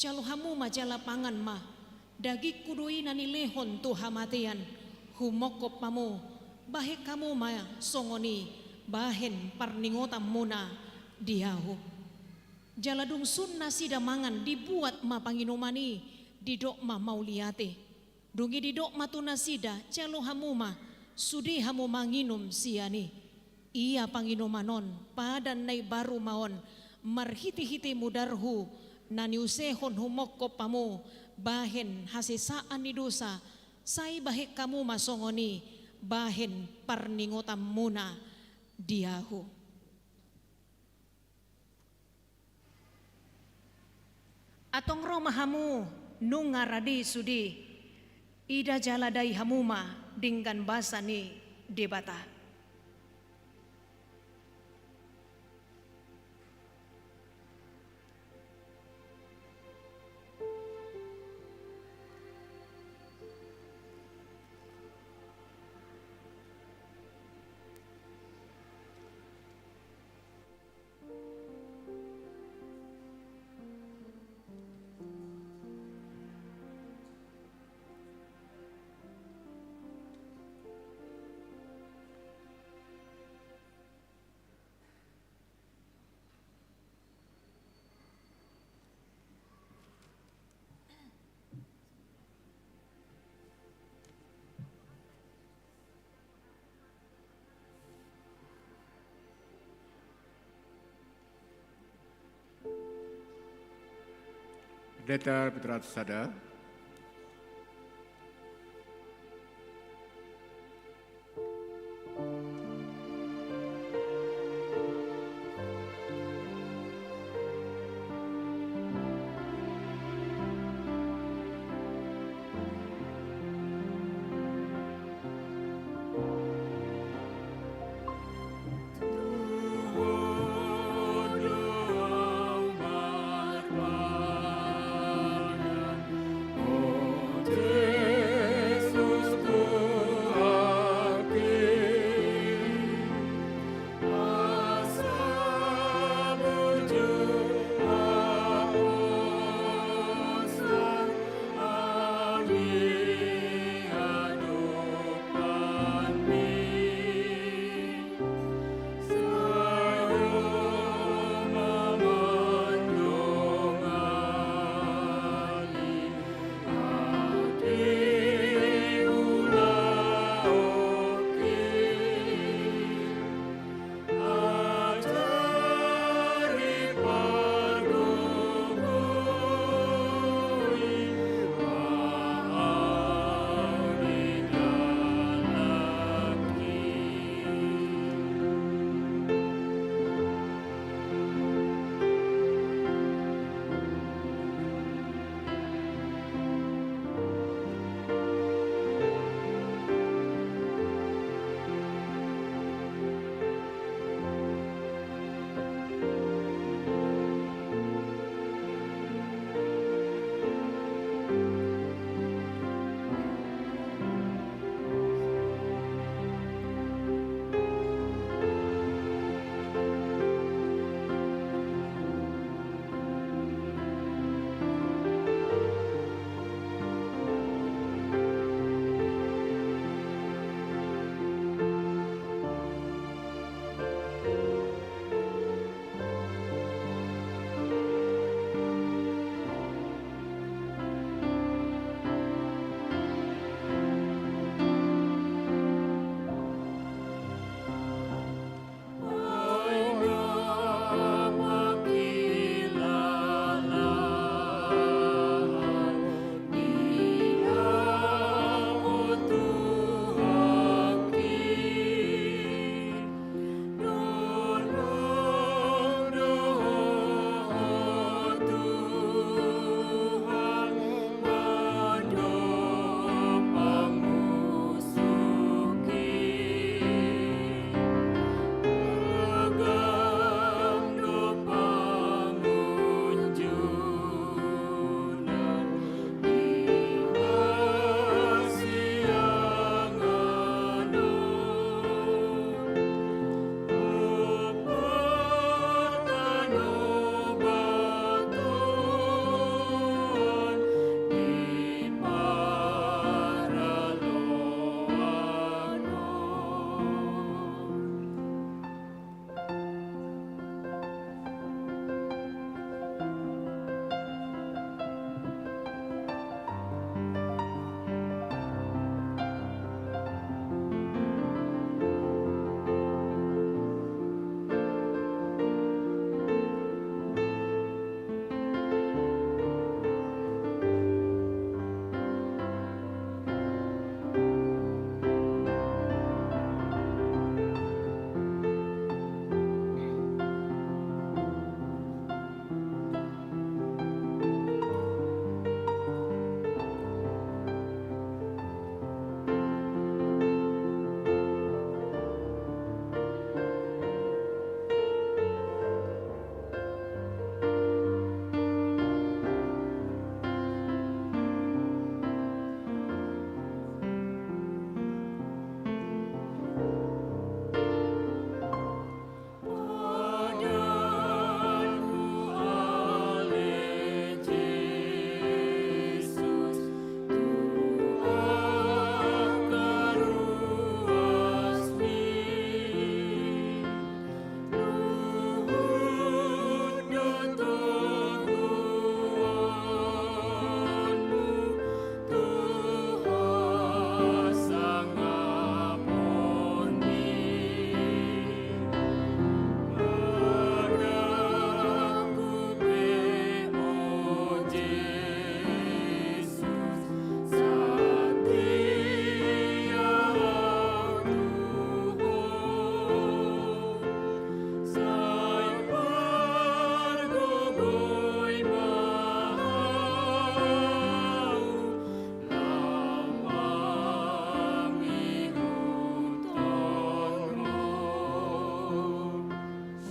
Jalo hamu ma jala pangan ma, dagingku do i na nilehon tu hamatean, humongkop hamu, bahen hamu ma songon i, bahen parningotanmuna di ahu. Jala dung sun nasida mangan, dibuat ma panginuman i, didok ma mauliate. Dung i didok ma tu nasida: Jalo hamu ma, sude hamu manginum sian i. Ia panginuman on, padan na imbaru ma on, marhitehite mudarhu, na niusehon humongkop hamu, bahen hasesaan ni dosa, sai bahen hamu ma songon i, bahen parningotanmuna di ahu. Antong ro ma hamu, nunga rade sude, ida jala dai hamu ma denggan basa ni Debata. Pendeta Petrus sada.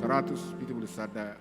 Saratus pitu pulu sada.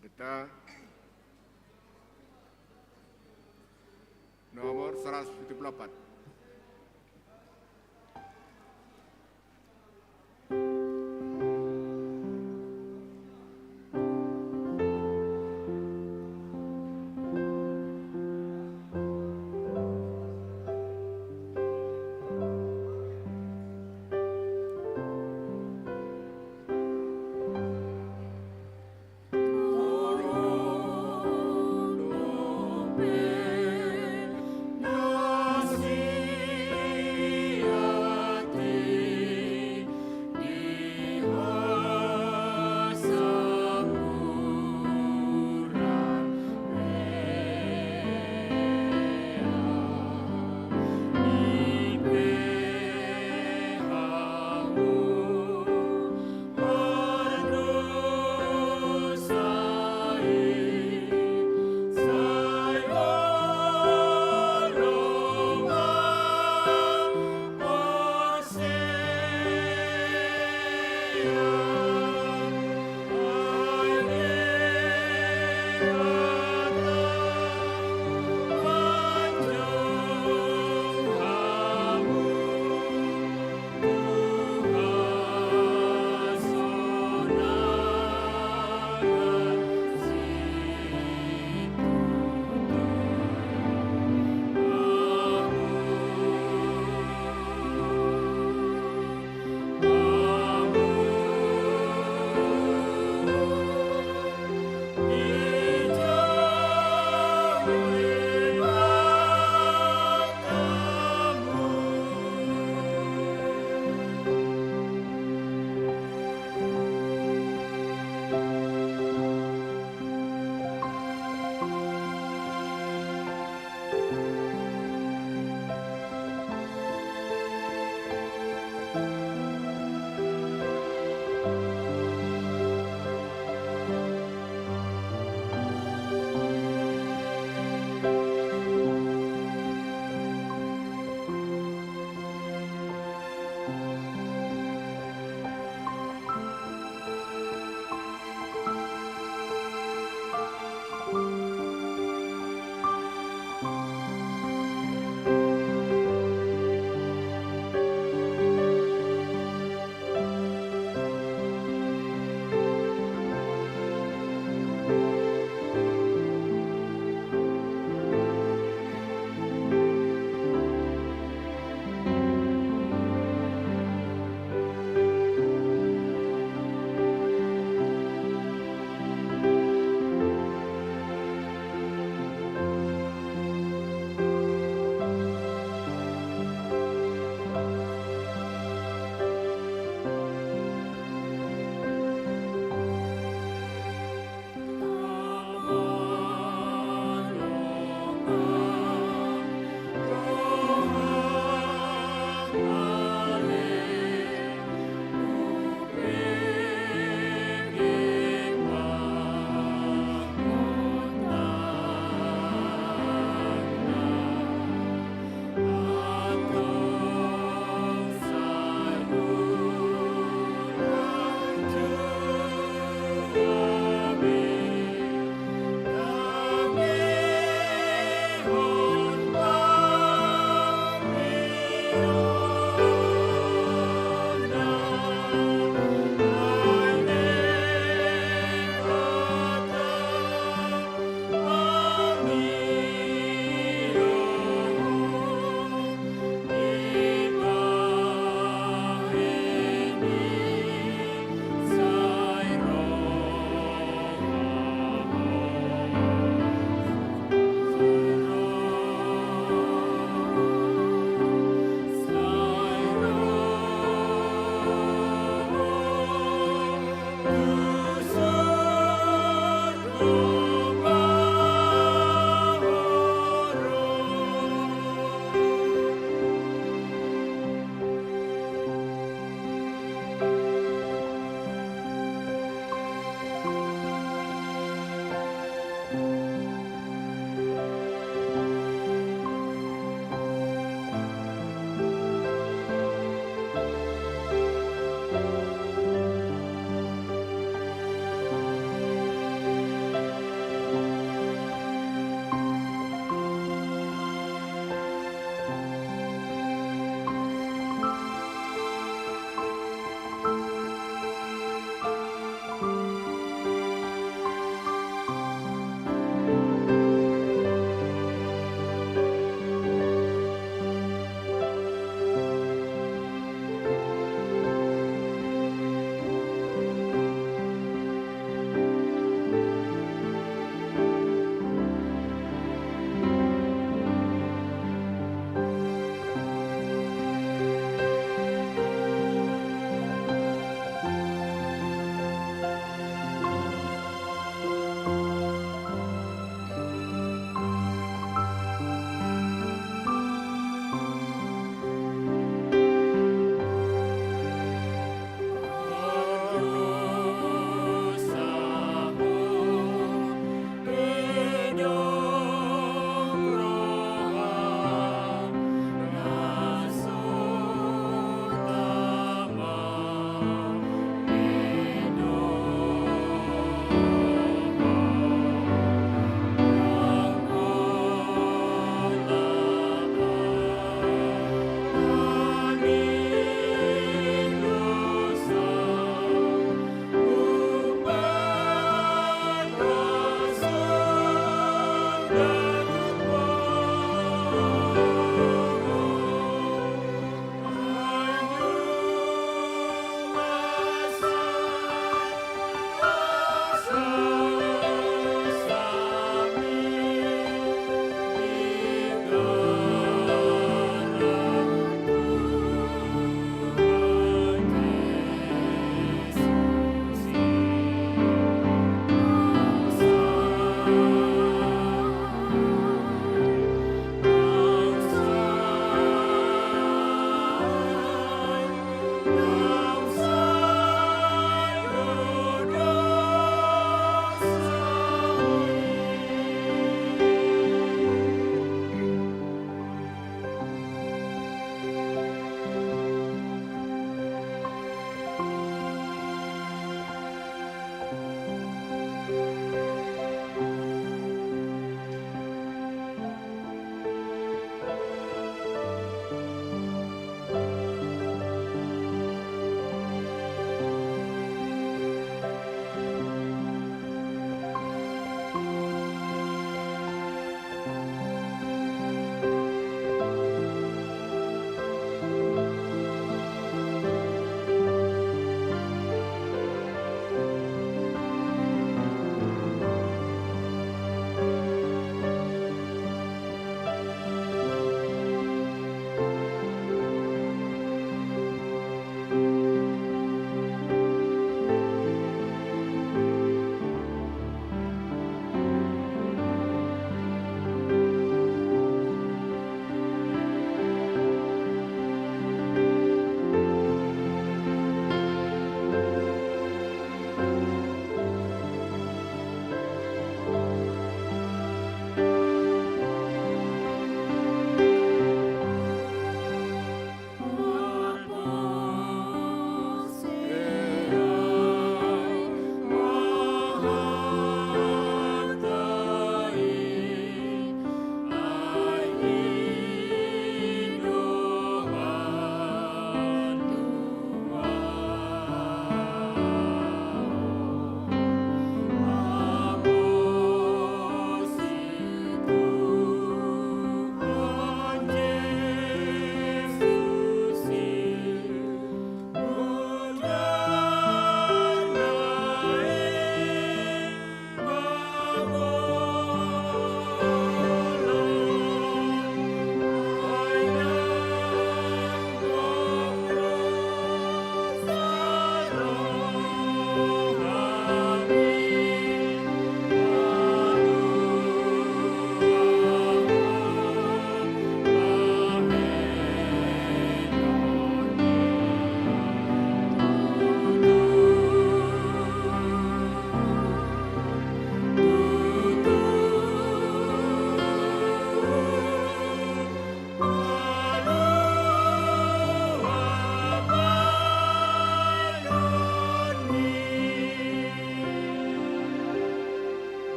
Kita nomor seratus tujuh puluh empat.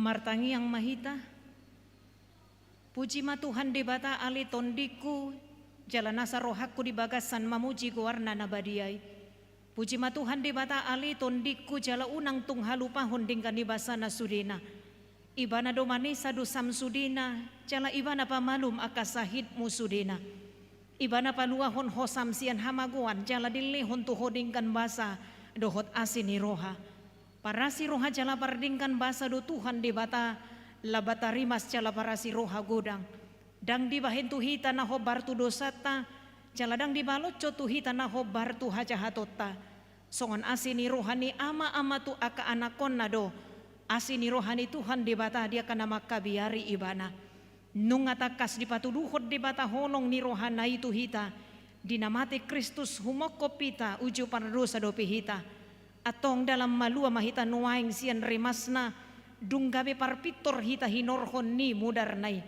Martangiang ma hita. Puji ma Tuhan Debata ale tondingku, jala nasa rohangku di bagasan mamuji goarna na badia i. Puji ma Tuhan Debata ale tondingku, jala unang tung halupahon denggan ni basana sudena. Ibana do manesa dosam sudena, jala ibana pamalum angka sahitmu sudena. Ibana paluahon hosam sian hamagoan, jala dilehon tu ho denggan basa dohot asi ni roha. Parasi roha jala pardenggan basa do Tuhan Debata, Labata rimas jala parasi roha godang. Ndang dibahen tu hita na hombar tu dosanta, jala ndang dibalonco tu hita na hombar tu hajahatonta. Songon asi ni roha ni ama-ama tu angka anakkonna do asi ni roha ni Tuhan Debata di angka na mangkabiari ibana. Nunga tangkas dipatuduhon Debata holong ni rohana i tu hita, di na mate Kristus humongkop hita uju pardosa dope hita. Antong dalan malua ma hita nuaeng sian rimasna, dung gabe parpintor hita hinorhon ni mudarna i.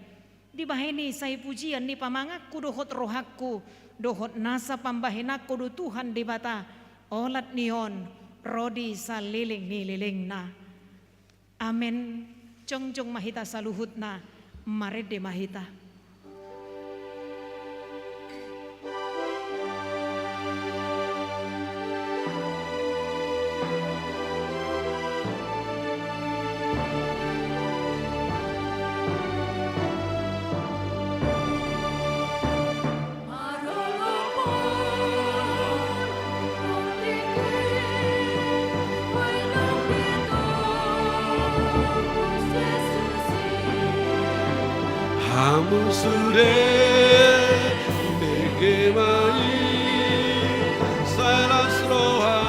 Dibahen i sai pujian ni pamanganku dohot rohangku, dohot nasa pambahenanku do Tuhan Debata, olat ni on, ro di saleleng ni lelengna. Amen. Jongjong ma hita saluhutna, marende ma hita. Hamu sude bege ma i, sai las roha.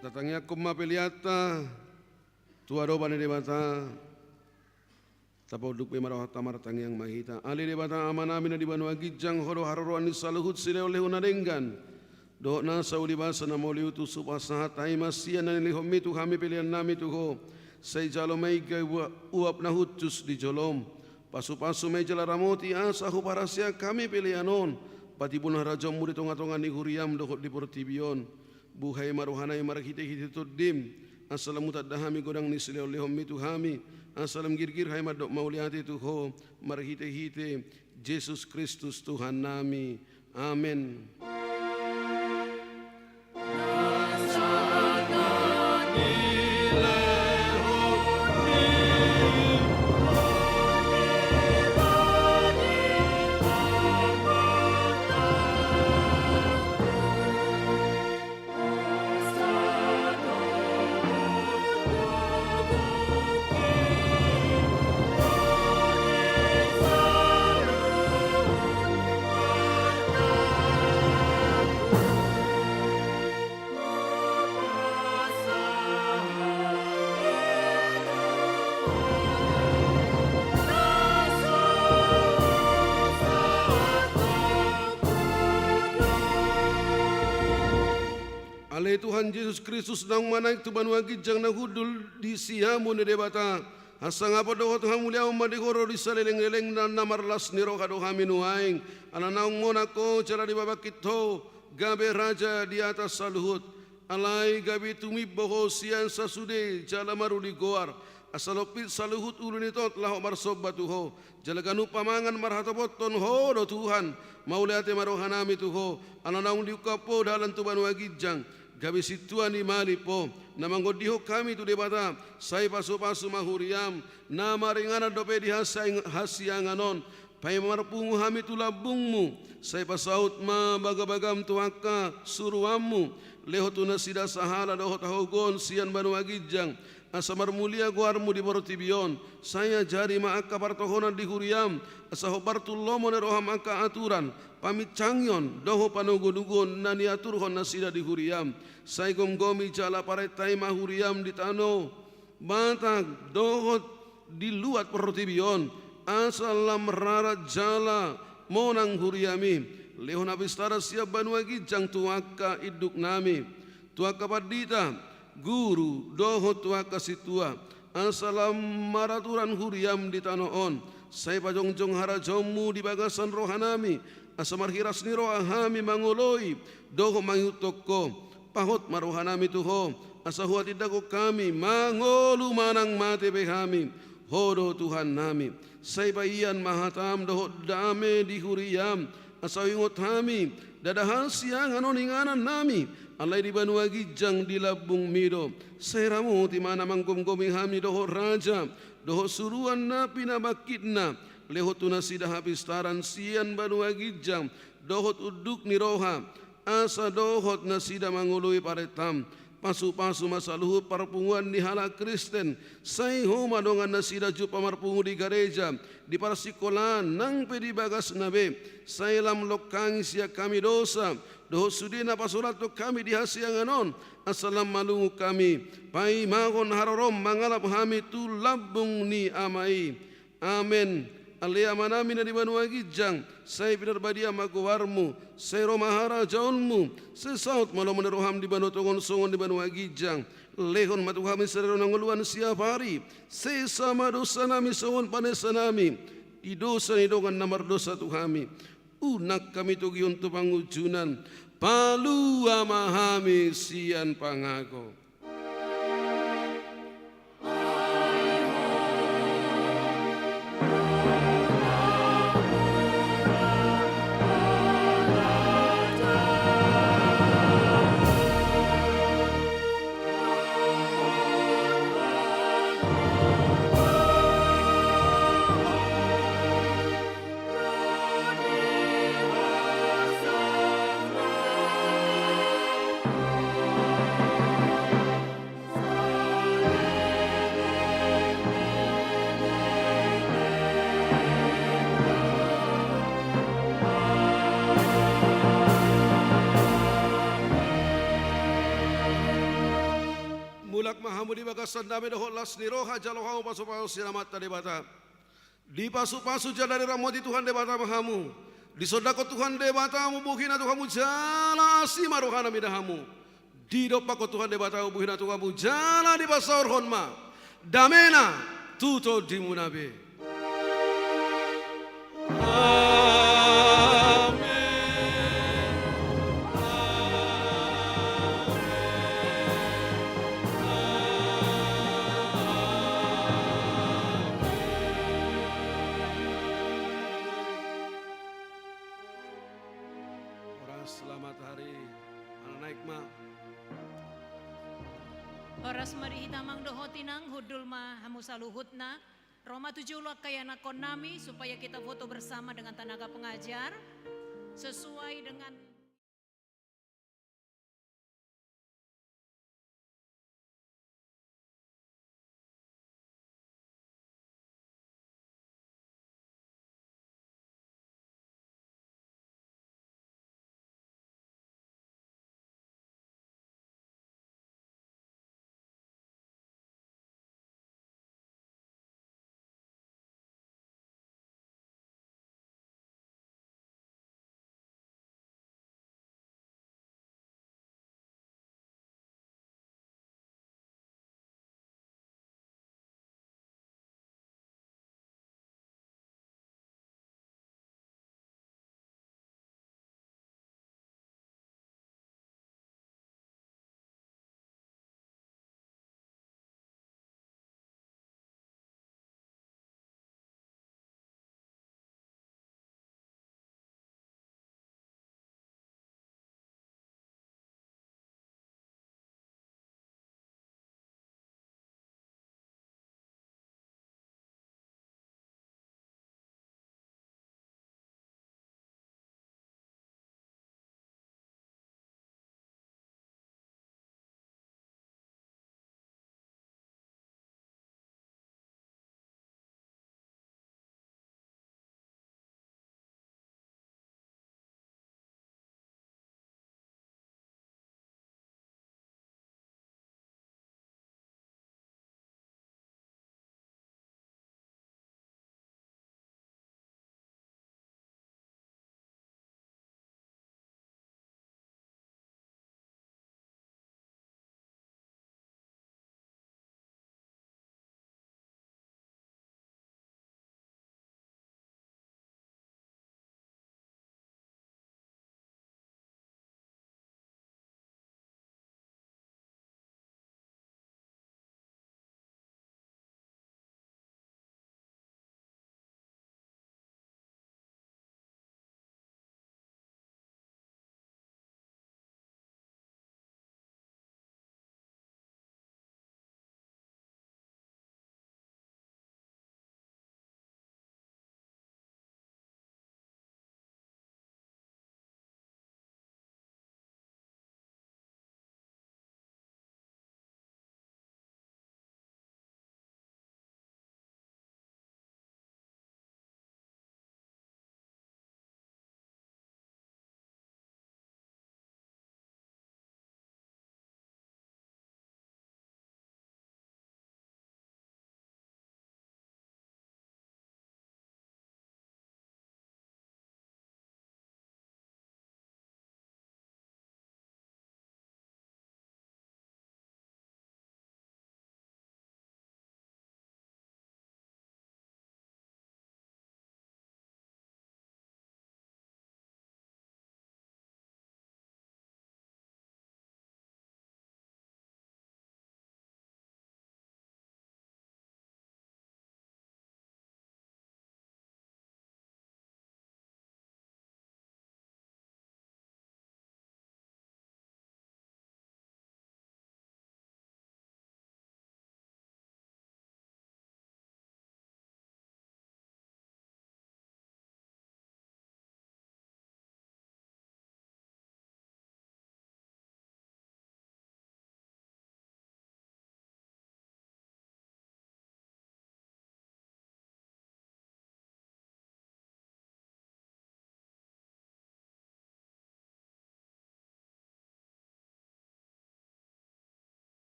Tatangiangkon ma peleanta tu adopan ni Debata. Tapaunduk be ma rohanta, martangiang ma hita. Ale Debata Amanami na di banua ginjang, Ho do haroroan ni saluhut silehonlehon na denggan dohot nasa uli basa na mauliutus. Hupasahat hami ma sian na nilehonMi tu hami peleannami tu Ho. Sai jalo ma i gabe ua-, uap na hushus di joloM. Pasupasu ma i jala ramoti asa huparaseang hami pelean on patimbulhon harajaonMu di tongatonga ni huriaM dohot di portibi on. Buhai ma rohanami marhitehite TondiM, asa lam hutanda hami godang ni silehonlehonMi tu hami, asa lam girgir hami mandok mauliate tu Ho marhitehite Jesus Kristus Tuhannami. Amen. Ale Tuhan Jesus Kristus, naung manaek tu banua ginjang na hundul di siamun ni Debata, hasangapon dohot hamuliaon ma di Ho ro di salelenglelengna. Na marlas ni roha do hami nuaeng, ala naung monang Ho jala dipabangkit Ho gabe Raja di atas saluhut. Alai gabe tumimbo Ho sian sasude jala maruli goar, asa lompit saluhut ulu ni tot laho marsomba tu Ho. Jala ganup pamangan marhatopothon Ho do Tuhan. Mauliate ma rohanami tu Ho, ala naung diungkap Ho dalan tu banua ginjang, gabe sintua ni malip Ho, na mangondihon hami tu Debata. Sai pasupasu ma huriaM, na maringanan dope di hasiang-, hasiangan on. Paima marpungu hami tu lambungMu, sai pasaut ma bagabagaM tu angka suruanMu, lehon tu nasida sahala dohot hagogoon sian banua ginjang, asa marmulia goarmu di portibi on. Sai ajari ma angka partohonan di huriam, asa hombar tu lomo ni roham angka aturan, paminsangion dohot panogunoguon na niaturhon nasida di huriam. Sai gomgomi jala parentai ma huriam di tano Batak dohot di luat portibi on, asa lam rarat jala monang huriami. Lehon hapistaran sian banua ginjang tu angka induknami, tu angka pandita, guru dohot tu angka sintua, asa lam maraturan huriam di tano on. Sai pajongjong harajaonmu di bagasan rohanami, asa marhiras ni roha hami mangoloi dohot mangihuthon Ho. Pahot ma rohanami tu Ho, asa huhatindangkon hami, mangolu manang mate pe hami, Ho do Tuhannami. Sai paian ma hatam dohot dame di huriam, asa huingot hami, ndada hasiangan on inganannami, alai di banua ginjang di lambungmi do. Sai ramoti ma na manggomgomi hami dohot raja dohot suruan na pinabangkitna, lehon tu nasida hapistaran sian banua ginjang dohot unduk ni roha, asa dohot nasida mangoloi parentam. Pasupasu ma saluhut parpunguan ni halak Kristen, sai Ho ma dongan nasida jumpa marpungu di gareja, di parsingkolaan nang pe di bagasna be. Sai lam longkangi sian hami dosa dohot sude na pasolathon hami di hasiangan on, asa lam malungun hami paimahon harorom mangalap hami tu lambung ni Ama i. Amen. Ale Amanami na di banua ginjang, sai pinarbadia ma goarmu, sai ro ma harajaonmu, sai saut ma lomo ni roham di banua tonga on songon di banua ginjang. Lehon ma tu hami sadari on hangoluan siapari, sesa ma dosanami songon panesanami di dosa ni dongan na mardosa tu hami. Unang hami togihon tu pangunjunan, palua ma hami sian pangago. Mulak ma hamu di bagasan dame dohot las ni roha, jalo hamu pasupasu sian Amanta Debata. Dipasupasu jala diramoti Tuhan Debata ma hamu. Disondangkon Tuhan Debata ma bohina tu hamu jala asi ma rohana mida hamu. Didompakkon Tuhan Debata ma bohina tu hamu jala dipasaorhon ma damena tu tondimuna be. Amen. Horas, selamat hari anak naik ma. Horas ma di hita amang dohot inang, hundul ma hamu saluhutna. Ro ma tu jolo angka ianakkonnami, supaya kita foto bersama dengan tenaga pengajar, sesuai dengan